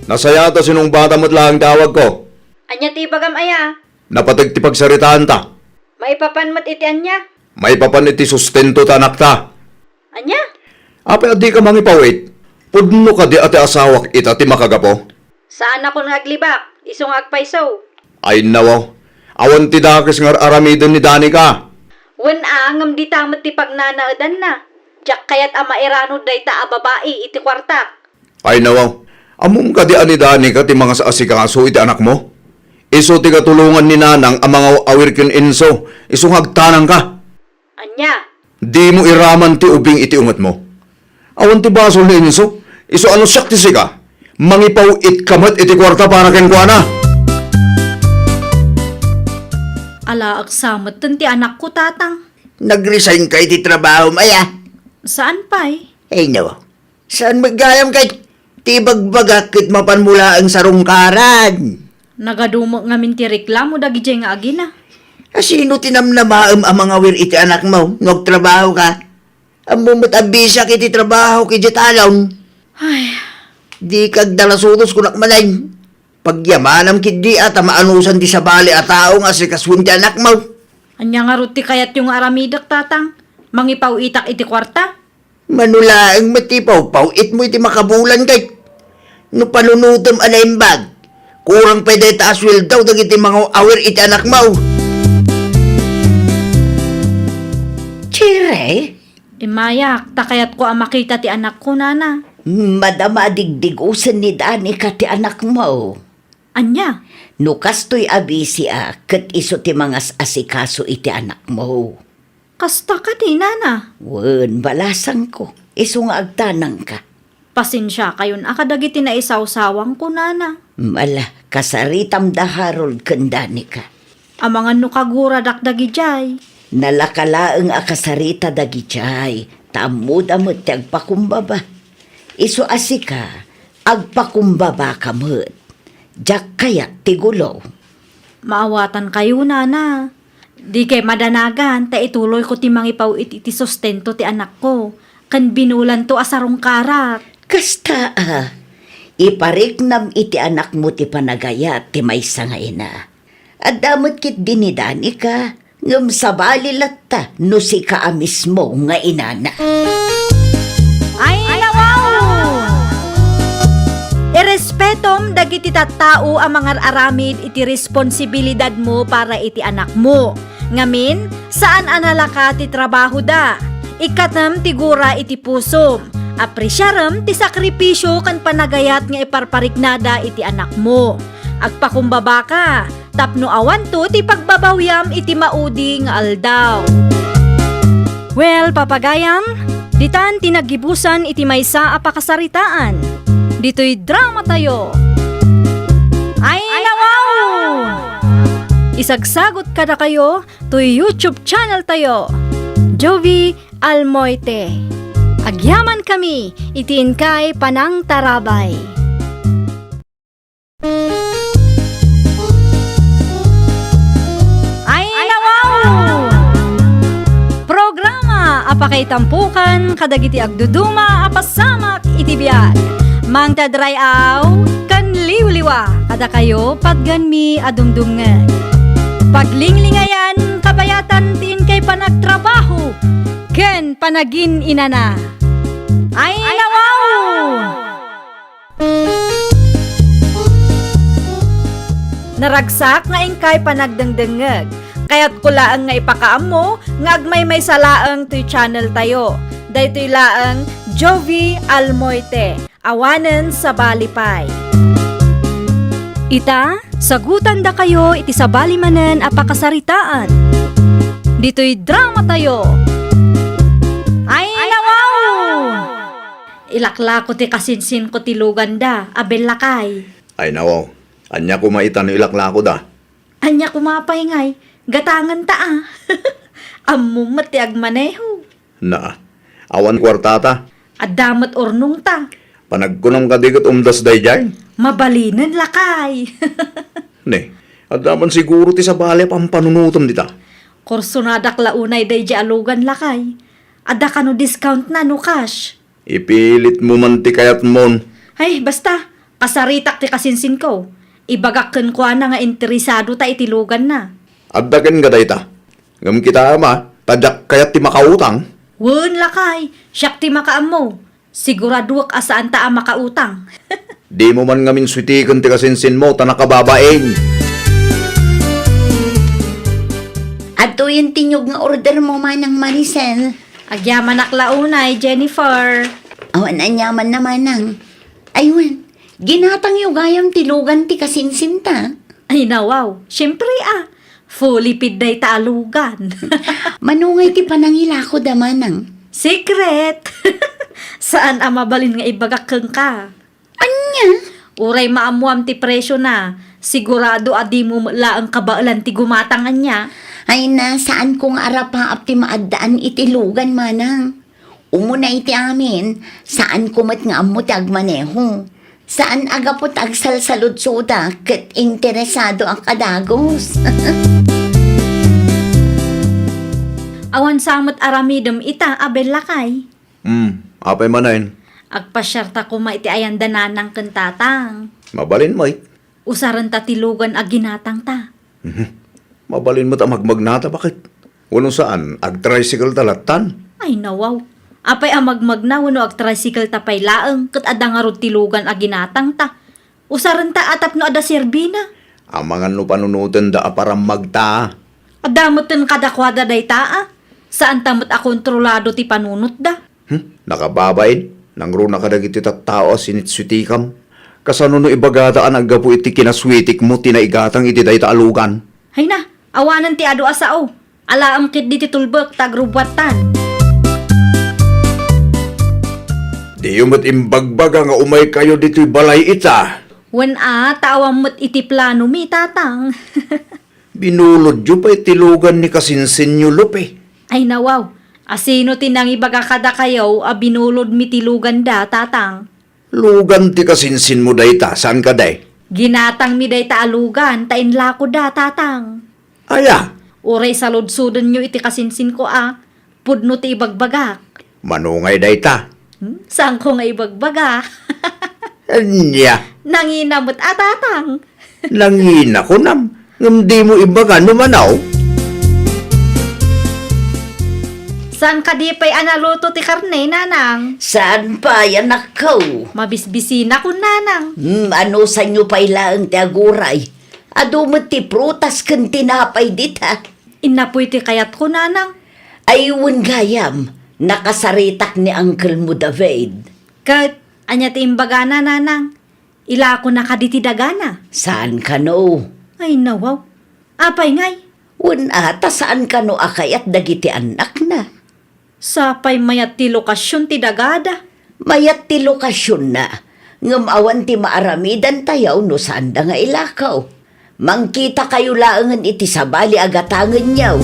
Nasayaat a sinungbatan met laeng ti awagko. Ania ti ibagam aya? Napateg ti pagsaritaanta. Maipapan met iti ania? Maipapan iti sustento ti anakta. Ania? Apay a dika mangipawit? Pudno kadi a ti asawak ita ti makagapu? Saanakon nga aglibak, isu nga agpayso. Ay nawaw, awan ti dakes nga ar-aramiden ni Danica. Wen a, ngem dita met ti pagnanaedanna. Diak kayat a mairanod dayta a babai iti kuartak. Ay nawaw, ammom kadi a ni Danica ti mangas-asikaso iti anakmo? Isu ti katulongan ni Nanang a mangaw-awir ken Enzo, isu nga agtanangka. Ania? Dimo iraman ti ubing iti ungetmo. Awan ti basol ni Enzo, isu a no siak ti sika, mangipaw-itka met iti kuarta para kenkuana. Alaek sa metten ti anakko, Tatang. Nag-resign ka iti trabahom aya? Saan pay? Ay, no. Saan met gayam ket ti ibagbagak ket mapanmo laeng sarungkaran? Nagadumek ngamin ti reklamo dagidiay nga agina. A, sino ti namnamaem a mangawir iti anakmo no agtrabaho ka? Ammom met a bisiak iti trabaho ket diay talon. Ay. Dika agdalasudos kunak manen. Pagyamanam ketdi a ta maanusan ti sabali a tao nga asikasoen ti anakmo. Ania ngarud ti kayatyo nga aramidek, Tatang? Mangipaw-itak iti kuarta? Mano laeng met ti pawpaw-itmo iti makabulan ket no panunotem a naimbag, kurang pay dayta a sueldo dagiti mangaw-awir iti anakmo. Chire? Immayak, ta kayatko a makita ti anakko, nana. Madama a digdigosen ni Danica ti anakmo. Ania? No kastoy a bisi a, ket isu ti mangas-asikaso iti anakmo. Kasta kadi, nana? Wen, balasangko. Isu nga agtanangka. Pasensiakayon a kadagiti naisawsawangko, nana. Ala, kasaritam da Harold ken Danica. Amangan no kaguradak dagidiay. Nalaka laeng a kasarita dagidiay, ta ammoda met ti agpakumbaba. Isu a sika, agpakumbabaka met. Diak kayat ti gulo. Maawatankayo, nana. Dikay madanagan ta ituloyko ti mangipaw-it iti sustento ti anakko, ken binulanto a sarungkarak. Kasta a, ipariknam iti anakmo ti panagayat ti maysa nga ina. Adda met ketdi ni Danica, ngem sabali latta no sika a mismo nga inana. Ay, nawaw, Irespetom dagiti tattao a mangar-aramid iti responsibilidadmo para iti anakmo. Ngamin, saan a nalaka ti trabahoda. Ikkatem ti gura iti pusom. Apresiarem ti sakripisio ken panagayat nga iparpariknada iti anakmo. Agpakumbabaka tapno awanto ti pagbabawiam iti maudi nga aldaw. Well, papagayam, ditan ti naggibusan iti maysa a pakasaritaan. Ditoy dramatayo. Ay, nawaw! Isagsagot kadakayo toy YouTube channel tayo, Jovie Almoite. Agyaman kami iti inkay panangtarabay. Ay, nawaw! Programa a pakaitampokan kadagiti agduduma a pasamak iti biag. Mangted ray-aw ken liwliwa kadakayo patgenmi a dumdumngeg. Paglinglingayan, kabayatan ti inkay panagtrabaho ken panagin-inana. Ay, nawaw! Naragsak nga inkay panagdengdengngeg. Kayatko laeng nga ipakaammo nga agmaymaysa laeng toy channel tayo. Daytoy laeng Jovie Almoite, awanen sabali pay. Ita, sagutandakayo iti sabali manen a pakasaritaan. Ditoy dramatayo. Ay, nawaw! Ilaklako ti kasinsinko ti luganda, a bellakay. Ay, nawaw. Ania koma ita no ilaklakoda? Ania koma pay ngay, gatangenta a. Ammom met ti agmaneho. Naa. Awan kuartata. Adda met urnongta. Panagkunam kadi ket umdas daydiay? Mabalinen, lakay. Ne, adda man siguro ti sabali a pampanunotem dita. Kursonadak la unay daydiay a lugan, lakay. Adda kano discountna no cash? Ipilitmo man ti kayatmon. Ay, basta, kasaritak ti kasinsinko. Ibagak kenkuana nga interesadota iti luganna. Adda kenka dayta. Ngem kitaem a, ta diak kayat ti makautang. Wen, lakay, siak ti makaammo. Siguraduek a saanta a makautang. Dimo man ngamin suitiken ti kasinsinmo ta nakababain. Adtoyen ti niyog nga ordermo, Manang Maricel. Agyamanak la unay, Jennifer. Awan aniamanna, Manang. Ay wen, ginatangyo gayam ti lugan ti kasinsinta. Ay, nawaw. Siempre a. Fully paid dayta a lugan. Mano ngay ti panangilakoda, Manang? Secret! Saan a mabalin nga ibagak kenka. Ania? Uray maammoam ti presiona, sigurado a dimo met laeng kabaelan ti gumatang ania. Ay na, saanko nga arapaap ti maaddaan iti lugan, Manang. Umuna iti amin, saanko met nga ammo ti agmaneho. Saan a gapu ta agsalsaludsodak ket interesadoak a dagus. Awan sa met aramidem ita a bellakay. Hmm, apay manen? Agpasiarta koma iti ayan da nanang ken tatang. Mabalin met. Usarenta ti lugan a ginatangta. Mhm. Mabalin met a magmagnata, baket? Wenno saan, agtricycle ta lattan? Ay, nawaw. Apay a magmagna wenno agtricycle ta pay laeng, ket adda ngarud ti lugan a ginatangta. Usarenta a tapno adda serbina. Amangan no panunotenda a parammagta. Adda metten kadakuada dayta a. Saanta met a kontrolado ti panunotda. Hmm, nakababain, nangruna kadagiti tattao a sinitsutikam. Kasano no ibagada a naggapu iti kinasuitikmo ti naigatang iti dayta a lugan? Ay na, awanen ti adu a sao. Alaem ketdi ti tulbek ta agrubbuattan. Diyo met imbagbaga nga umaykayo ditoy balay ita. Wen a, ta awan met iti planomi, tatang. Binulodyo pay ti lugan ni kasinsinyo, Lupe. Ay nawaw, asino ti nangibaga kadakayo a binulodmi ti luganda, tatang? Lugan ti kasinsinmo dayta, saan kadi? Ginatangmi dayta a lugan ta inlakoda, tatang. Aya? Uray saludsodenyo iti kasinsinko a, pudno ti ibagbagak. Mano ngay dayta? Hmm? Saanko nga ibagbaga? Ania? Nangina met a, tatang. Nangina kunam, ngem dimo ibaga no manaw? Saan kadi pay a naluto ti karne, nanang? Saan pay, anakko? Mabisbisinakon, nanang. Hmm, anusanyo pay laeng ti aguray. Adu met ti prutas ken tinapay dita. Innapoy ti kayatko, nanang. Ay, wen gayam, nakasaritak ni uncle mo David. Ket, ania ti imbagana, nanang? Ilakona kadi ti dagana? Saan kano? Ay, nawaw. Apay ngay? Wen a, ta saan kano a kayat dagiti annakna? Sapay mayat ti lokasion ti dagada. Mayat ti lokasionna, ngem awan ti maaramidantayo no saanda nga ilakaw. Mangkitakayo laengen iti sabali a gatangenyo.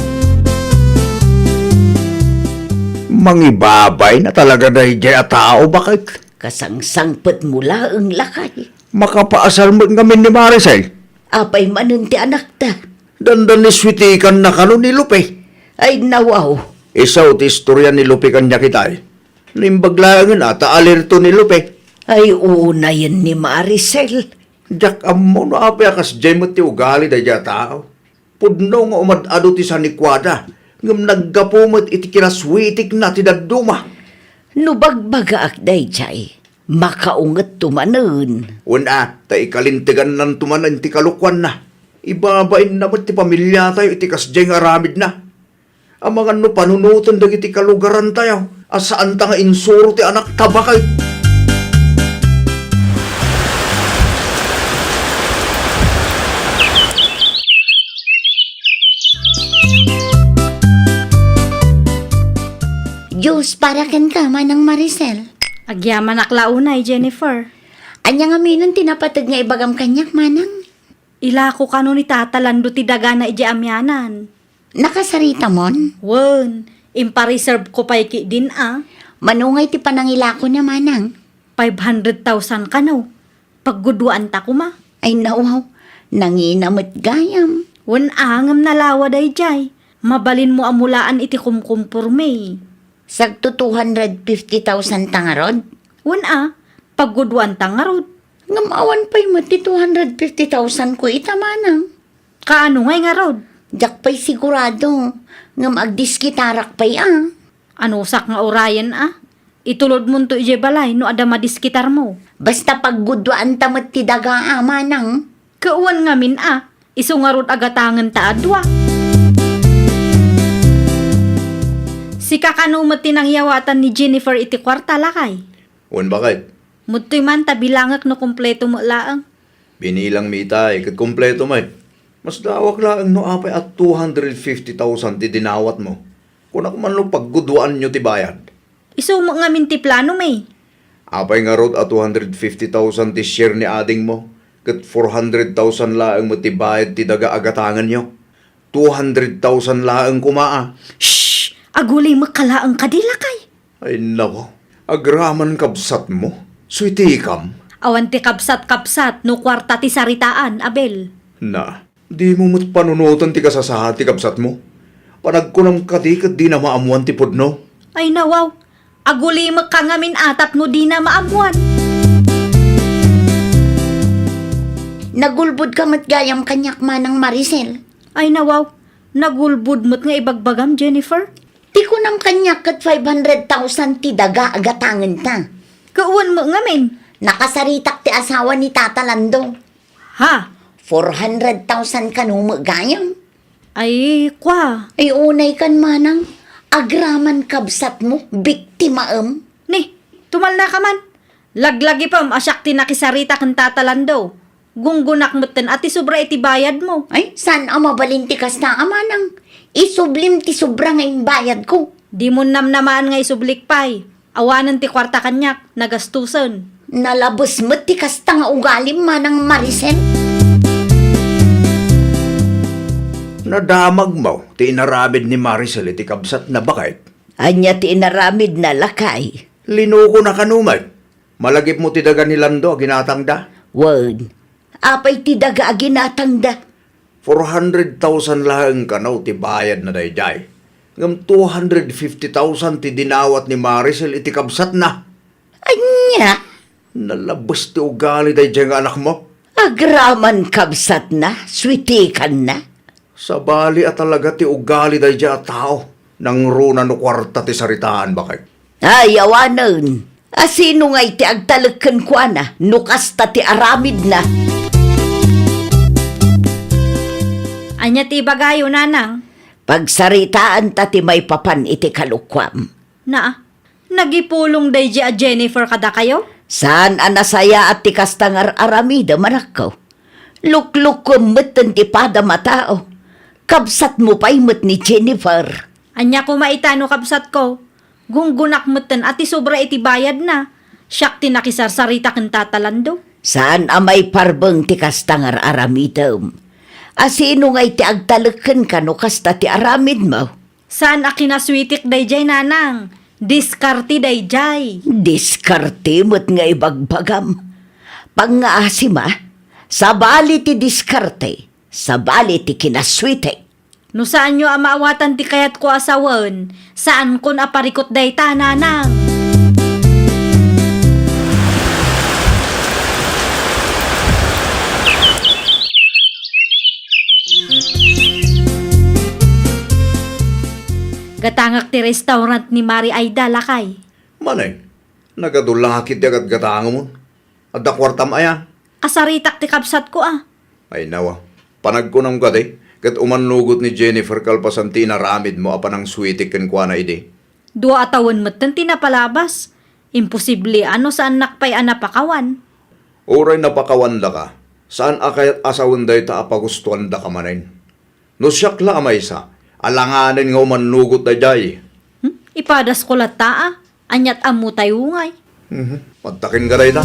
Mangibabayna talaga daydiay a tao, baket. Kasangsangpetmo laeng, lakay. Makapaasar met ngamin ni Maricel. Apay manen ti anakta? Dandan ni suitikanna kano ni Lupe. Ay, nawaw. Isu ti istorya ni Lupe kaniak itay. Naimbag laengen a ta alerto ni Lupe. Ay, unayen ni Maricel. Diak ammo no apay a kasdiay met ti ugali daydiay a tao. Pudno nga umad-adu ti sanikuada, ngem naggapu met iti kinasuitikna ti dadduma. No bagbagaak daydiay, makaungetto manen. Wen a, ta ikalintagannanto manen ti kalokuanna. Ibabainna met ti pamiliatayo iti kasdiay nga aramidna. Amangan no panunoten dagiti kalugarantayo a saanta nga insuro ti anakta, baket. Dios para kenka, Manang Maricel. Agyamanak la unay, Jennifer. Ania ngamin ti napateg nga ibagam kaniak, Manang? Ilako kano ni Tata Lando ti dagana idiay amianan. Nakasaritamon? Wen, impareserveko pay ketdin a. Mano ngay ti panangilakona, Manang? Five hundred thousand kano. Pagguduaanta koma. Ay, nawaw. Nangina met gayam. Wen a, ngem nalawa daydiay. Mabalinmo a mulaan iti kumkumporme. Sagto two hundred fifty thousand ta ngarud? Wen a, pagguduaanta ngarud. Ngem awan pay met ti two hundred fifty thousand ko ita, Manang. Kaano ngay ngarud? Diak pay sigurado, ngem agdiskitarak pay a. Anusak nga urayen a? Itulodmonto idiay balay no adda madiskitarmo. Basta pagguduaanta met ti daga a, Manang. Ket wen ngamin a, isu ngarud a gatangenta a dua. Sika kano met ti nangyawatan ni Jennifer iti kuarta, lakay? Wen, baket. Mudtoy man ta bilangek no kumpleto met laeng. Binilangmi itay ket kumpleto met. Masdaawak laeng no apay a two hundred fifty thousand ti dinawatmo. Kunak man no pagguduaanyo ti bayad. Isu met ngamin ti planomi. Apay ngarud a two hundred fifty thousand ti share ni adingmo, ket four hundred thousand laeng met ti bayad ti daga a gatangenyo? Two hundred thousand laeng koma a. Shh! Agulimekka laeng kadi, lakay. Ay, nako. Agraman kabsatmo. Suitikam. Awan ti kabsat-kabsat no kuarta ti saritaan, Abel. Na, dimo met panunoten ti kasasaad ti kabsatmo? Panagkunam kadi ket dina maammuan ti pudno? Ay, nawaw. Agulimekka ngamin a tapno dina maammuan. Nagulbodka met gayam kaniak, Manang Maricel. Ay, nawaw. Nagulbod met nga ibagbagam, Jennifer. Ti kunam kaniak ket five hundred thousand ti daga a gatangenta. Ket wen met ngamin? Nakasaritak ti asawa ni Tata Lando. Ha? Four hundred thousand kano met gayam. Ay, kua. Ay, unay kan, Manang. Agraman kabsatmo, biktimaem. Ni, tumalnaka man. Laglagipem a siak ti nakisarita ken Tata Lando. Gunggonak metten a ti sobra iti bayadmo. Ay, saan a mabalin ti kasta a, Manang? Isublim ti sobra nga imbayadko. Dimon namnamaan nga isublik pay. Awanen ti kuarta kaniak, nagastusen. Nalabes met ti kasta nga ugalim, Manang Maricel. Nadamagmo ti inaramid ni Maricel iti kabsatna, baket? Ania ti inaramidna, lakay? Linukona kano met. Malagipmo ti daga ni Lando a ginatangda? Wen, apay ti daga a ginatangda? Four hundred thousand laeng kano ti bayadna daydiay. Ngem two hundred fifty thousand ti dinawat ni Maricel iti kabsatna. Ania? Nalabes ti ugali daydiay nga anakmo. Agraman kabsatna, suitikanna. Sabali a talaga ti ugali daydiay a tao. Nangruna no kuarta ti saritaan, baket. Ay, awanen. A, sino ngay ti agtalek kenkuana no kasta ti aramidna? Ania ti ibagayo, nanang? Pagsaritaanta ti maipapan iti kalokuam. Naa, nagipulong daydi a Jennifer kadakayo? Saan a nasayaat ti kasta nga ar-aramidem, anakko. Luklukkuem metten ti padam a tao. Kabsatmo pay met ni Jennifer. Ania koma ita no kabsatko? Gunggonak metten a ti sobra iti bayadna. Siak ti nakisarsarita ken Tata Lando. Saan a maiparbeng ti kasta nga ar-aramidem. A, sino ngay ti agtalek kenka no kasta ti aramidmo? Saan a kinasweetek daydiay, nanang. Diskarte daydiay. Diskarte met nga ibagbagam. Pangngaasim a, sabali ti diskarte, sabali ti kinasweetek. No saanyo a maawatan ti kayatko a sawen, saankon a parikut dayta, nanang. Gatangak ti restaurant ni Mari Aida, lakay. Maneng, nagadu la ketdi a gatgatangemon. Adda kuartam aya? Asaritak ti kabsatko a. Ay, nawa. Panagkunam kadi, ket umannugot ni Jennifer kalpasan ti inaramidmo a panangsweetek kenkuana idi. Dua a tawen metten ti napalabas. Imposible a no saannak pay a napakawan. Uray napakawandaka, saan a kayat a sawen dayta a pagustuandaka manen. No siak la a maysa, alanganen nga umannugot daydiay. Hmm? Ipadasko latta a. Aniat ammo tayo ngay. Mhm. Adda kenka dayta.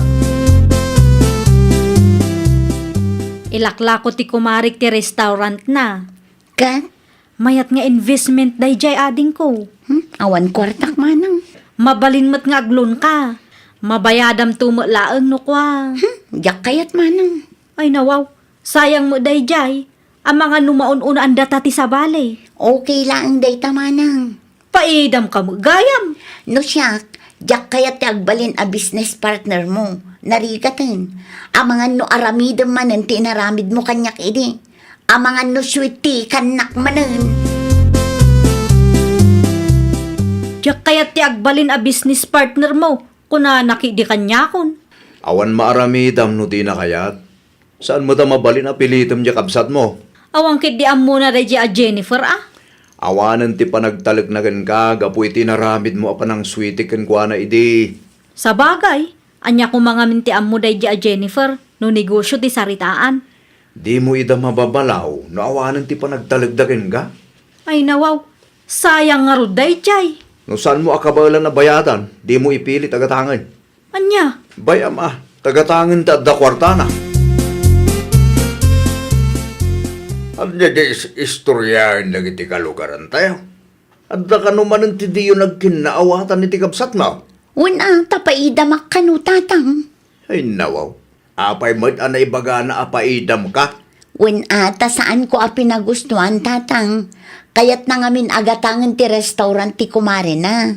Ilaklako ti kumarik ti restaurant na. Ket? Mayat nga investment daydiay adingko. Hmm? Awan kuartak manang. Mabalin met nga aglonka. Mabayadamto met laeng no kua. Hmm? Diak kayat manang. Ay nawaw. Sayang met daydiay. Amangan no maun-unaan data ti sabali. Okay laeng dayta manang. Paidam ka met gayam. No siak, diak kayat ti agbalin a business partner mo. Narigaten. Amangan no aramidem manen ti inaramid mo kaniak idi. Amangan no sweet ti kannak manen. Diak kayat ti agbalin a business partner mo, kunana ketdi kaniakon. Awan maaramidam no dina kayat. Saan met a mabalin a pilitem diay kabsatmo? Awan ketdi ammona daydiay a Jennifer a? Awanen ti panagtalekna kenka gapu iti inaramidmo a panangsweetek kenkuana idi. Sabagay, ania koma ngamin ti ammo daydiay a Jennifer no negosio ti saritaan? Dimo ida mababalaw no awanen ti panagtalekda kenka? Ay nawaw, sayang ngarud daydiay. No saanmo a kabaelan a bayadan, dimo ipilit a gatangen. Ania? Bay-am a, ta gatangen ti adda kuartana. Ania diay is-, istoriaen dagiti kalugarantayo? Adda kano manen ti diyo nagkinnaawatan iti kabsatmo? Wen a, ta paidamak kano, tatang. Ay, nawaw. Apay met a naibagana a paidamka? Wen a, ta saanko a pinagustuan, tatang. Kayatna ngamin a gatangen ti restaurant ti kumarena.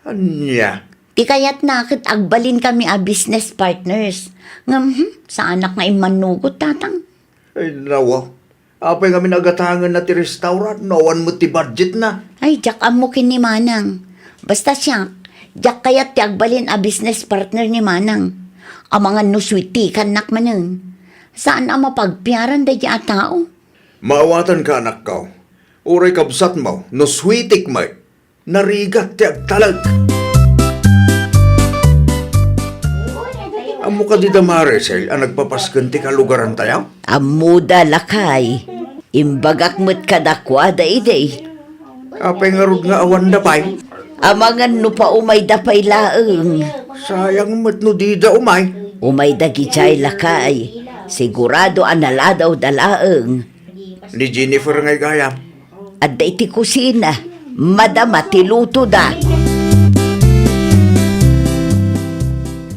Ania? Ti kayatna ket agbalinkami a business partners. Ngem, hmm, saanak nga immannugot, tatang. Ay, nawa. Apay ngamin a gatangenna ti restaurant no awan met ti budgetna? Ay, diak ammo ken ni manang. Basta siak, diak kayat ti agbalin a business partner ni manang. Amangan no sweet ti kannak manen. Saan a mapagpiaran daydiay a tao? Maawatanka, anakko. Uray kabsatmo, no sweetek met. Narigat ti agtalek. Ammo kadi da Maricel a nagpapasken ti kalugarantayo? Ammoda, lakay. Imbagak met kadakuada idi. Apay ngarud nga awanda pay? Amangan no paumayda pay laeng. Sayang met no dida umay. Umayda idiay, lakay. Sigurado a naladawda laeng. Ni Jennifer ngay gayam. Adda iti kusina, madama ti lutoda.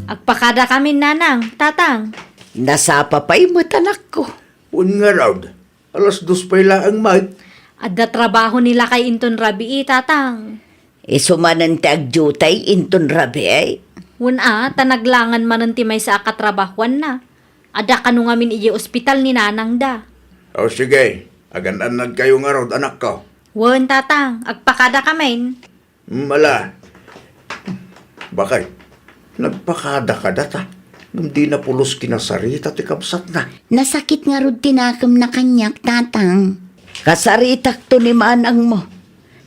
Agpakadakamin, nanang, tatang. Nasapa pay met, anakko. Wen ngarud, alas dos pay laeng met. Adda trabaho ni lakay inton rabii, tatang. Isu manen ti agdiutay inton rabii? Wen a, ta naglangan manen ti maysa a katrabahoanna. Adda kano ngamin idiay ospital ni nanangda. O sige, agan-annadkayo ngarud, anakko. Wen, Tatang, agpakadakamin. Mala. Bakay, nagpakada kadata, ngem dina pulos kinasarita ti kabsatna. Nasakit ngarud ti nakemna kaniak, Tatang. Kasaritakto ni manangmo.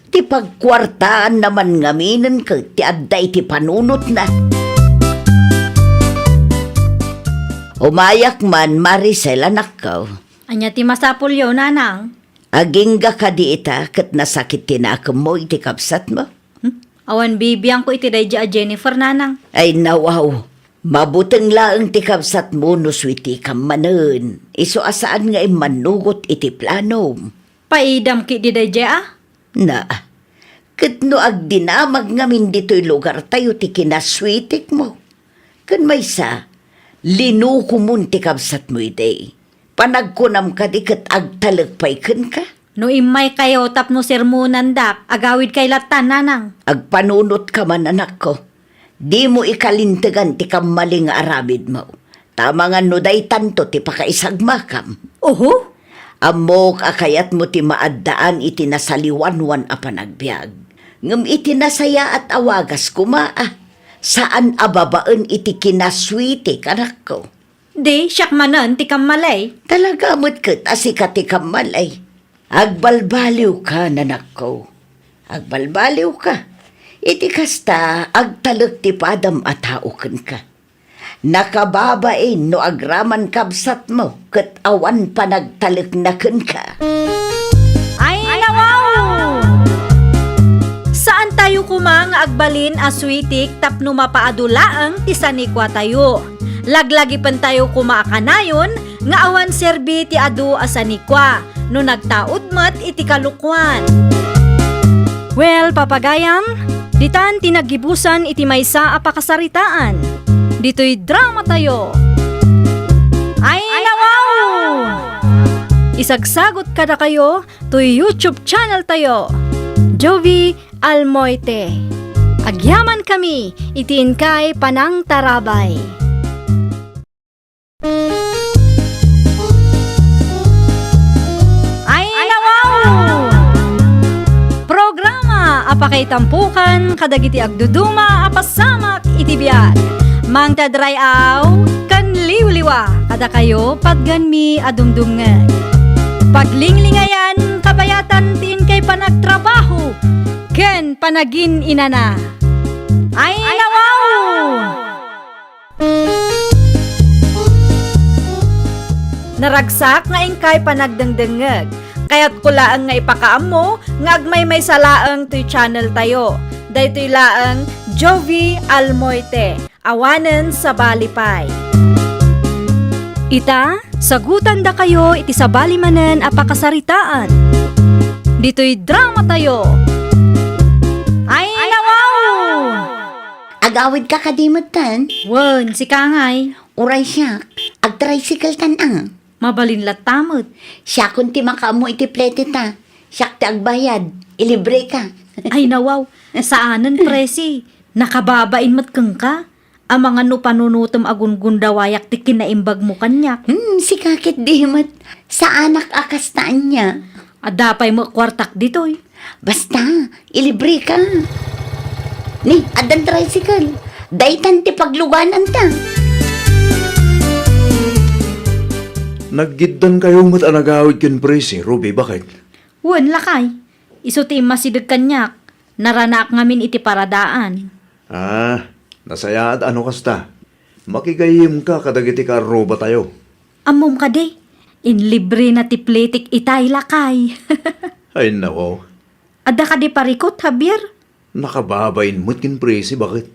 Ti pagkuartaanna man ngaminen ket ti adda iti panunotna. Umayak man, Maricel, anakko. Ania ti masapulyo, Nanang? Agingga kadi ita ket nasakit ti nakemmo iti kabsatmo? Hmm? Awan bibiangko iti daydi a Jennifer, Nanang. Ay, nawaw. Mabuteng laeng ti kabsatmo no suitikam manen. Isu a saan nga immannugot iti planom. Paidam ketdi daydi a? Na, ket no agdinamag ngamin ditoy lugartayo ti kinasuitikmo, ken maysa, linukomon ti kabsatmo idi. Panagkunam kadi ket agtalek pay kenka? No immaykayo tapno sermonandak, agawidkay latta, Nanang. Agpanunotka man, anakko. Dimo ikalintegan ti kammali nga aramidmo. Ta amangan no daytanto ti pakaisagmakam. Oho? Ammok a kayatmo ti maaddaan iti nasaliwanwan a panagbiag. Ngem iti nasayaat a wagas koma a, saan a babaen iti kinasuitik, anakko. Di, siak manen ti kammali. Talaga met ket a sika ti kammali. Agbalbaliwka, nanakko. Agbalbaliwka. Iti kasta, agtalek ti padam a tao kenka. Nakababain no agraman kabsatmo ket awan panagtalekna kenka. Ay, nawaw! Saantayo koma nga agbalin a suitik tapno mapaadu laeng ti sanikuatayo. Laglagipentayo koma a kanayon nga awan serbi ti adu a sanikua no nagtaud met iti kalokuan. Well, papagayam, ditan ti naggibusan iti maysa a pakasaritaan. Ditoy dramatayo. Ay, nawaw! Isagsagot kadakayo toy YouTube channel tayo, Jovie Almoite. Agyamankami iti inkay panangtarabay. Ay, nawaw! Programa a pakaitampokan kadagiti agduduma a pasamak iti biag. Mangted ray-aw ken liwliwa kadakayo patgenmi a dumdumngeg. Paglinglingayan, kabayatan ti inkay panagtrabaho ken panagin-inana. Ay, nawaw! Naragsak nga inkay panagdengdengngeg. Kayatko laeng nga ipakaammo nga agmaymaysa laeng toy channel tayo. Daytoy laeng Jovie Almoite, awanen sabali pay. Ita, sagutandakayo iti sabali manen a pakasaritaan. Ditoy dramatayo. Ay, nawaw! Agawidka kadi metten? Wen, sika ngay. Uray siak, agtricycle-tan a. Mabalin latta met. Siakon ti makaammo iti plete ta. Siak ti agbayad. Ilibreka. Ay, nawaw. Saanen, Presi. Nakababain met kenka. Amangan no panunotem a gungundawayak ti kinaimbagmo kaniak. Hmm, sika ketdi met. Saanak a kasta ania. Adda pay met kuartak ditoy. Basta, ilibreka. Ni, addan tricycle. Daytan ti paglugananta. Naggiddankayo met a nagawid ken Presi, Ruby, baket? Wen, lakay. Isu ti immasideg kaniak. Naranaak ngamin iti paradaan. Ah, nasayaat a no kasta. Makigayyemka kadagiti kaarrubatayo. Ammom kadi, inlibrena ti pletek itay, lakay. Ay, nawaw. Adda kadi parikut, Javier? Nakababain met ken Presi, baket?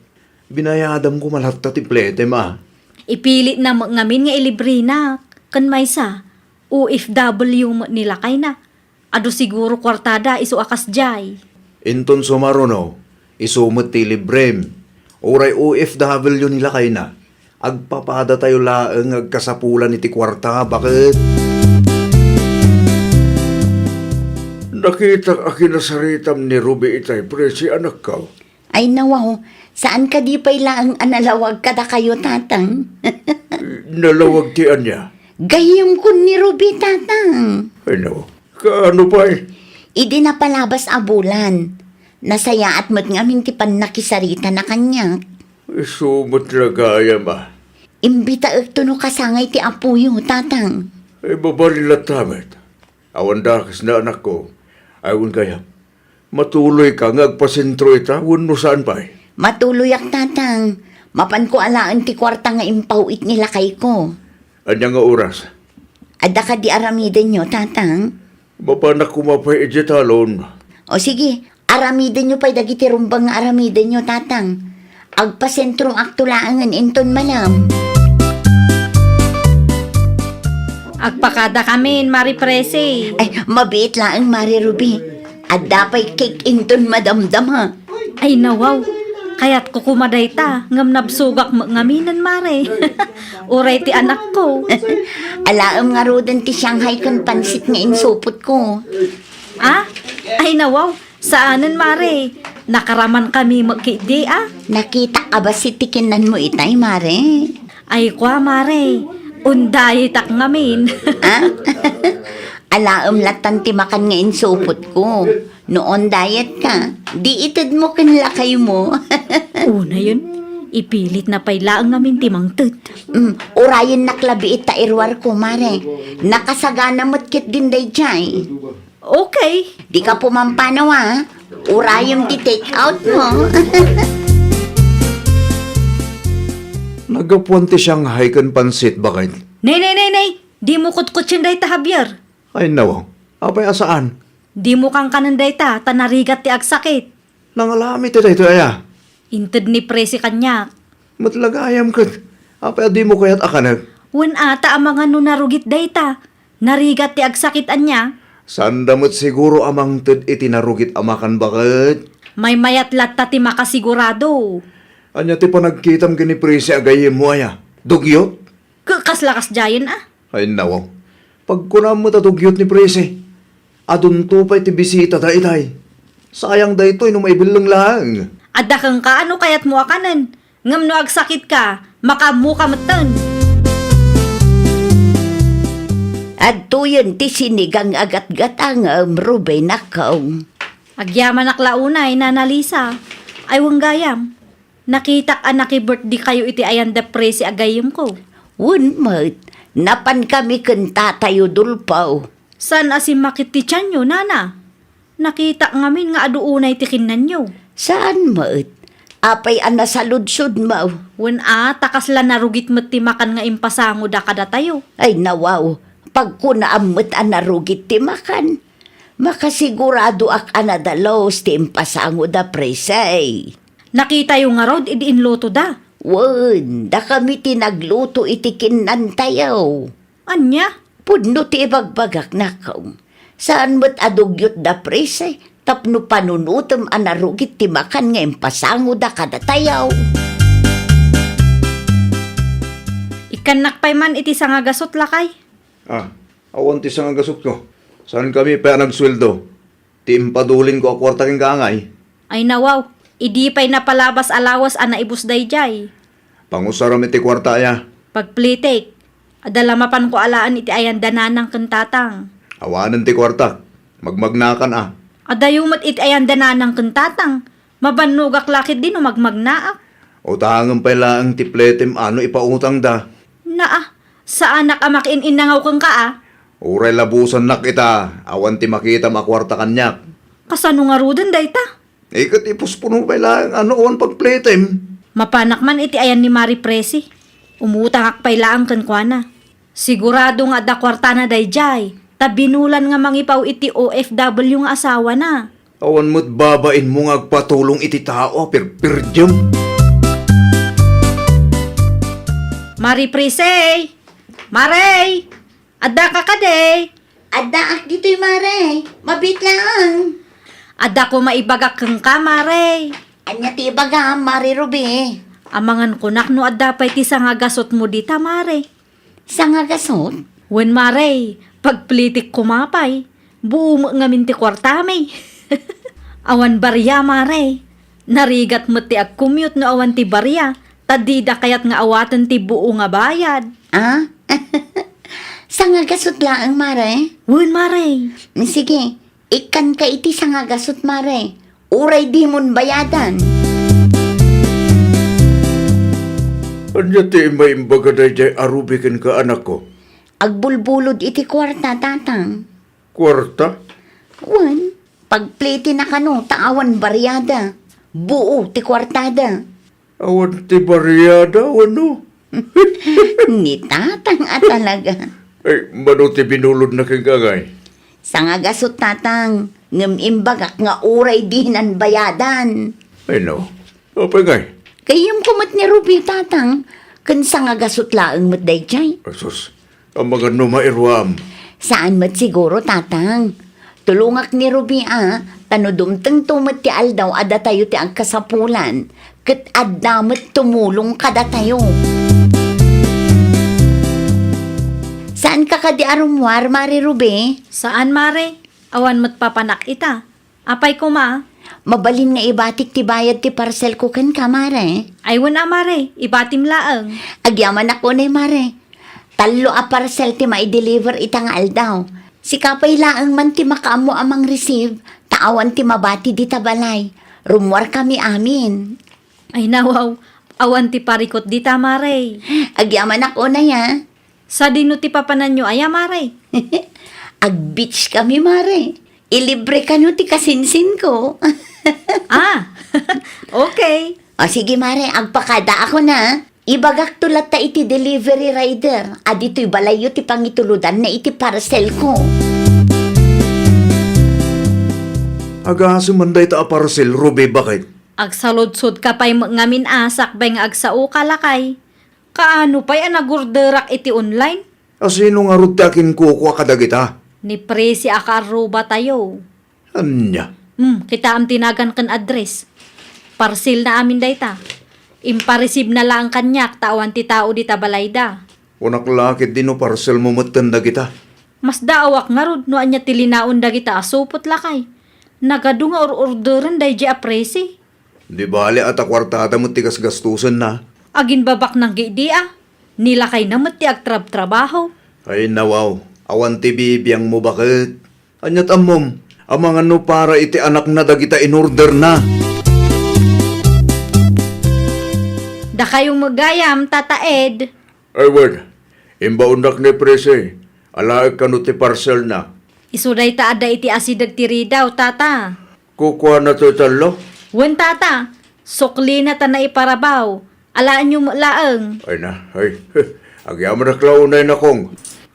Binayadam koma latta ti pletem a. Ipilitna met ngamin nga ilibrenak. Ken maysa, O F W met ni lakayna. Adu siguro kuartada isu a kasdiay. Inton sumaruno, isu met ti librem. Uray O F W ni lakayna, agpapadatayo laeng nga agkasapulan iti kuarta, baket? Nakitak a kinasaritam ni Ruby itay, Presi, anakko. Ay, nawaw, saan kadi pay laeng a nalawag kadakayo, Tatang? Nalawag ti ania? Gayyemkon ni Ruby, Tatang. Ay, nawaw. Kaano pay? Idi napalabas a bulan, nasayaat met ngamin ti pannakisaritana kaniak. Isu met la gayam a. Imbitaekto no kasangay ti apoyo, Tatang. Ay, babaen latta met. Awan dakes na, anakko. Ay, wen gayam. Matuloyka nga agpasentro ita wenno saan pay? Matuloyak, Tatang. Mapanko alaen ti kuarta nga impaw-it ni lakayko. Ania nga oras? Adda kadi aramidenyo, Tatang? Mapanak koma pay idiay talon. O sige, aramidenyo pay dagiti rumbeng nga aramidenyo, Tatang. Agpasentroakto laengen inton malem. Agpakadakamin, Mari Presi. Ay, mabiit laeng, Mari Ruby. Adda pay cake inton madamdama. Ay, nawaw. Kayatko koma dayta, ngem nabsogak met ngaminen, Mare. Uray ti anakko. Alaem ngaruden ti Shanghai ken pansit nga insupotko. Ah? Ay, nawaw. Saanen, Mare. Nakaramankami met ketdi, a. Nakitak a bassit ti kinnanmo itay, Mare. Ay, kua, Mare. On diet-ak ngamin. Ah? Alaem lattan ti makan nga insupotko. No on diet-ka, di itedmo ken lakaymo. Unayen, ipilitna pay laeng ngamin ti mangted. Mm, urayennak labiit ta iruarko, Mare. Nakasagana met ketdin daydiay. Okay. Dika pumampanaw, a. Urayem ti take out mo. Naggapuan ti Shanghai ken pansit, baket. Nay, nay, nay, nay! Dimo kutkutien dayta, Javier. Ay, nawaw. Apay a saan? Dimo kankanen dayta, ta narigat ti agsakit. Nangalami ti daytoy aya? Inted ni Presi kaniak. Met la gayam ket, apay a dimo kayat a kanek? Wen a, ta amangan no narugit dayta. Narigat ti agsakit ania? Saanda met siguro a mangted iti narugit a makan, baket. Maymayat latta ti makasigurado. Ania ti panagkitam ken ni Presi a gayyemmo aya? Dugyot? Ke-, kasla kasdiayen a? Ay, nawaw. Pagkunam met a dugyot ni Presi. Adunto pay ti bisitada itay. Sayang daytoy no maibelleng laeng. Adda kenka a no kayatmo a kanen. Ngem no agsakitka, makaammoka metten. Adtoyen ti sinigang a gatgatangem, Rubenakko. Agyamanak la unay, Nana Lisa. Ay, wen gayam. Nakitak a naki-birthday kayo iti ayan da Presi a gayyemko. Wen met, napankami ken Tatay Udolfo. Saan a simmakit ti tianyo, Nana? Nakitak ngamin nga adu unay ti kinnanyo. Saan met? Apay a nasaludsodmo? Wen a, ta kasla narugit met ti makan nga impasangoda kadatayo. Ay, nawaw, pagkunaam met a narugit ti makan. Makasiguradoak a nadalus ti impasangoda, Presi. Nakitayo ngarud idi inlutoda. Wen, dakami ti nagluto iti kinnantayo. Ania? Pudno ti ibagbagak, nakong. Saan met a dugyot da Presi tapno panunotem a narugit ti makan nga impasangoda kadatayo. Ikkannak pay man iti sangagasut, lakay. Ah, awan ti sangagasutko. Saankami pay a nagsueldo. Ti impadulinko a kuarta kenka ngay. Ay nawaw, idi pay napalabas a lawas a naibus daydiay. Pangusaram iti kuarta aya. Pagplitik, adda la mapanko alaen iti ayan da nanang ken tatang. Awanen ti kuartak, magmagnakan a. Adayo met iti ayan da nanang ken tatang, mabannogak la ketdi no magmagnaak. Utangem pay laeng ti pletem a no ipautangda. Naa, saanak a makiin-innangaw kenka a. Uray labusannak ita, awan ti makitam a kuarta kaniak. Kasano ngaruden dayta? Iket ipuspuno pay laeng a no awan pagplitem. Mapanak man iti ayan ni Mari Presi. Umutangak pay laeng kenkuana. Sigurado nga adda kuartana daydiay, ta binulan nga mangipaw iti O F W nga asawana. Awan met babainmo nga agpatulong iti tao a pirpirdiem. Mari Presi! Mari! Addaka kadi? Addaak ditoy, Mare. Mabiit laeng. Adda koma ibagak kenka, Mare. Ania ti ibagam, Mare Ruby? Amangan kunak no adda pay ti sangagasutmo dita, Mare. Sangagasut? Wen, Mare. Pagplitik koma pay. Buo met ngamin ti kuartami. Awan baria, Mare. Narigat met ti agkumyot no awan ti baria, ta dida kayat nga awaten ti buo nga bayad. Ah? Sangagasut laeng, Mare? Wen, Mare. Sige, Ikkanka iti sangagasut, Mare. Uray dimon bayadan. Ania ti imbaimbaga daydiay a Ruby kenka, anakko? Agbulbulod iti kuarta, Tatang. Kuarta? Wen, pagplitina kano ta awan bariada. Buo ti kuartada. Awan ti bariada, wenno? Ni Tatang a talaga. Ay, mano ti binulodna kenka ngay? Sangagasut, Tatang, ngem imbagak nga uray dinan bayadan. Ay, no. Apay ngay? Gayyemko met ni Ruby, Tatang, ken sangagasut laeng met daydiay. Ay, sus. Amangan no mairuam. Saan met siguro, Tatang. Tulongak ni Ruby a, ta no dumtengto met ti aldaw a datayo ti agkasapulan, ket adda met tumulong kadatayo. Saanka kadi a rummuar, Mare Ruby? Saan, Mare. Awan met papanak ita. Apay koma? Mabalin nga ibatik ti bayad ti parcelko kenka, Mare. Ay, wen a, Mare. Ibatim laeng. Agyamanak unay, Mare. Tallo a parcel ti maideliver ita nga aldaw. Sika pay laeng man ti makaammo a mangreceive, ta awan ti mabati dita balay. Rummuarkami amin. Ay, nawaw. Awan ti parikut dita, Mare. Agyamanak unay, a. Sadino ti papananyo aya, Mare? Ag-beach kami, Mare. Ilibre kano ti kasinsinko. Ah, okay. O sige, Mare, agpakadaakon a. Ibagakto latta iti delivery rider a ditoy balayyo ti pangituludanna iti parcelko. Agasem man dayta a parcel, Ruby, baket? Agsaludsodka pay met ngamin a sakbay nga agsaoka, lakay. Kaano pay a nagorderak iti online? A sino ngarud ti akinkukua kadagita? Ni Presi a kaarrubatayo. Ania? Hmm, kitaem ti nagan ken address. Parcelna amin dayta. Impareceive-na laeng kaniak ta awan ti tao dita balayda. Kunak la ketdi no parcelmo metten dagita. Masdaawak ngarud no ania ti linaon dagita a supot, lakay. Nagadu nga or-orderen daydiay a Presi. Di bale a ta kuartada met ti gasgastosenna. Aginbabaknang ketdi a. Ni lakayna met ti agtrabtrabaho. Ay, nawaw. Awan ti bibiangmo, baket? Aniat ammom? Amangan no para iti anakna dagita inorderna. Dakayo met gayam, Tata Ed. Ay, wen. Imbaonnak ni Presi. Alaek kano ti parcelna. Isu dayta adda iti asideg ti ridaw, Tata. Kukuana toy tallo? Wen, Tata. Suklina ta naiparabaw. Alaenyo met laeng. Ay na, ay. Agyamanak la unay, nakong.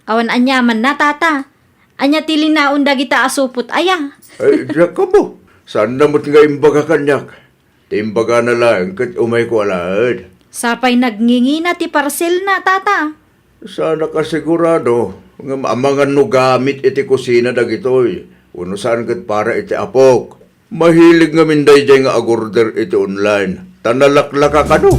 Awan aniamanna, Tata. Ania ti linaon dagita a supot aya? Ay, diak ammo. Saanna met nga imbaga kaniak? Ti imbagana laeng ket umayko alaen. Sapay nagngingina ti parcelna, Tata. Saanak a sigurado, ngem amangan no gamit iti kusina dagitoy, wenno saan ket para iti apok. Mahilig ngamin daydiay nga agorder iti online, ta nalaklaka kano.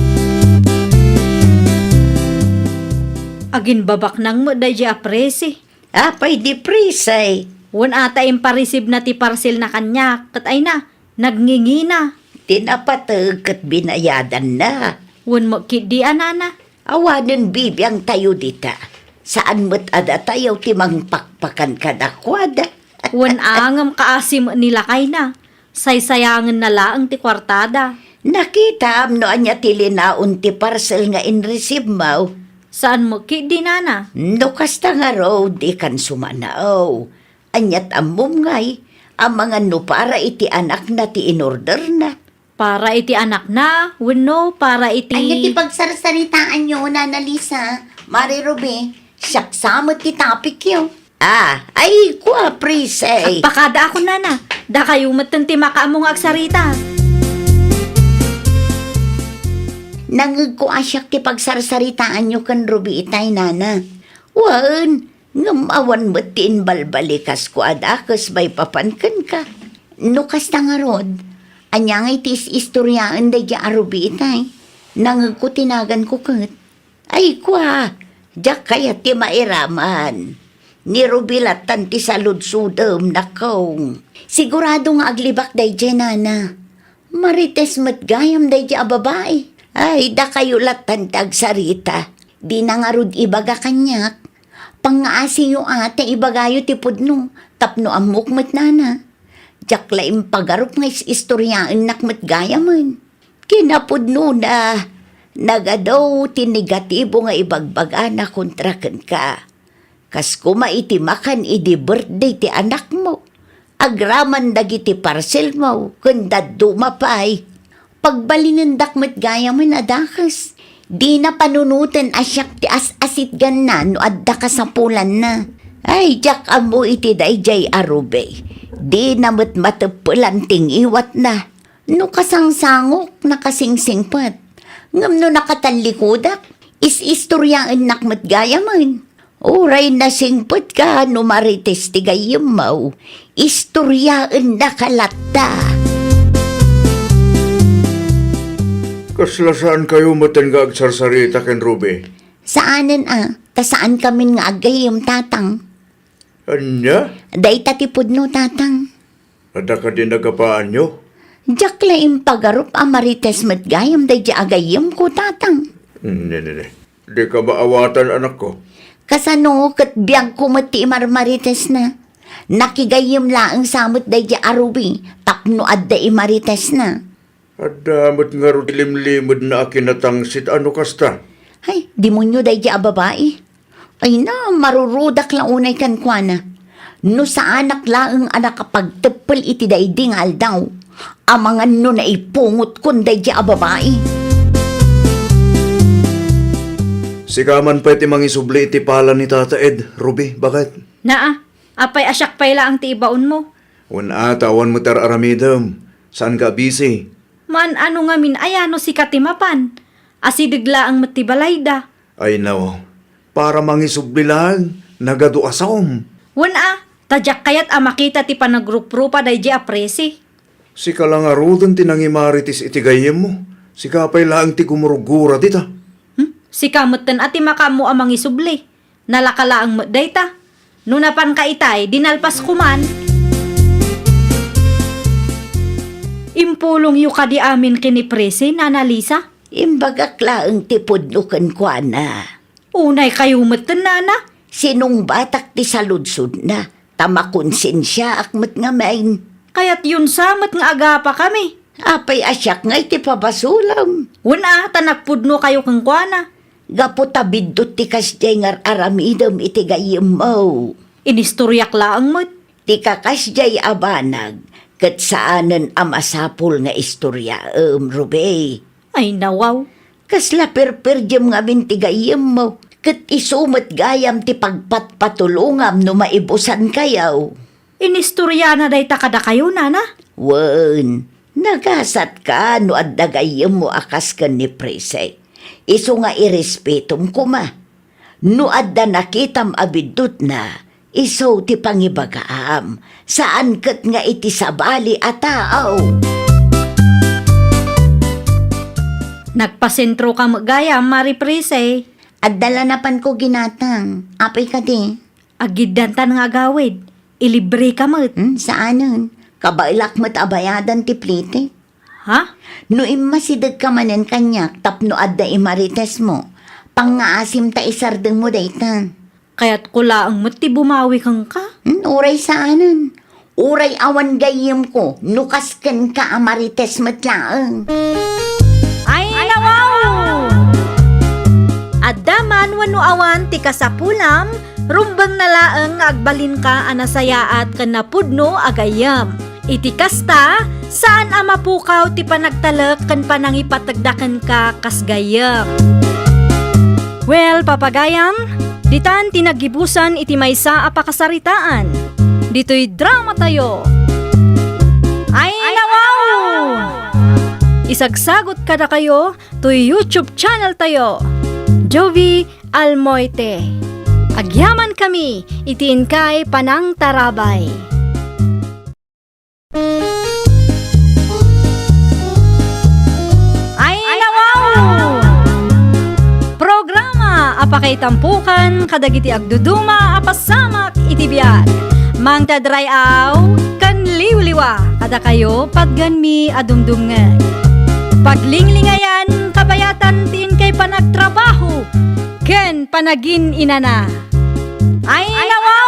Aginbabaknang met daydiay a Presi. Apay di Presi? Wen a ta impareceive-na ti parcelna kaniak, ket ay na, nagngingina. Ti napateg ket binayadanna. Wen met ketdi a, nana. Awanen bibiangtayo dita. Saan met a datayo ti mangpakpakan kadakuada. Wen a, ngem kaasi met ni lakayna. Saysayangenna laeng ti kuartada. Nakitam no ania ti linaon ti parcel nga inreceive-mo? Saan met ketdi, nana. No kasta ngarud, dikan sumanaw. Aniat ammom ngay, amangan no para iti anakna ti inorderna? Para iti anakna, wenno para iti... Ania ti pagsarsaritaanyo, Nana Lisa, Mare Ruby? Siak sa met ti topicyo. Ah, ay, kua, Presi. Agpakadaakon, nana. Dakayo metten ti makaammo nga agsarita. Nangegko a siak ti pagsarsaritaanyo ken Ruby itay, nana. Wen, ngem awan met ti imbalbalikas kuada kes maipapan kenka. No kasta ngarud, ania ngay ti is-istoriaen daydiay a Ruby itay? Nangegko ti naganko ket. Ay, kua, diak kayat ti mairaman. Ni Ruby lattan ti saludsodem, nakong. Sigurado nga aglibak daydiay, nana. Marites met gayam daydiay a babai. Ay, dakayo lattan ti agsarita. Dina ngarud ibaga kaniak. Pangngaasiyo a ta ibagayo ti pudno tapno ammok met, nana. Diak la impagarup nga is-istoriaennak met gayamen. Kinapudnona, nagadu ti negatibo nga ibagbagana kontra kenka. Kas koma iti makan idi birthday ti anakmo, agraman dagiti parcelmo, ken dadduma pay. Pagbalinendak met gayamen a dakes. Dina panunoten a siak ti as-asitganna no adda kasapulanna. Ay, diak ammo iti daydiay a Ruby. Dina met mateppelan ti ngiwatna. No kasangsangok, nakasingsingpet. Ngem no nakatallikudak, is-istoriaennak met gayamen. Uray nasingpetka no marites ti gayyemmo, istoriaennaka latta. Kasla saankayo metten nga agsarsarita ken Ruby? Saanen a, ta saankamin nga aggayyem, Tatang. Ania? Dayta ti pudno, Tatang. Adda kadi nagapaanyo? Diak la impagarup a marites met gayam daydi a gayyemko, Tatang. Ne, ne, ne. Dika maawatan, anakko. Kasano ket biagko met ti imarmaritesna? Nakigayyem laeng sa met daydi a Ruby tapno adda imaritesna. Adda met ngarud ti limlimedna a kinatangsit a no kasta. Ay, demonio daydi a babai. Ay na, marurudak la unay kenkuana. No saanak laeng a nakapagteppel iti daydi nga aldaw, amangan no naipungotkon daydi a babai. Sika man pay ti mangisubli iti pala ni Tata Ed, Ruby, baket? Naa, apay a siak pay laeng ti ibaonmo? Wen a, ta awan met ar-aramidem. Saanka a busy? Maan-ano ngamin aya no sika ti mapan? Asideg laeng met ti balayda. Ay no, para mangisubli laeng, nagadu a saom. Wen a, ta diak kayat a makita ti panagruprupa daydi a presi. Sika la ngaruden ti nangimarites iti gayyemmo. Sika pay laeng ti gumurgura dita. Hmm? Sika metten a ti makaammo a mangisubli. Nalaka laeng met dayta. No napanka itay, di nalpas koman. Impulongyo kadi amin ken ni Presi, Nana Lisa? Imbagak laeng ti pudno kenkuana. Unay kayo metten, Nana. Sinungbatak ti saludsodna, ta makonsensiaak met ngamin. Kayatyon sa met nga agapakami. Apay a siak ngay ti pabasolem? Wen a, ta nagpudno kayo kenkuana. Gapu ta biddut ti kasdiay nga ar-aramidem iti gayyemmo. Inistoriak laeng met. Ti kakasdiay a banag, ket saanen a masapul nga istoriaem, Ruby. Ay, nawaw. Kasla perperdiem ngamin ti gayyemmo, ket isu met gayam ti pagpatpatulongam no maibusankayo. Inistoriana dayta kadakayo, Nana? Wen, nagasatka no adda gayyemmo a kas ken ni Presi. Isu nga irespetom koma. No adda nakitam a biddutna, isu ti pangibagaam. Saan ket nga iti sabali a tao. Nagpasentroka met gayam, Mari Presi. Adda la napanko ginatang. Apay kadi? Aggiddantan nga agawid. Ilibreka met. Hmm, saanen. Kabaelak met a bayadan ti plete. Ha? No immasidegka manen kaniak tapno adda imaritesmo, pangngaasim ta isardengmo dayta. Kayatko laeng met ti bumawi kenka. Hmm, uray saanen. Uray awan gayyemko, no kas kenka a marites met laeng. Ay, nawaw! Adda man wenno awan ti kasapulam, rumbengna laeng nga agbalinka a nasayaat ken napudno a gayyem. Iti kasta, saan a mapukaw ti panagtalek ken panangipategda kenka kas gayyem. Well, papagayam, ditan ti naggibusan iti maysa a pakasaritaan. Ditoy dramatayo. Ay, nawaw! Isagsagot kadakayo toy YouTube channel tayo, Jovi Almoite. Agyamankami iti inkay panangtarabay. Ay, nawaw! Programa a pakaitampukan kadagiti agduduma a pasamak iti biag. Mangted ray-aw ken liwliwa kadakayo patgenmi a dumdumngeg. Paglinglingayan, kabayatan ti inkay panagtrabaho ken panagin-inana. Ay, nawaw!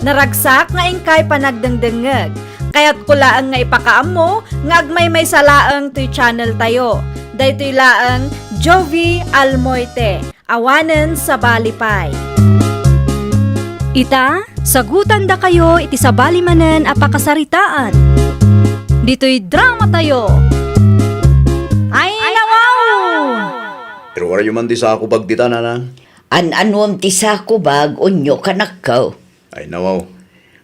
Naragsak nga inkay panagdengdengngeg. Kayatko laeng nga ipakaammo nga agmaymaysa laeng toy channel tayo. Daytoy laeng Jovie Almoite, awanen sabali pay. Ita, sagutandakayo iti sabali manen a pakasaritaan. Ditoy drama tayo. Ay, nawaw! Iruaryo man ti sako bag dita, nanang. An-anuem ti sako bag, unyo kanakko. Ay, nawaw.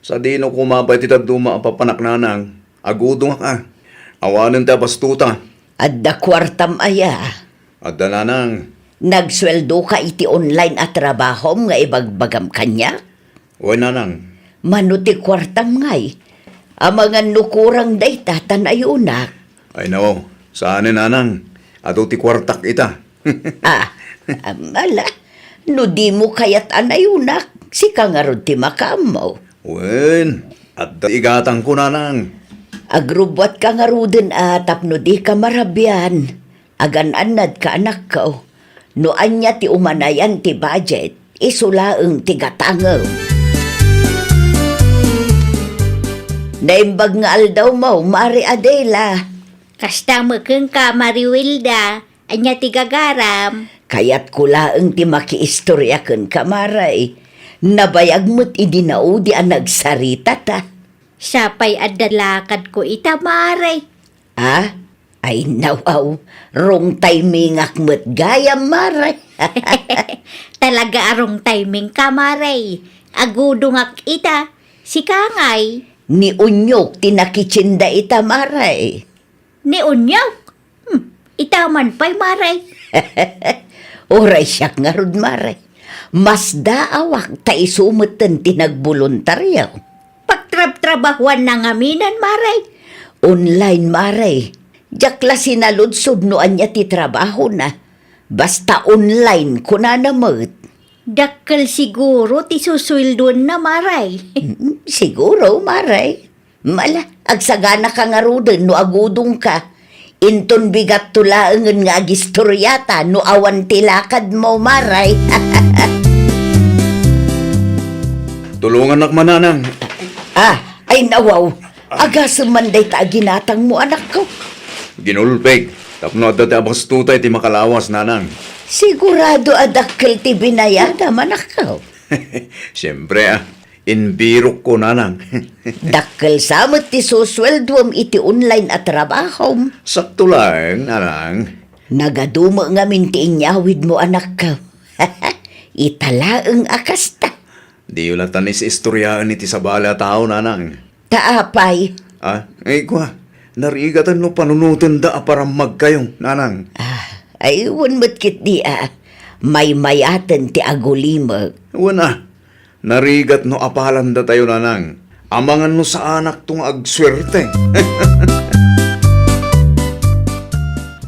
Sadino koma pay ti dadduma a papanak, nanang. Agudongak a. Awanen ti abastuta. Adda kuartam aya? Adda, nanang. Nagsueldoka iti online a trabahom nga ibagbagam kaniak? Wen, nanang. Mano ti kuartam ngay? Amangan no kurang dayta ta nayunak. Ay, nawaw. Saanen, nanang. Adu ti kuartak ita. Ah, amala. No dimo kayat a nayunak, sika ngarud ti makaammo. Wen, adda igatangko, nanang. Agrubbuatka ngaruden a tapno dika marabian. Agan-annadka, anakko. No ania ti umanayan ti budget, isu laeng ti gatangem. Naimbag nga aldawmo, Mare Adela. Kasta met kenka, Mare Wilda. Ania ti gagaram? Kayatko laeng ti makiistoria kenka, Mare. Nabayag met idi naudi a nagsaritata. Sapay adda lakadko ita, Mare. Ah? Ay, nawaw. Wrong timingak met gayam, Mare. Talaga a wrong timingka, Mare. Agudongak ita. Sika ngay? Ni Unyok ti nakitienda ita, Mare. Ni Unyok? Hmm, ita man pay, Mare. Uray siak ngarud, Mare. Masdaawak ta isu metten ti nagboluntario. Pagtrabtrabahuanna ngaminen, Mare? Online, Mare. Diak la sinaludsod no ania ti trabahona. Basta online, kunana met. Dakkel siguro ti susueldoenna, Mare. Mm, siguro, Mare. Mala, agsaganaka ngaruden no agudongka. Inton bigatto laengen nga agistoriata no awan ti lakadmo, Mare. Tulongannak man, nanang. Ah, ay nawaw. Agasem man dayta a ginatangmo, anakko. Ginulpig, tapno adda ti abastuta iti makalawas, nanang. Sigurado a dakkel ti binayadam, anakko. Siempre, ah. Imbirokko, nanang. Dakkel sa met ti susueldoem iti online a trabahom. Sakto laeng, nanang. Nagadu met ngamin ti inyawidmo, anakko. Ita laeng a kasta. Diyo la ta isistoriaen iti sabali a tao, nanang. Ta apay? Ah, ay, kua, narigaten no panunotenda a parammagkayo, nanang. Ah, ay, wen met ketdi a. Maymayaten ti agulimek. Wen a, narigat no apalanda tayo, nanang. Amangan no saanakto nga agsuerte.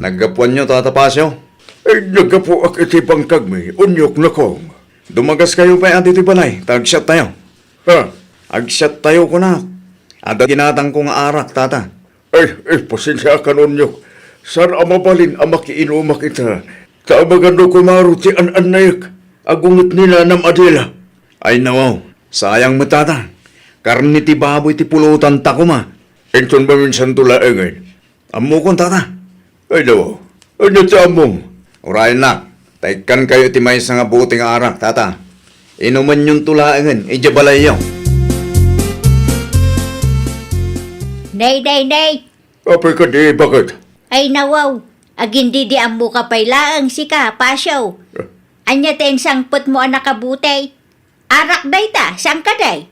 Naggapuanyo, Tata Pasio? Ay, naggapuak iti bangkagmi, Unyok, nakong. Dumagaskayo pay adi ti balay, ta agsiattayo. Ha? Agsiattayo, kunak. Adda ginatangko nga arak, Tata. Ay, ay, pasensiakan, Unyok. Saan a mabalin a makiinumak ita. Ta amangan no kumaro ti an-annayek. Agunget ni Nanam Adela. Ay, nawaw. Sayang met, Tata. Karne ti baboy ti pulotanta koma. Inton maminsanto laengen. Ammokon, Tata. Ay, nawaw. Ania ti ammom? Urayennak, ta ikkankayo iti maysa nga bote nga arak, Tata. Inumenyonto laengen idiay balayyo. Nay, nay, nay! Apay kadi, baket? Ay, nawaw. Agin-idi ammoka pay laeng sika, Pasio. Eh. Ania ti insangpetmo a nakabote? Arak dayta, saan kadi?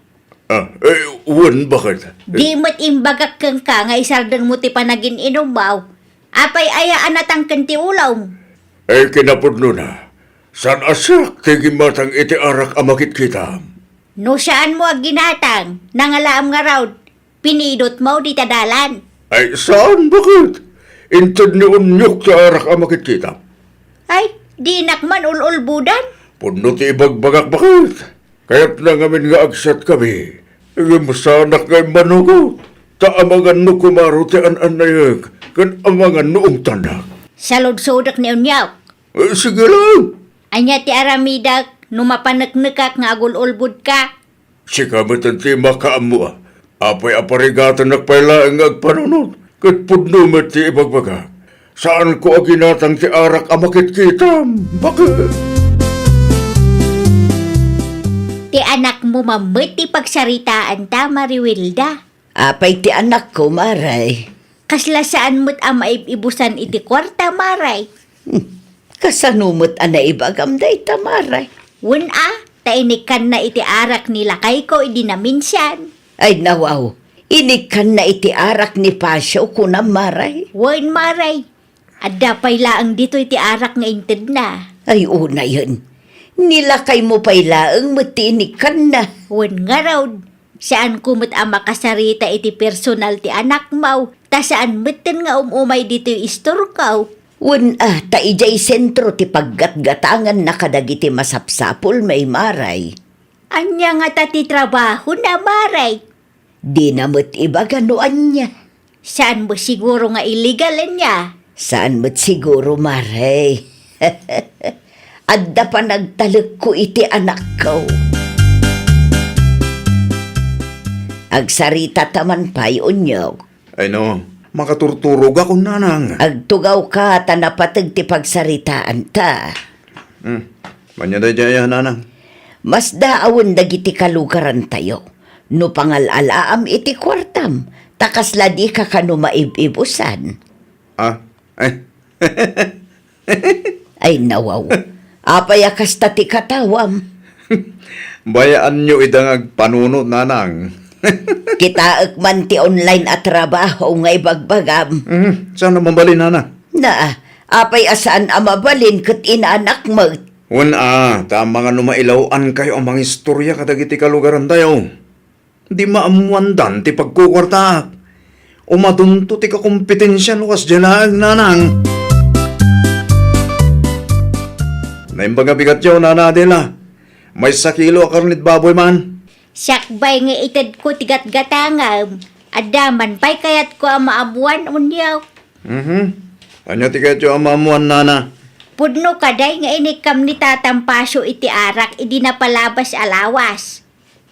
Ah, eh, wen, baket? Di met imbagak kenka nga isardengmo ti panagin-inummo. Apay aya a natangken ti ulom? Eh, kinapudnona, saan a siak ti gimmatang iti arak a makitkitam. No saanmo a ginatang, nangalaam ngarud, pinidotmo dita dalan. Ay, saan, baket? Inted ni Unyok ti arak a makitkitam. Ay, dinak man ul-ulbodan? Pudno ti ibagbagak, baket. Kayatna ngamin nga agsiatkami. Ngem saanak nga immanugot. Ta amangan no kumaro ti an-annayek, ken amangan no ungtannak. Saludsodek ni Unyok. Eh, sige lang. Ania ti aramidek no mapaneknekak nga agul-ulbodka? Sika met ti makaammo, a. Apay a parigatennak pay laeng nga agpanunot, ket pudno met ti ibagbagak. Saanko a ginatang ti arak a makitkitam. Bakit? Ti anakmo man met ti pagsaritaanta, Mariwilda. Apay ti anakko, Maray? Kasla saan met a maib-ibusan iti kuarta, Maray. Hmm. Kasano met a naibagam dayta, Maray? Wen a, ta inikkanna iti arak ni lakayko idi naminsan. Ay, nawaw. Inikkanna iti arak ni Pasio, kunam, Maray? Wen, Maray. Adda pay laeng ditoy ti arak nga intedna. Ay, unayen. Ni lakaymo pay laeng met ti inikkanna. Wen ngarud, saanko met a makasarita iti personal ti anakmo, ta saan metten nga um-umay ditoy istorko. Wen a, ta idiay sentro ti paggatgatanganna kadagiti masapsapulmi, Maray. Ania ngata ti trabahona, Maray? Dina met ibaga no ania. Saan met siguro nga illegal ania? Saan met siguro, Maray. Adda panagtalekko iti anakko. Agsaritata man pay, Unyok. Ay no, makaturturogakon, Nanang. Agtugawka ta napateg ti pagsaritaanta. Hmm. Ania daydiay, Nanang? Masdaawen dagiti kalugarantayo no pangal-alaam iti kuartam, ta kasla dika kano maib-ibusan. Ah, eh. Ay, nawaw. Apay a kasta ti katawam? Bayaanyo ida nga agpanunot, Nanang. Kitaek man ti online a trabaho nga ibagbagam. Mhm. Saan a mabalin, Nana? Na, apay a saan a mabalin ket inaanak met? Wen a, ta amangan no mailaw-ankayo a mangistoria kadagiti kalugarantayo. Di maammoandan ti pagkukuartaak. Umadunto ti kakompetensia no kasdiay laeng, Nanang. Naimbag a bigatyo, Nana Adela. Maysa kilo a karned baboy man. Sakbay nga itedko ti gatgatangam, adda man pay kayatko a maammoan, Unyok. Mhm. Ania ti kayatyo a maammoan, Nana? Pudno kadi nga inikkam ni Tatam Pasio iti arak idi napalabas a lawas?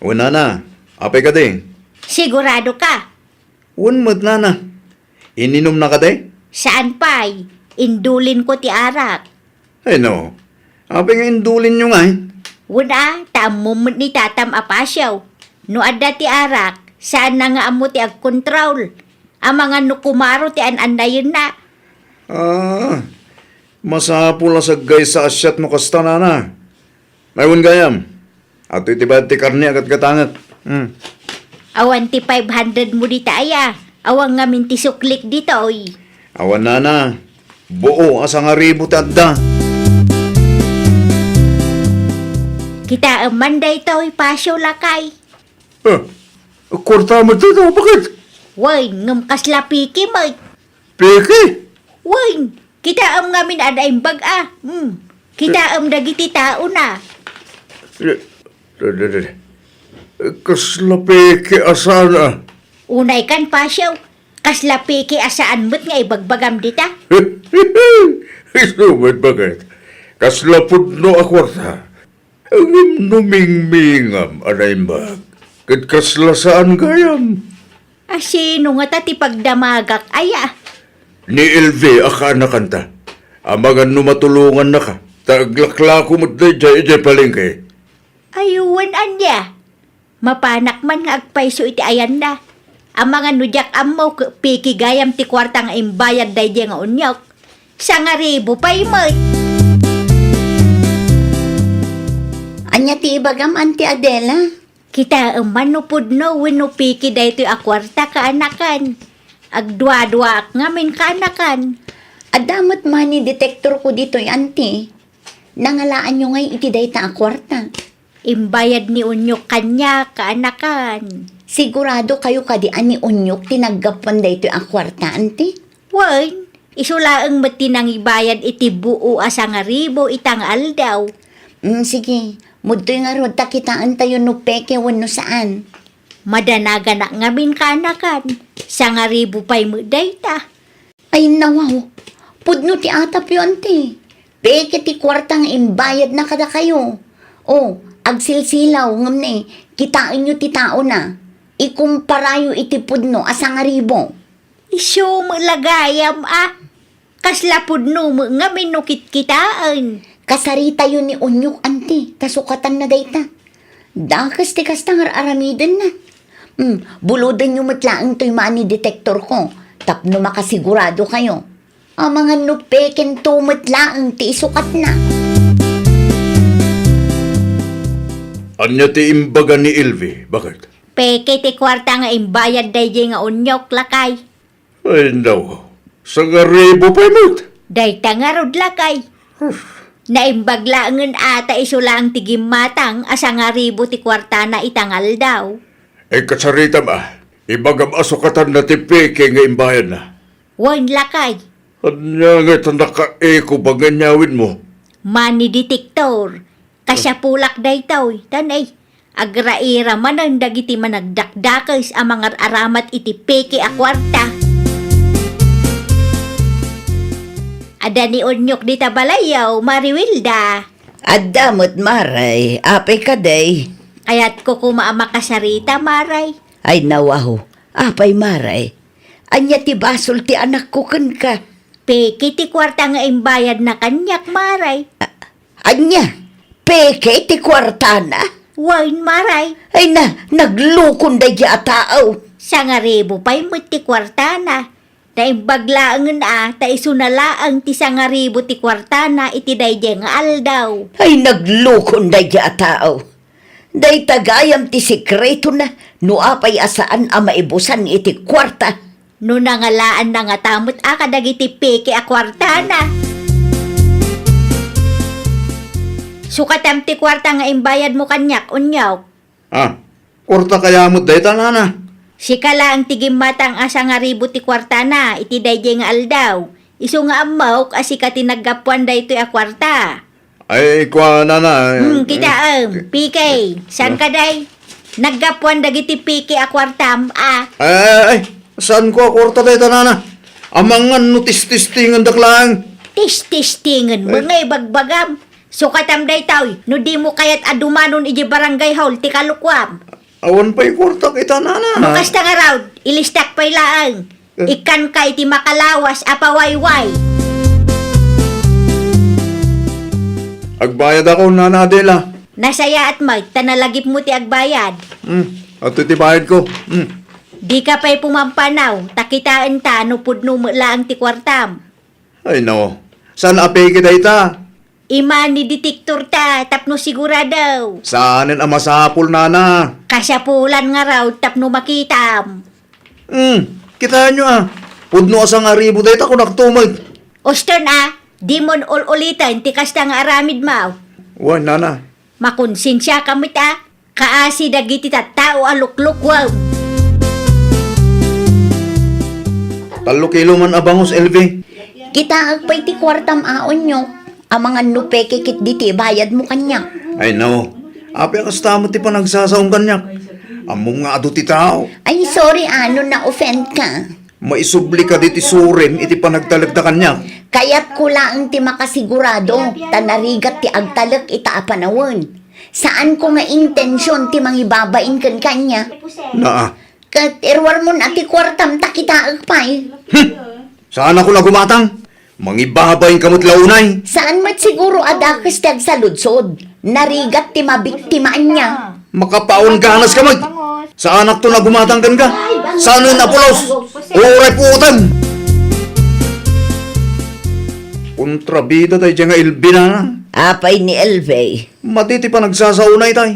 Wen, Nana. Apay kadi? Sigurado ka? Wen met, Nana. Ininumna kadi? Saan pay. Indulinko ti arak. Ay no, apay nga indulinyo ngay? Wen a, ta ammom met ni Tatam a Pasio. No adda ti arak, saanna nga ammo ti agkontrol. Amangan no kumaro ti an-annayenna. Ah, masapul a saggaysa a siak no kasta, Nana. Ay, wen gayam, adtoy ti bayad ti karne a gatgatangek. Hmm. Awan ti five hundred mo dita aya. Awan ngamin ti suklik ditoy. Awan, Nana. Buo a sangaribu ti adda. Kitaem man daytoy, Pasio, lakay. Ah, kuarta met dayta, bakit? Wen, ngem kasla peke met. Peke? Wen, kitaem ngamin a naimbag a. Hmm. Kitaem dagiti taona. Eh, eh, eh, eh. Kasla peke a saan a. Unay kan, Pasio. Kasla peke a saan met nga ibagbagam dita. Isu met, bakit? Kasla pudno a kuarta. Ngem no mingmingam a naimbag, ket kasla saan gayam. A sino ngata ti pagdamagak aya? Ni Elvi a kaanakanta. Amangan no matulongannaka, ta aglaklako met daydiay idiay palengke. Ay, wen ania? Mapanak man nga agpayso iti ayanna. Amangan no diak ammo, ke-, peke gayam ti kuarta nga imbayad daydiay nga Unyok. Sangaribu pay met. Ania ti ibagam, Auntie Adela? Kitaem man no pudno wenno peke daytoy a kuarta, kaanakan. Agduaduaak ngamin, kaanakan. Adda met money detector ko ditoy, Auntie. Nangalaanyo ngay iti dayta a kuarta? Imbayad ni Unyok kaniak, kaanakan. Sigurado kayo kadi a ni Unyok ti naggapuan daytoy a kuarta, Auntie? Wen, isu laeng met ti nangibayad iti buo a sangaribu ita nga aldaw. Mm, sige, mudtoy ngarud ta kitaentayo no peke wenno saan. Madanaganak ngamin, kaanakan. Sangaribu pay met dayta. Ay, nawaw. Pudno ti atapyo, Auntie. Peke ti kuarta nga imbayadna kadakayo. O, agsilsilaw, ngem ne, Kitaenyo ti taona, ikumparayo iti pudno a sangaribu. Isu met la gayam a. Kasla pudno met ngamin no kitkitaen. Kasaritayo ni Onyok, anti, ta sukatanna dayta. Dakes ti kasta nga ar-aramidenna. Hmm, bulodenyo met laeng toy money detector ko, tapno makasigurado kayo. Amangan no pekento met laeng ti isukatna. Ania ti imbaga ni Elvi? Baket? Peke ti kuarta nga imbayad daydiay nga Onyok, lakay. Ay, no. Sangaribu pay met. Dayta ngarud, lakay. Naimbag laengen a ta isu laeng ti gimmatang a sangaribu ti kuartana ita nga aldaw. Ay, kasaritam a, ibagam a sukatanna ti peke nga imbayadna. Wen, lakay. Ania nga ta nakaeko ba nga inyawidmo? Money detector. Kasiapulak daytoy, tan ay, agraira manen dagiti managdakdakes a mangar-aramat iti peke a kuarta. Adda ni Onyok dita balayyo, Mari Wilda. Adda met, Maray. Apay kadi? Kayatko koma a makasarita, Maray. Ay, nawaw. Apay, Maray? Ania ti basol ti anakko kenka? Peke ti kuarta nga imbayadna kaniak, Maray. A-, ania? Peke ti kuartana? Wen, Maray. Ay na, naglukon daydiay a tao. Sangaribu pay met ti kuartana. Naimbag laengen a, ta isuna laeng ti sangaribu ti kuartana iti daydiay nga aldaw. Ay, naglukon daydiay a tao. Dayta gayam ti sekretona, no apay a saan a maibusan iti kuarta. No nangalaanna ngata met a kadagiti peke a kuartana. Sukatam ti kuarta nga imbayadmo kaniak, Onyok. Ah, kuarta kaya met dayta, nana? Sika laeng ti gimmatang a sangaribu ti kuartana iti daydiay nga aldaw. Isu nga ammok a sika ti naggapuan daytoy a kuarta. Ay, kuana na, eh. Hmm, kitaem, eh, peke. Saan ka, day? Naggapuan dagiti peke a kuartam, a. Ay, ay, ay, saan ko a kuarta dayta, nana? Amangan no tististingendak laeng. Tististingenmo nga ibagbagam. Sukatam daytoy, no dimo kayat a dumanon idiay barangay hall ti kalukuam. Awan pay kuartak ita, nana. No kasta ngarud, ilistak pay laeng. Eh. Ikkanka iti makalawas a pawayway. Agbayad ako, Nana Adela. Nasayaat met, ta nalagipmo ti agbayad. Hmm, adtoy ti bayadko. Hmm. Dika pay pumampanaw, ta kitaenta no pudno met laeng ti kuartam. Ay, no. Saan a peke dayta? I-money detector ta, tapno sigurado. Saanen a masapul, nana? Kasiapulan ngarud tapno makitam. Hmm, kitaenyo a. Pudno a sangaribu dayta, kunak to met. Uston a, dimon ul-uliten ti kasta nga aramidmo. Wen, nana. Makonsensiaka met a. Kaasi dagiti tattao a luklukuem. Tallo kilo man a bangus, Elvi. Kitaek pay ti kuartam a, Onyok. Amangan no peke ketdi ti ibayadmo kaniak. Ay, no. Apay a kasta met ti panagsasaom kaniak? Ammom nga adu ti tao. Ay, sorry a no na-offend ka. Maisubli kadi ti surim iti panagtalekda kaniak? Kayatko laeng ti makasigurado, ta narigat ti agtalek ita a panawen. Saanko nga intension ti mangibabain ken kaniak. Naa. Ket iruarmon a ti kuartam ta kitaek pay. Hmm! Saanakon a gumatang? Mangibabainka met la unay. Saan met siguro a dakes ti agsaludsod. Narigat ti mabiktima ania. Makapaon ganas ka met. Saanakton a gumatang kenka. Saanen a pulos. Uray puotem. Kontrabida daydiay nga Elvi, nana. Apay ni Elvi? Madi ti panagsasaona itay.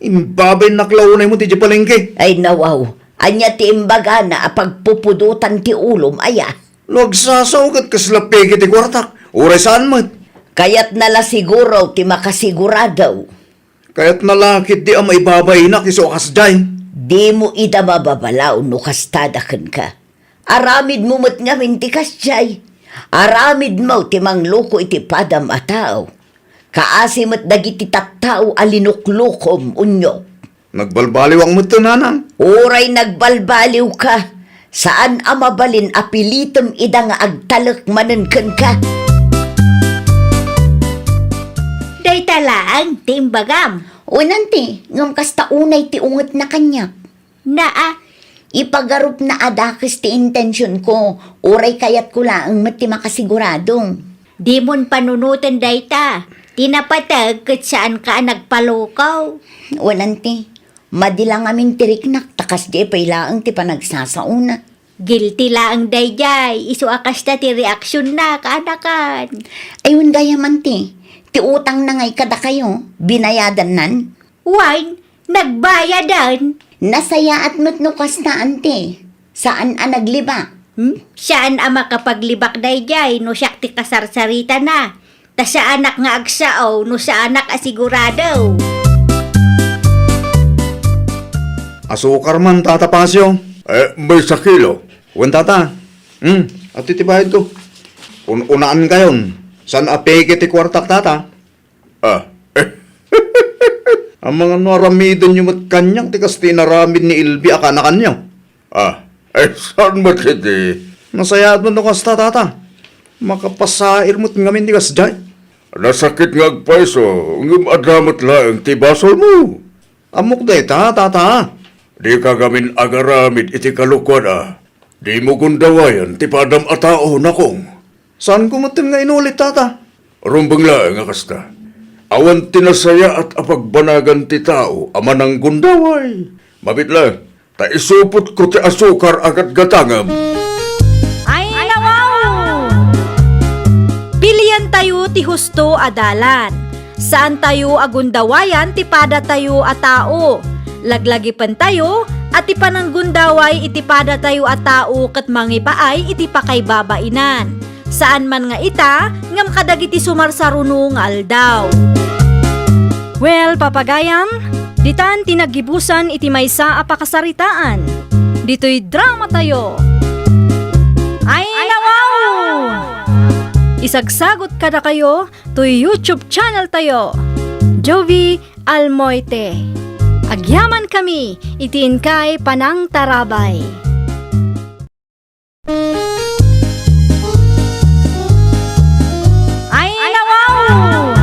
Imbabainnak la unay met idiay palengke. Ay, nawaw. Ania ti imbagana a pagpupudotan ti ulom, aya? No agsasao ket kasla peke ti kuartak. Uray saan met. Kayatna la siguro ti makasigurado. Kayatna la ketdi a maibabainak isu a kasdiay. Dimo ida mababalaw no kastada kenka. Aramidmo met ngamin ti kasdiay. Aramidmo ti mangluko iti padam a tao. Kaasi met dagiti tattao a linuklukom, Onyok. Nagbalbaliwak met, nana. Uray nagbalbaliwka, saan a mabalin a pilitem ida nga agtalek manen kenka. Dayta laeng ti imbagam. Wen, anti, ngem kasta unay ti ungetna kaniak. Naa, ipagarupna a dakes ti intensionko, uray kayatko laeng met ti makasigurado. Dimon panunoten dayta. Ti napateg ket saanka a nagpalukaw. Wen, anti, madi la ngamin ti riknak ta kasdiay pay laeng ti panagsasaona. Guilty laeng daydiay, isu a kasta ti reaksionna, kaanakan. Ay, wen gayam, anti, ti utangna ngay kadakayo, binayadannan? Wen, nagbayadan. Nasayaat met no kasta, anti. Saan a naglibak. Hmm? Saan a makapaglibak daydiay no siak ti kasarsaritana. Ta saanak nga agsao no saanak a sigurado. Asukar man, Tata Pasio? Eh, maysa kilo. Wen, Tata. Hmm, ati ti bayadko. Un-, unaan kayon. Saan a peke ti kuartak, Tata? Ah. Amangan no aramidenyo met kaniak ti kas ti inaramid ni Elvi a kaanakanyo. Ah, ay, saan met iti? Nasayaat met no kasta, Tata. Makapasair met ngamin ti kasdiay. Nasakit nga agpayso, ngem adda met laeng ti basolmo. Ammok dayta, Tata. Dika ngamin agaramid iti kalokuan a dimo gundawayan ti padam a tao, nakong. Saanko metten nga inulit, Tata. Rumbeng laeng a kasta. Awan ti nasayaat a pagbanagan ti tao a mananggundaway. Mabit la, ta isupotko ti asukar a gatgatangam. Ay, nawaw! Pilientayo ti husto a dalan. Saantayo a gundawayan ti padatayo a tao. Laglagipentayo a ti pananggundaway iti padatayo a tao ket mangipaay iti pakaibabainan. Saan man nga ita, ngem kadagiti sumarsaruno nga aldaw. Well, papagayam, ditan ti naggibusan iti maysa a pakasaritaan. Ditoy dramatayo. Ay, nawaw! Isagsagot kadakayo toy YouTube channel tayo, Jovi Almoite. Agyamankami iti inkay panangtarabay. Ay, nawaw!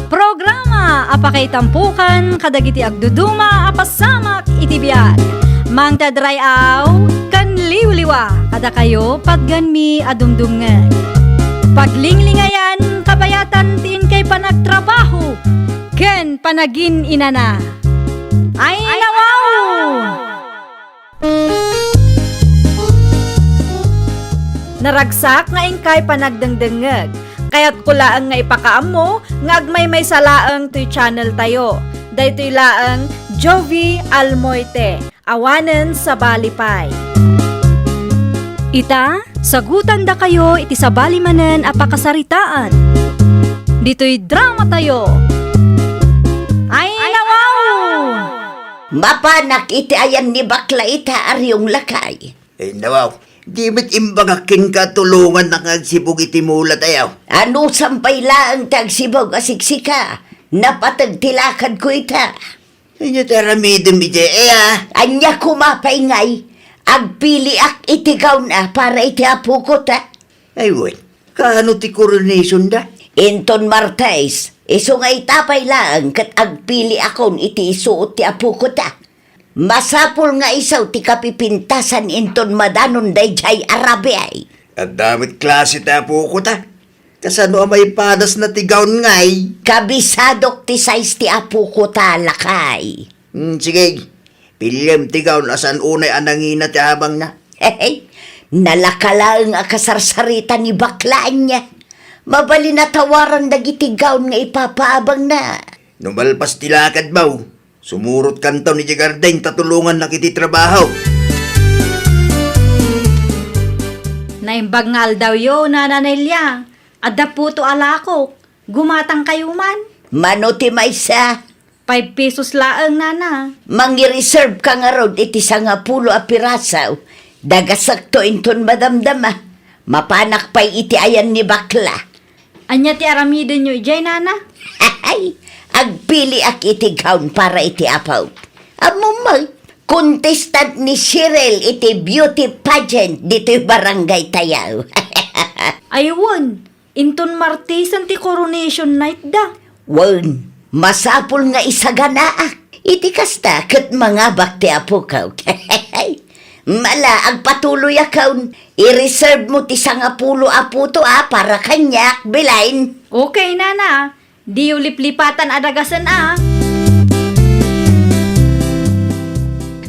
Programa a pakaitampukan kadagiti agduduma a pasamak iti biag. Mangted ray-aw ken liwliwa kadakayo patgenmi a dumdumngeg. Paglinglingayan, kabayatan ti inkay panagtrabaho ken panagin-inana. Ay, nawaw! Naragsak nga inkay panagdengdengngeg. Kayatko laeng nga ipakaammo nga agmaymaysa laeng toy channel tayo. Daytoy laeng Jovi Almoite, awanen sabali pay. Ita, sagutandakayo iti sabali manen a pakasaritaan. Ditoy dramatayo. Ay, nawaw! Mapanak iti ayan ni bakla ita a riyong, lakay. Ay, nawaw, di met imbagak kenka tulongannak nga agsibug iti mula tayo. Anusam pay laeng ti agsibug a siksika, napateg ti lakadko ita. Ania ti aramidem iti, eh, a? Ania koma pay ngay, agpiliak iti gown a para iti apoko ta. Ay, wen, kaano ti coronation da? Inton Martes, isu nga ita pay laeng ket agpiliakon iti isuot ti apoko ta. Masapul nga isu ti kapipintasan inton madanon daydiay a rabii. Adda met klase ti apoko ta. Kasano a maipadasna ti gown ngay? Kabisadok ti size ti apoko ta, lakay. Hmm, sige. Piliem ti gown a saan unay a nangina ti abangna. Hehe, nalaka laeng a kasarsarita ni bakla ania. Mabalin a tawaran dagiti gown nga ipapaabangna. No malpas ti lakadmo, sumurotkanton idiay garden ta tulongannak iti trabaho. Naimbag nga aldawyo, Nana Nelia. Adda puto a lakok. Gumatangkayo man. Mano ti maysa? Five pesos laeng, Nana. Mangireserve ka ngarud iti sangapulo a piraso. Dagasakto inton madamdama. Mapanak pay iti ayan ni bakla. Ania ti aramidenyo idiay, Nana? Ay, agpiliak iti gown para iti apok. Ammom met, contestant ni Cheryl iti beauty pageant ditoy barangay tayo. Ay, wen, inton Martesan ti coronation night da. Wen, Masapul nga isaganaak. Iti kasta, ket mangabak ti apok. Mala, agpatuloyakon. I-reserve mo ti sangapulo a puto a para kaniak, Belen. Okay, nana. Diyo liplipatan a dagasen a.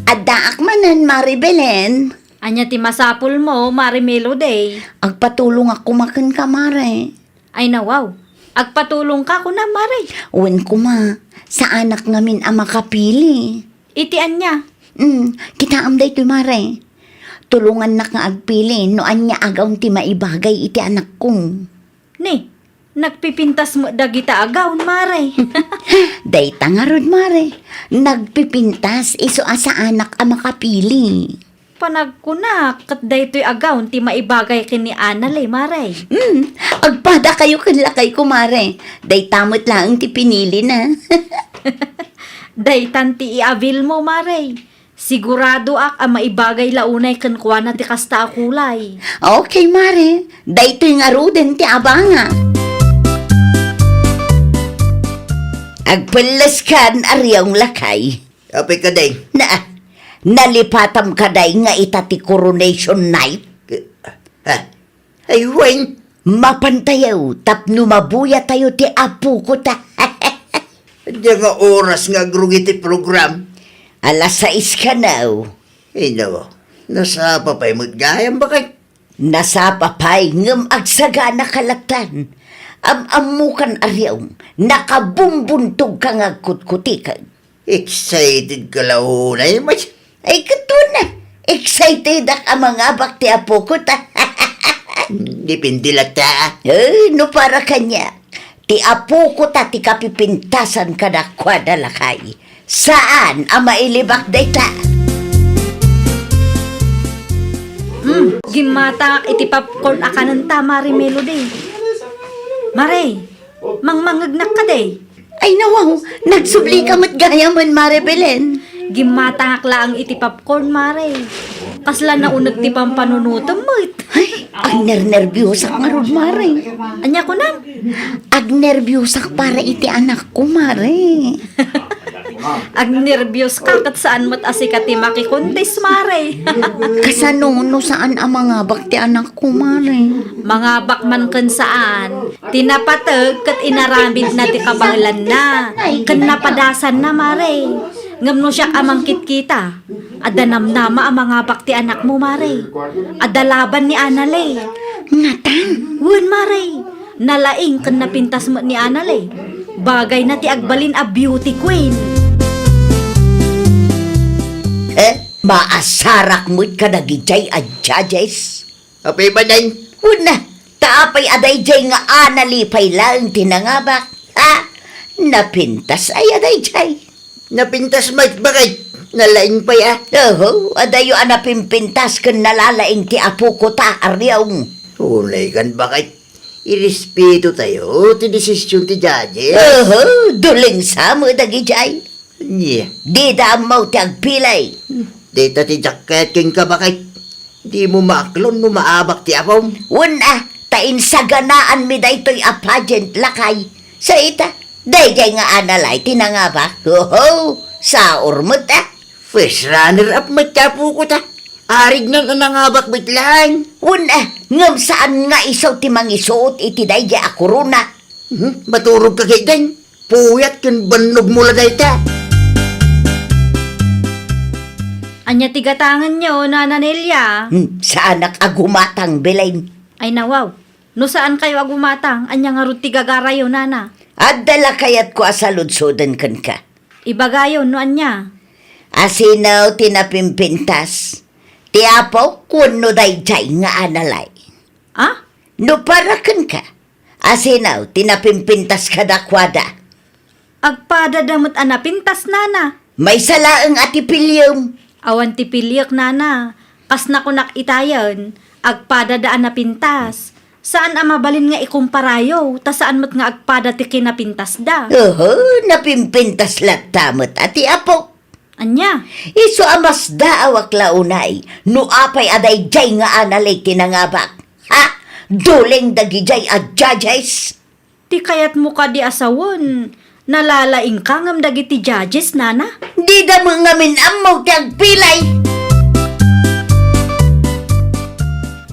Addaak manen, Mare Belen. Ania ti masapulmo, Mare Melody? Agpatulongak koma kenka, Mare. Ay, nawaw. Agpatulongka, kunam, Mare. Wen koma, saanak ngamin a makapili. Iti ania? Hmm, kitaem daytoy, Mare. Tulongannak nga agpili no ania a gown ti maibagay iti anakko. Ni, nagpipintas met dagita a gown, Mare. Dayta ngarud, Mare. Nagpipintas isu a saanak a makapili. Panagkunak, ket daytoy a gown ti maibagay ken ni Anale, Mare. Hmm, agpadakayo ken lakayko, Mare. Dayta met laeng ti pinilina. Daytan ti i-avail mo, Mare. Siguradoak a maibagay la unay kenkuana ti kasta a kulay. Okay, Mare. Daytoy ngaruden ti abangak. Agpelleskan a riaw, lakay. Apay kadi? Na, nalipatam kadi nga ita ti coronation night? Ha? Ay, wen. Mapantayo tapno mabuyatayo ti apokota. Ania nga oras nga agrugi ti program? Alas sais kano. Ino, nasapa pay met gayam, baket? Nasapa pay ngem agsaganaka lattan. Am-ammokan a riaw, nakabumbuntogka nga agkutkutikag. Excited ka la unay, Mats. Ay, ket wen a, excitedak a mangabak ti apokota. Depende latta. Eh, no para kaniak, ti apokota ti kapipintasan kadakuada, lakay. Saan a mailibak dayta. Hmm, gimmatangak iti popcorn a kanenta, Mare Melody. Mare, mangmangngegnak kadi? Ay, nawaw, nagsublika met gayamen, Mare Belen. Gimmatangak laeng iti popcorn, Mare. Kasla nauneg ti pampanunotem met. Ay, agnernerbiosak ngarud, Mare. Ania kunam? Agnerbiusak para iti anakko, Mare. Agnerbiuska ket saan met a sika ti makikuntis, Mare. Kasano no saan a mangabak ti anakko, Mare? Mangabak man ken saan, ti napateg ket inaramidna ti kabaelanna ken napadasanna, Mare. Ngem no siak a mangkitkita, adda namnama a mangabak ti anakmo, Mare. Adda laban ni Anale. Ngatan? Wen, Mare. Nalaing ken napintas met ni Anale. Bagayna ti agbalin a beauty queen. Eh, maasarak met kadagijay a judges? Apay manen? Wen a, ta apay a dayjay nga Anale pay laeng ti nangabak? Ha? Napintas aya dayjay? Napintas met, baket. Nalaing pay a. Oho, adayo a napimpintas ken nalalaing ti apokota a riaw. Unay kan, baket. Irespeto tayo ti desisyon ti judges. Oho, duleng sa met dagijay. Nia. Dida ammo ti agpilay. Dita ti jacket kenka, baket. Dimo maaklon no maabak ti apom. Wen a, ta insaganaanmi daytoy a pageant, lakay. Sa ita, dayjay nga Anale ti nangabak. Oho, saor met a. First runner up met ti apokota. Arignan a nangabak met laeng. Wen a, ngem saan nga isu ti mangisuot iti dayjay a korona. Mhm, maturogka ketdin. Puyat ken bannogmo la dayta. Ania ti gatangenyo, Nana Nelia? Hmm, saanak a gumatang, Belen. Ay, nawaw. No saankayo a gumatang, ania ngarud ti gagarayo, Nana? Adda la kayatko a saludsoden kenka. Ibagayo no ania. Asino ti napimpintas? Ti apok wenno dayjay nga Anale? Ah? No para kenka, asino ti napimpintas kadakuada? Agpadada met a napintas, Nana. Maysa laeng a ti piliem. Awan ti piliek, Nana. Kas nakunak itayen, agpadada a napintas. Saan a mabalin nga ikumparayo, ta saan met nga agpada ti kinapintasda. Oho, napimpintas latta met a ti apok. Ania? Isu a masdaawak la unay, no apay a dayjay nga Anale ti nangabak. Ha? Duleng dagijay a judges? Ti kayatmo kadi a sawen, Nalalaingka ngem dagiti judges, nana? Dida met ngamin ammo ti agpilay.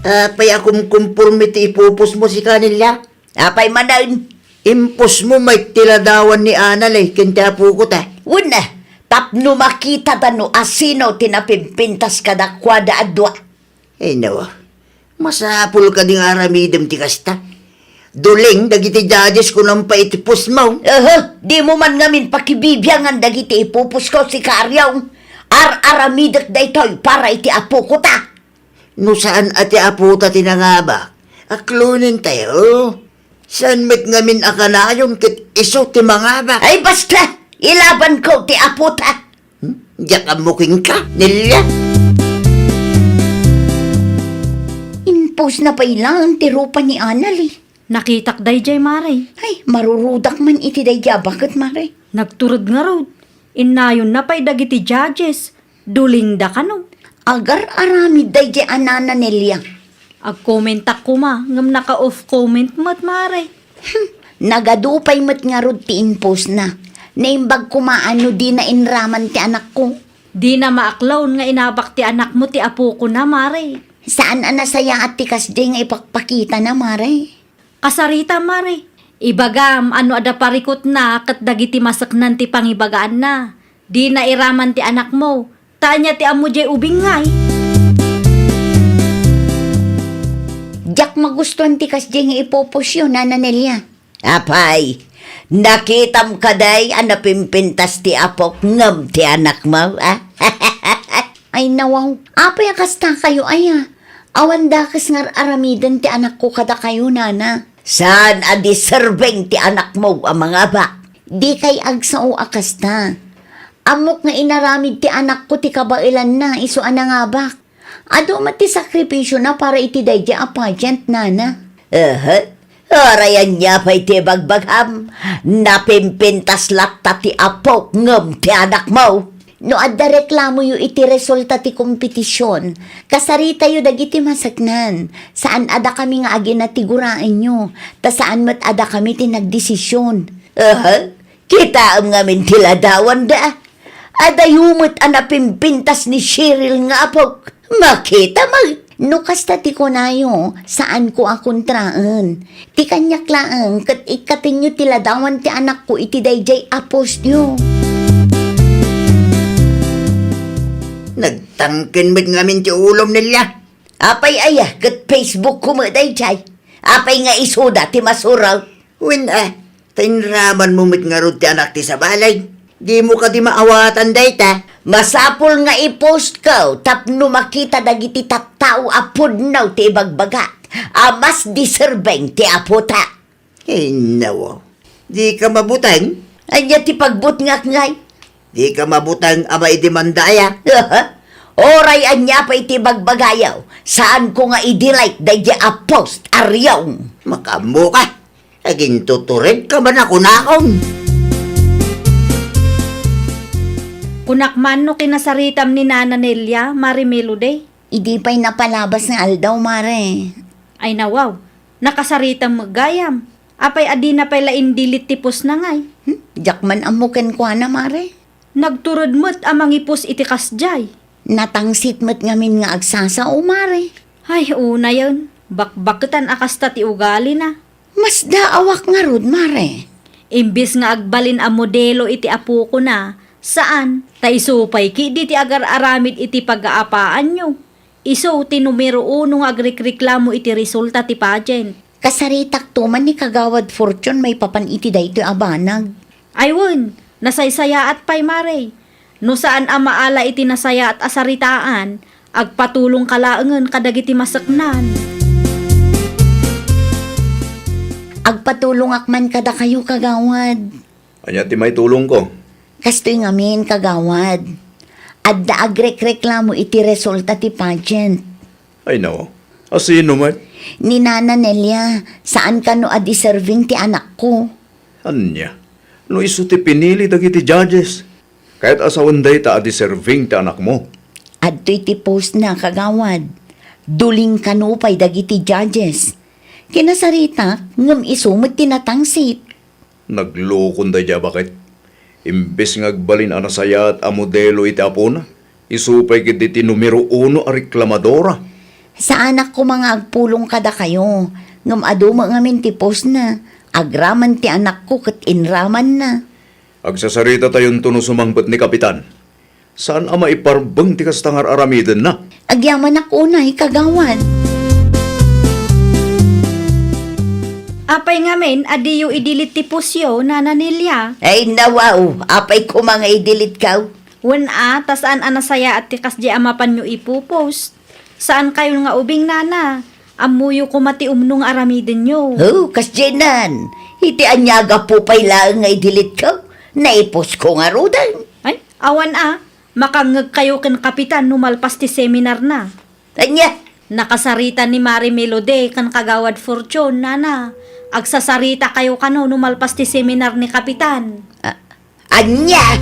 Apay a kumkumporme ti ipupos mo, sika, Nelia? Apay manen? Impos mo met ti ladawan ni Anali ken ti apoko ta. Wen, tapno makitada no asino ti napimpintas kadakuada a dua. Ay, nawa. Masapul kadi nga aramidem ti kasta. Duling dagiti judges kunam pay iti post mo. Aha, dimo man ngamin pakibibiangan dagiti ipuposko, sika Ariong. Ar-aramidek daytoy para iti apoko ta. No saan a ti apota ti nangabak, a cloning tayo. Saan met ngamin a kanayon ket isu ti mangabak? Ay, basta! Ilabanko ti apota! Hmm? Diak ammo kenka, Nelia. Impos na pay laeng ti rupa ni Anali. Nakitak daydiay, Mare. Ay, marurudak man iti daydiay a baket, Mare. Nagturod ngarud. Innayon na pay dagiti judges. Dulingda kano. Agar-aramid daydiay a nana Nelia. Agkomentak koma, ngem naka-off comment met, Mare. Hmm, nagadu pay met ngarud ti impostna. Naimbag koma no dina inraman ti anakko. Dina maaklon nga inabak ti anakmo ti apokona, Mare. Saan a nasayaat ti kasdiay nga ipakpakitana, Mare. Kasarita, Mare. Ibagam a no adda parikutna ket dagiti maseknan ti pangibagaanna. Dina iraman ti anakmo. Ta ania ti ammo diay ubing ngay? Diak magustuan ti kasdiay nga ipupusyo, Nana Nelia. Apay, nakitam kadi a napimpintas ti apok ngem ti anakmo, a? Ay, nawaw. Apay a kastakayo, aya? Awan dakes nga ar-aramiden ti anakko kadakayo, nana. Saan a deserving ti anakmo a mangabak? Dikay agsao a kasta. Ammok nga inaramid ti anakko ti kabaelanna isu a nangabak. Adu met ti sakripisiona para iti daydiay a pageant, nana. Aha. Uray ania pay ti ibagbagam, napimpintas latta ti apok ngem ti anakmo. No adda reklamoyo iti resulta ti kompetision, kasaritayo dagiti maseknan. Saan a dakami nga aginatiguraenyo, ta saan met a dakami ti nagdesision. Aha. Kitaem ngamin ti ladawanda. Adayo met a napimpintas ni Cheryl nga apok. Makita met. No kasta ti kunayo, saanko a kontraen. Ti kaniak laeng ket ikkatenyo ti ladawan ti anakko iti daydiay a postyo. Nagtangken met ngamin ti ulom, Nelia. Apay aya ket Facebook ko met daydiay? Apay nga isuda ti masuraw? Wen a, ta inramanmo met ngarud ti anak ti sabali. Dimo kadi maawatan dayta? Masapul nga i-post ko tapno makita dagiti tattao a pudno ti ibagbagak a mas deserving ti apota. Innawa. Dika mabuteng? Ania ti pagbutngak ngay? Dika mabuteng a maidemanda aya? Uray ania pay ti bagbagayo, saanko nga i-delete daydiay a post, Ariong. Makaammo ka. Agintutured ka man a kunakon. Kunak man no kinasaritam ni Nana Nelia, Mare Melody. Idi pay napalabas nga aldaw, Mare. Ay nawaw, nakasaritam met gayam. Apay a dina pay la in-delete ti postna ngay? Hmm? Diak man ammo kenkuana, Mare. Nagtured met a mangi-post iti kasdiay. Natangsit met ngamin nga agsasao, Mare. Ay, unayen, bakbaketan a kasta ti ugalina. Masdaawak ngarud, Mare. Imbes nga agbalin a modelo iti apokona, saan, ta isu pay ketdi ti agar-aramid iti pagaapaanyo. Isu ti numero uno nga agrikreklamo iti resulta ti pageant. Kasaritakto man ni Kagawad Fortune maipapan iti daytoy a banag. Ay wen, nasaysayaat pay, Mare. No saan a maala iti nasayaat a saritaan, agpatulongka laengen kadagiti maseknan. Agpatulongak man kadakayo, Kagawad. Ania ti maitulongko? Kastoy ngamin, Kagawad. Adda agrekreklamo iti resulta ti pageant. Ay, nao. Asino met? Ni Nana Nelia, saan kano a deserving ti anakko. Ania? No isu ti pinili dagiti judges, kayat a sawen dayta a deserving ti anakmo. Adtoy ti postna, Kagawad. Duling kano pay dagiti judges. Kinasaritak, ngem isu met ti natangsit. Naglukon daydiay a baket. Imbes nga agbalin a nasayaat a modelo iti apona, isu pay ketdi ti numero uno a reklamadora. Saanak koma nga agpulong kadakayo, ngem adu met ngamin ti postna. Agraman ti anakko ket inramanna. Agsasaritatayon no sumangpet ni Kapitan. Saan a maiparbeng ti kasta nga ar-aramidenna. Agyamanak unay, kagawad. Apay ngamin a diyo i-delete ti postyo, Nana Nelia? Ay, nawaw, apay koma nga i-delete kaw? Wen a, ta saan a nasayaat ti kasdiay a mapanyo ipopost. Saankayon nga ubing, Nana. Ammoyo koma ti umno nga aramidenyo. Oh, kasdiay nan. Iti ania a gapu pay laeng nga i-delete ko, naipostko ngaruden. Ay, awan a. Makangngegkayo ken Kapitan no malpas ti seminarna. Ania? Nakasarita ni Mare Melody ken Kagawad Fortune, Nana. Agsasaritakayo kano no malpas ti seminar ni Kapitan. Ah, ania?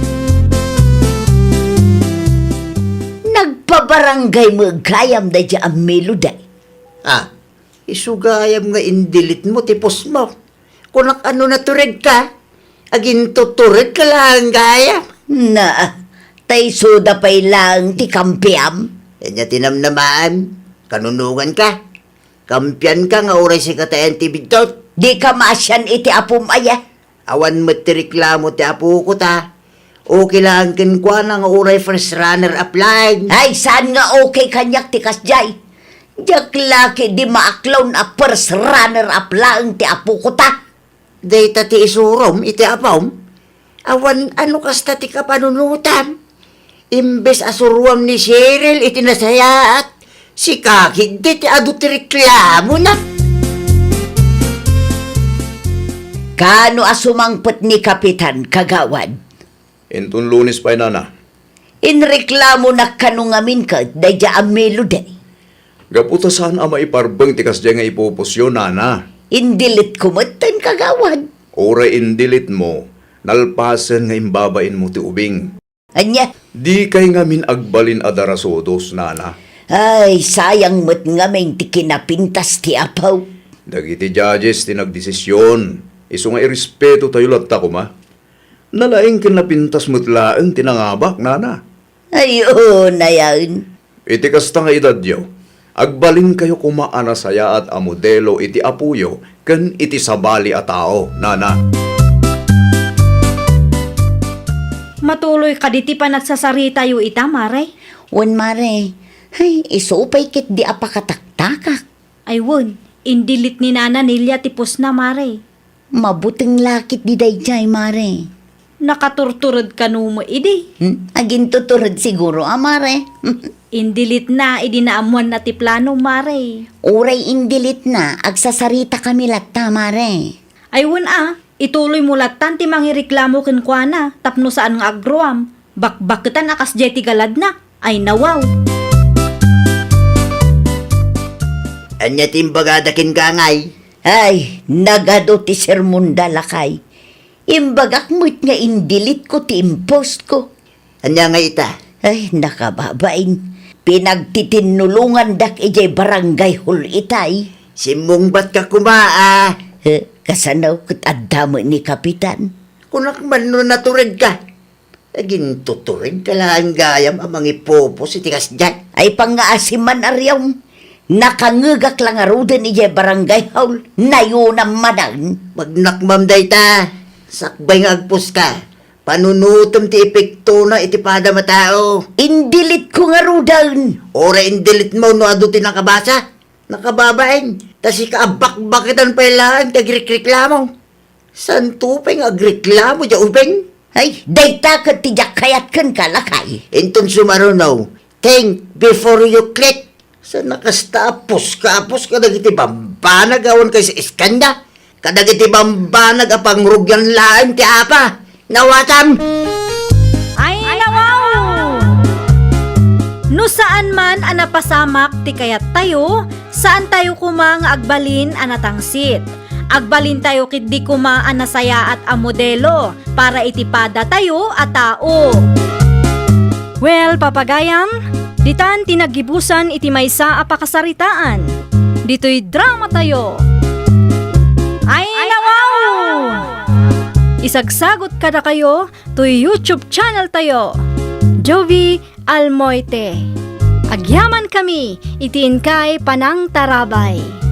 Nagpabarangay met gayam daydiay a Melody. Ah, isu gayam nga in-delete mo ti post mo. Kunak, ano, natured ka? Agintutured ka laeng gayam. Na, ta isuda pay laeng ti kampiam. Ania ti namnamaam? Kanunongan ka? Kampian ka nga uray sika ti ayan ti biddut? Di ka maasian iti apom aya? Awan met ti reklamo ti apoko ta. Okay laeng kenkuana nga uray first runner up laeng. Ay, saan nga okay kaniak ti kasdiay? Diak la ketdi maaklon a first runner up laeng ti apoko ta. Dayta ti isurom iti apom? Awan a no kasta ti kapanunotam. Imbes a suruam ni Cheryl iti nasayaat, sika ketdi ti adu ti reklamona. Kaano a sumangpet ni Kapitan, kagawad? Inton Lunes pay, Nana. Inreklamonak kano ngamin ket daydiay a Melody. Gapu ta saan a maiparbeng ti kasdiay nga ipopostyo, Nana. In-delete ko metten, kagawad. Uray in-delete mo, nalpasen nga imbabain mo ti ubing. Ania? Dikay ngamin agbalin a darasudos, Nana. Ay, sayang met ngamin ti kinapintas ti apo. Dagiti judges ti nagdesision, isu nga irespetotayo latta koma. Nalaing ken napintas met laeng ti nangabak, Nana. Ay, oo, nayaen. Iti kasta nga edadyo, agbalinkayo koma a nasayaat a modelo iti apoyo ken iti sabali a tao, Nana. Matuloy kadi ti panagsasaritayo ita, Mare? Wen, Mare. Ay, isu pay ketdi a pakataktakak. Ay wen, in-delete ni Nana Nelia ti postna, Mare. Mabuteng la ketdi daydiay, Mare. Nakaturtured kano met idi? Hmm? Agintutured siguro a, Mare. In-delete na idi naammoanna ti plano, Mare. Uray in-delete na, agsasaritakami latta, Mare. Ay wen a, ituloy mo lattan ti mangireklamo kenkuana tapno saan nga agruam. Bakbaketan a kasdiay ti galadna. Ay, nawaw. Ania ti imbagada kenka, ngay? Ay, nagadu ti sermonda, lakay. Imbagak met nga in-delete ko ti in-post ko. Ania ngay ita? Ay, nakababain. Pinagtitinnulongandak idiay barangay hall itay. Simmungbat ka koma, a. Eh, kasano ket adda met ni Kapitan? Kunak man no natured ka. Agintutured ka laeng gayam a mangipopost iti kasdiay. Ay, pangngaasim man, Ariom. Nakangngegak la ngaruden idiay barangay hall. Nayonam manen. Magnakmam dayta. Sakbay nga agpost ka, panunotem ti epektona iti padam a tao. In-delete ko ngaruden. Uray in-delete mo no adu ti nakabasa. Nakababain. Ta sika a bakbaketan pay laeng ti agrekreklamo. Santo pay nga agreklamo diay ubing? Ay, dayta ket ti diak kayat kenka, lakay. Inton sumaruno, think before you click. Saan a kasta a puska a puska dagiti bambanag awan kaiskanda? Kadagiti bambanag a pangrugian laeng ti apa? Nawatam! Ay, nawaw! No saan man a napasamak ti kayattayo, saantayo koma nga agbalin a natangsit. Agbalintayo ketdi koma a nasayaat a modelo para iti padatayo a tao. Well, papagayam, ditan ti naggibusan iti maysa a pakasaritaan. Ditoy dramatayo. Ay, nawaw! Magsagsagut kadakayo toy YouTube channel tayo, Jovie Almoite. Agyamankami iti inkay panangtarabay.